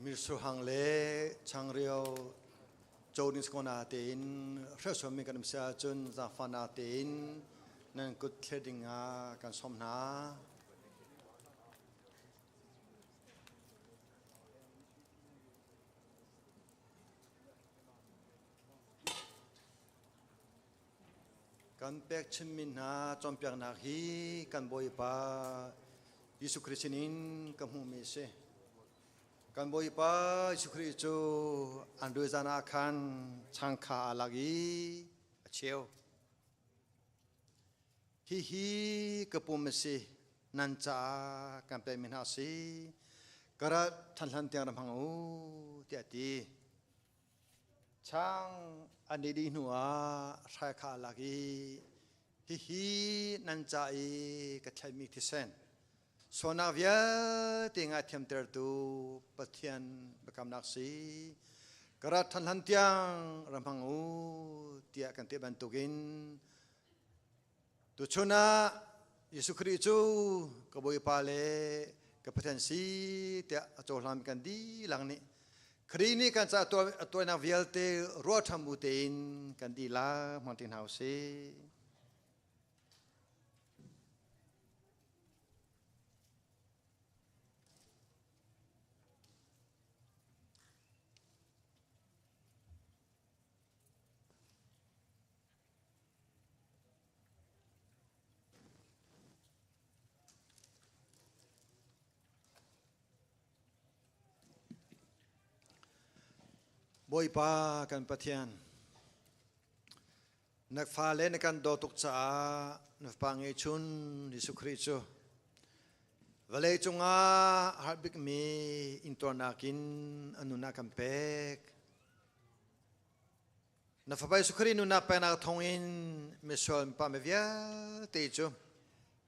Mirsuhang le changreu co ding sikona tein hresuami kan um si ahcun zaangfahnak tein nan kut thlet ding ah kan sawm hna. Kan pek chinmi hna cawnpiaknak hi kan Bawipa Jesuh Khrih sinin ka hmuhmi a si. Kan Bawipa Jesuh Khrih cu an rui zan ah khan chang kha aa lak i a cheu. Hihi ka pum a si, nan caah kan pekmi hna a si. Ka rat ṭhan hlan tiang ra hmang u, tiah a ti. Chang an i dih hnuah hrai kha a lak i hihi nan ca i ka thlaihmi thisen sualnak vialte ngaithiamtertu Pathian biakamnak si ka rat ṭhan hlan tiang ra hmang u tiah kan ti bantukin tuchun ah Jesuh Khrih cu ka Bawipa le ka Pathian si tiah a cohlan kan dihlak nih Khrih nih kan caah a tuahnak vialte ruah ṭhan bu tein kan dihlak hmang ti hna u sih. Bawipa kan Pathian, na fale na kan daw tuk caah na Fapa ngeihchun Jesuh Khrih cu vawlei cungah a har bikmi intuarnak in a nun a kan pek. Na Fapa Jesuh Khrih nunnak peknak thawngin misual pa mi vialte cu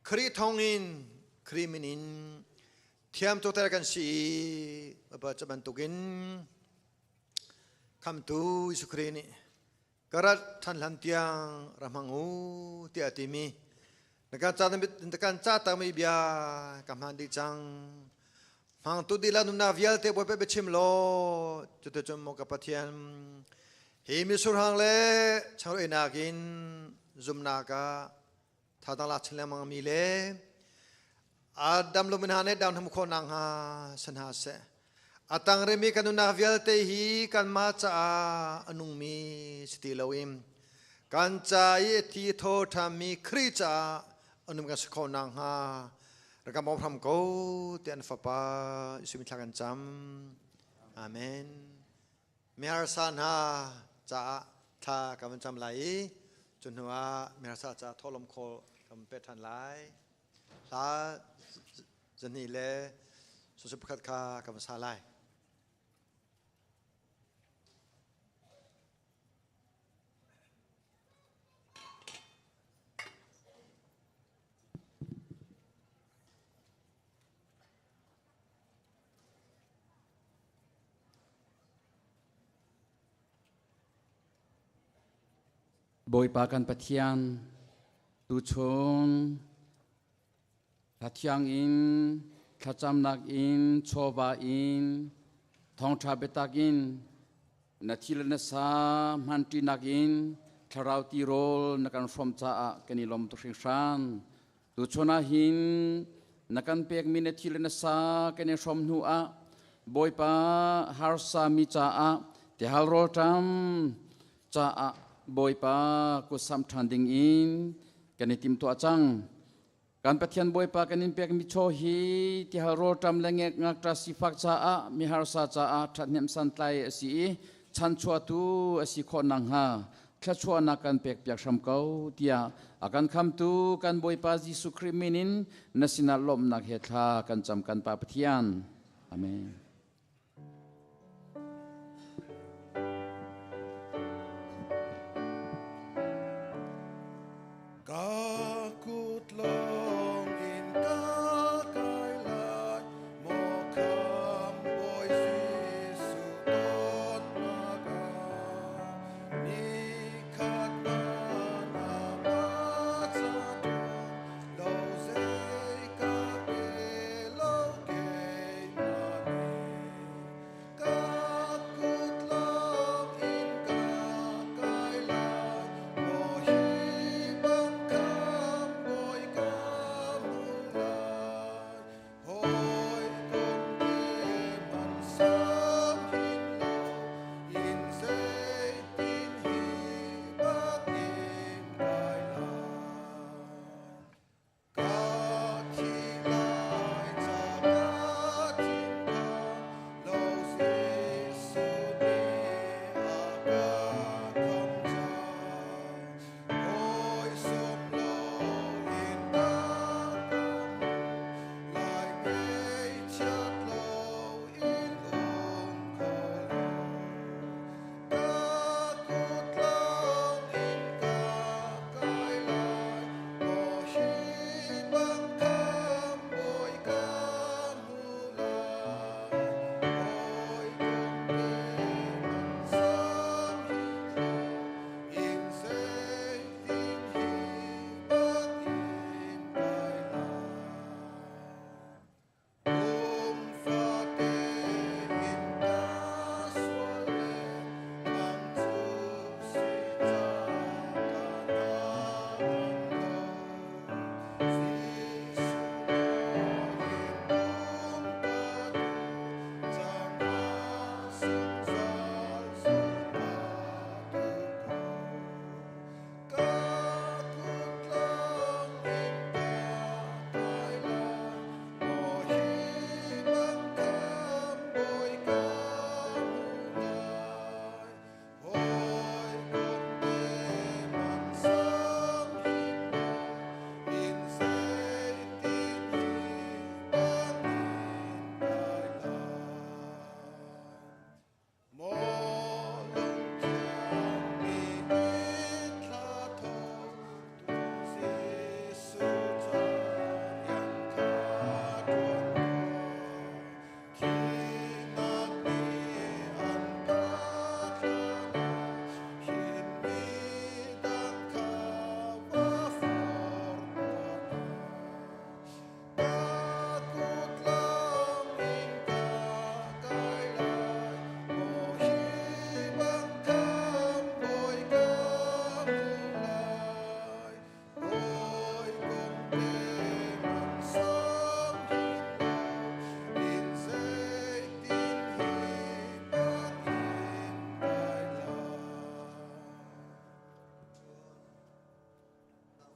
Khrih thawngin Khrih min in thiam tukter kan si i Bawipa cu bantukin Khamtu Jesuh Khrih nih ka rat ṭhan hlan tiang ra hmang u tiah a timi na kan ca takmi bia ka hmaan dih cang. Hmangtu dihlak nunnak vialte Bawipa biachim law cuticun maw ka Pathian hi misurhang le changreu in zumnak ah thadang lak chin lengmang mi le Adam lo hna nih dam hmu khawh nakhnga si hna seh. A tang rimi kan nunnak vialte hi kanmah caah a nungmi si ti loin kan ca i a thi thaw ṭhanmi Khrih caah a nung kan si khawh nakhnga rak kan bawm hram ko tiah an fapa Jesuh min thla kan cam. Amen. Miharsa hna caah thla kan van cam lai i cu hnu ah miharsa caah thawhlawm khawl kan pek ṭhan lai. Hla zahnih le sawsawh pakhat kha kan van sa lai. Bawipa kan Pathian, tuchun hlathiang in thlacamnak in chawva in thawngṭha biatak in na thi le na sa hmanṭinak in thlarau tirawl na kan hrawm caah kan i lawm tuk hringhran. Tuchun ah hin na kan pekmi na thi le na sa kan i hrawm hnu ah Bawipa harsa mi caah tihal rawlṭam caah Bawipa kutsam ṭhan ding in kan i timtuah cang. Kan Pathian Bawipa kan in pekmi chaw hi tihal rawlṭam le ngek ngakṭa sifak caah mi harsa caah ṭhathnem santlai a si i chanchuahtu a si khawh nakhnga thluachuahnak kan pekpiak hram ko tiah a kan khamtu kan Bawipa Jesuh Khrih min in na sinah lawmhnak he thla kan cam kan Pa Pathian. Amen. Ka kut lawng in ka kai lai, maw kham Bawi Jesuh dawtnak ah. Nikhat na na ca lo zei ka pe lo keimah nih.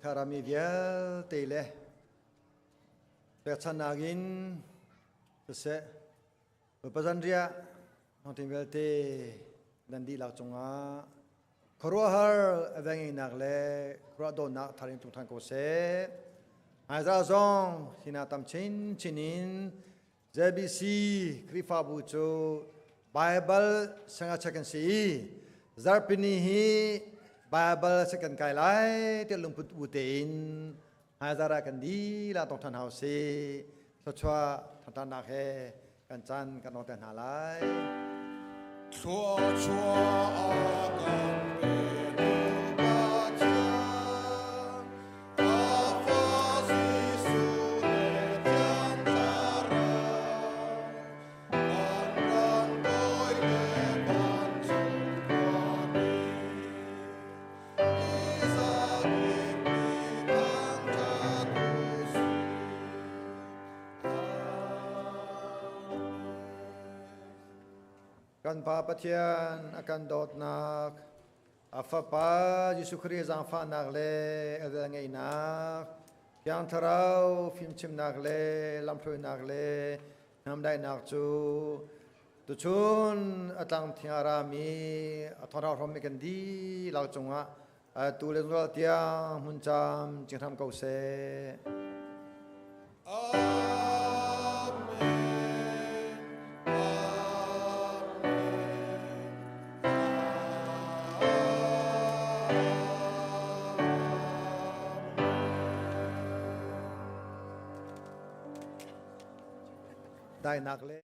Tharami vialte le pekchannak in siseh Bawipa zanriah hmangṭin vialte nan dihlak cungah khuaruahhar a vengeinak le khuaruah dawtnak thar in tlung ṭhan ko seh. Hmaizarh zong hina tam chinchin in JBC Khrihfabu cu Baibal sangachek kan si i zarhpini hi Baibal kan kai lai tiah lungput u tein hmaizarh ah kan dilah tong ṭhan hau si. Thluachuah ṭhanṭannak he kan caan kan ong te hna lai. Thluachuah a kan petu Pathian, a fa Jesuh le Thiang Thlarau, kan ram bawi le vancung khuami, i zakip nih thangṭhat u sih. Kan Pa Pathian a kan dawtnak, a Fapa Jesuh Khrih zaangfahnak le a velngeihnak, Thiang Thlarau fimchimnak le lamhruainak le hnamdaihnak cu tuchun a tlang thiang a rami a thawng hrawmmi kan dihlak cungah atu le zungzal tiang hmun cam cinghram ko seh. Dainak le.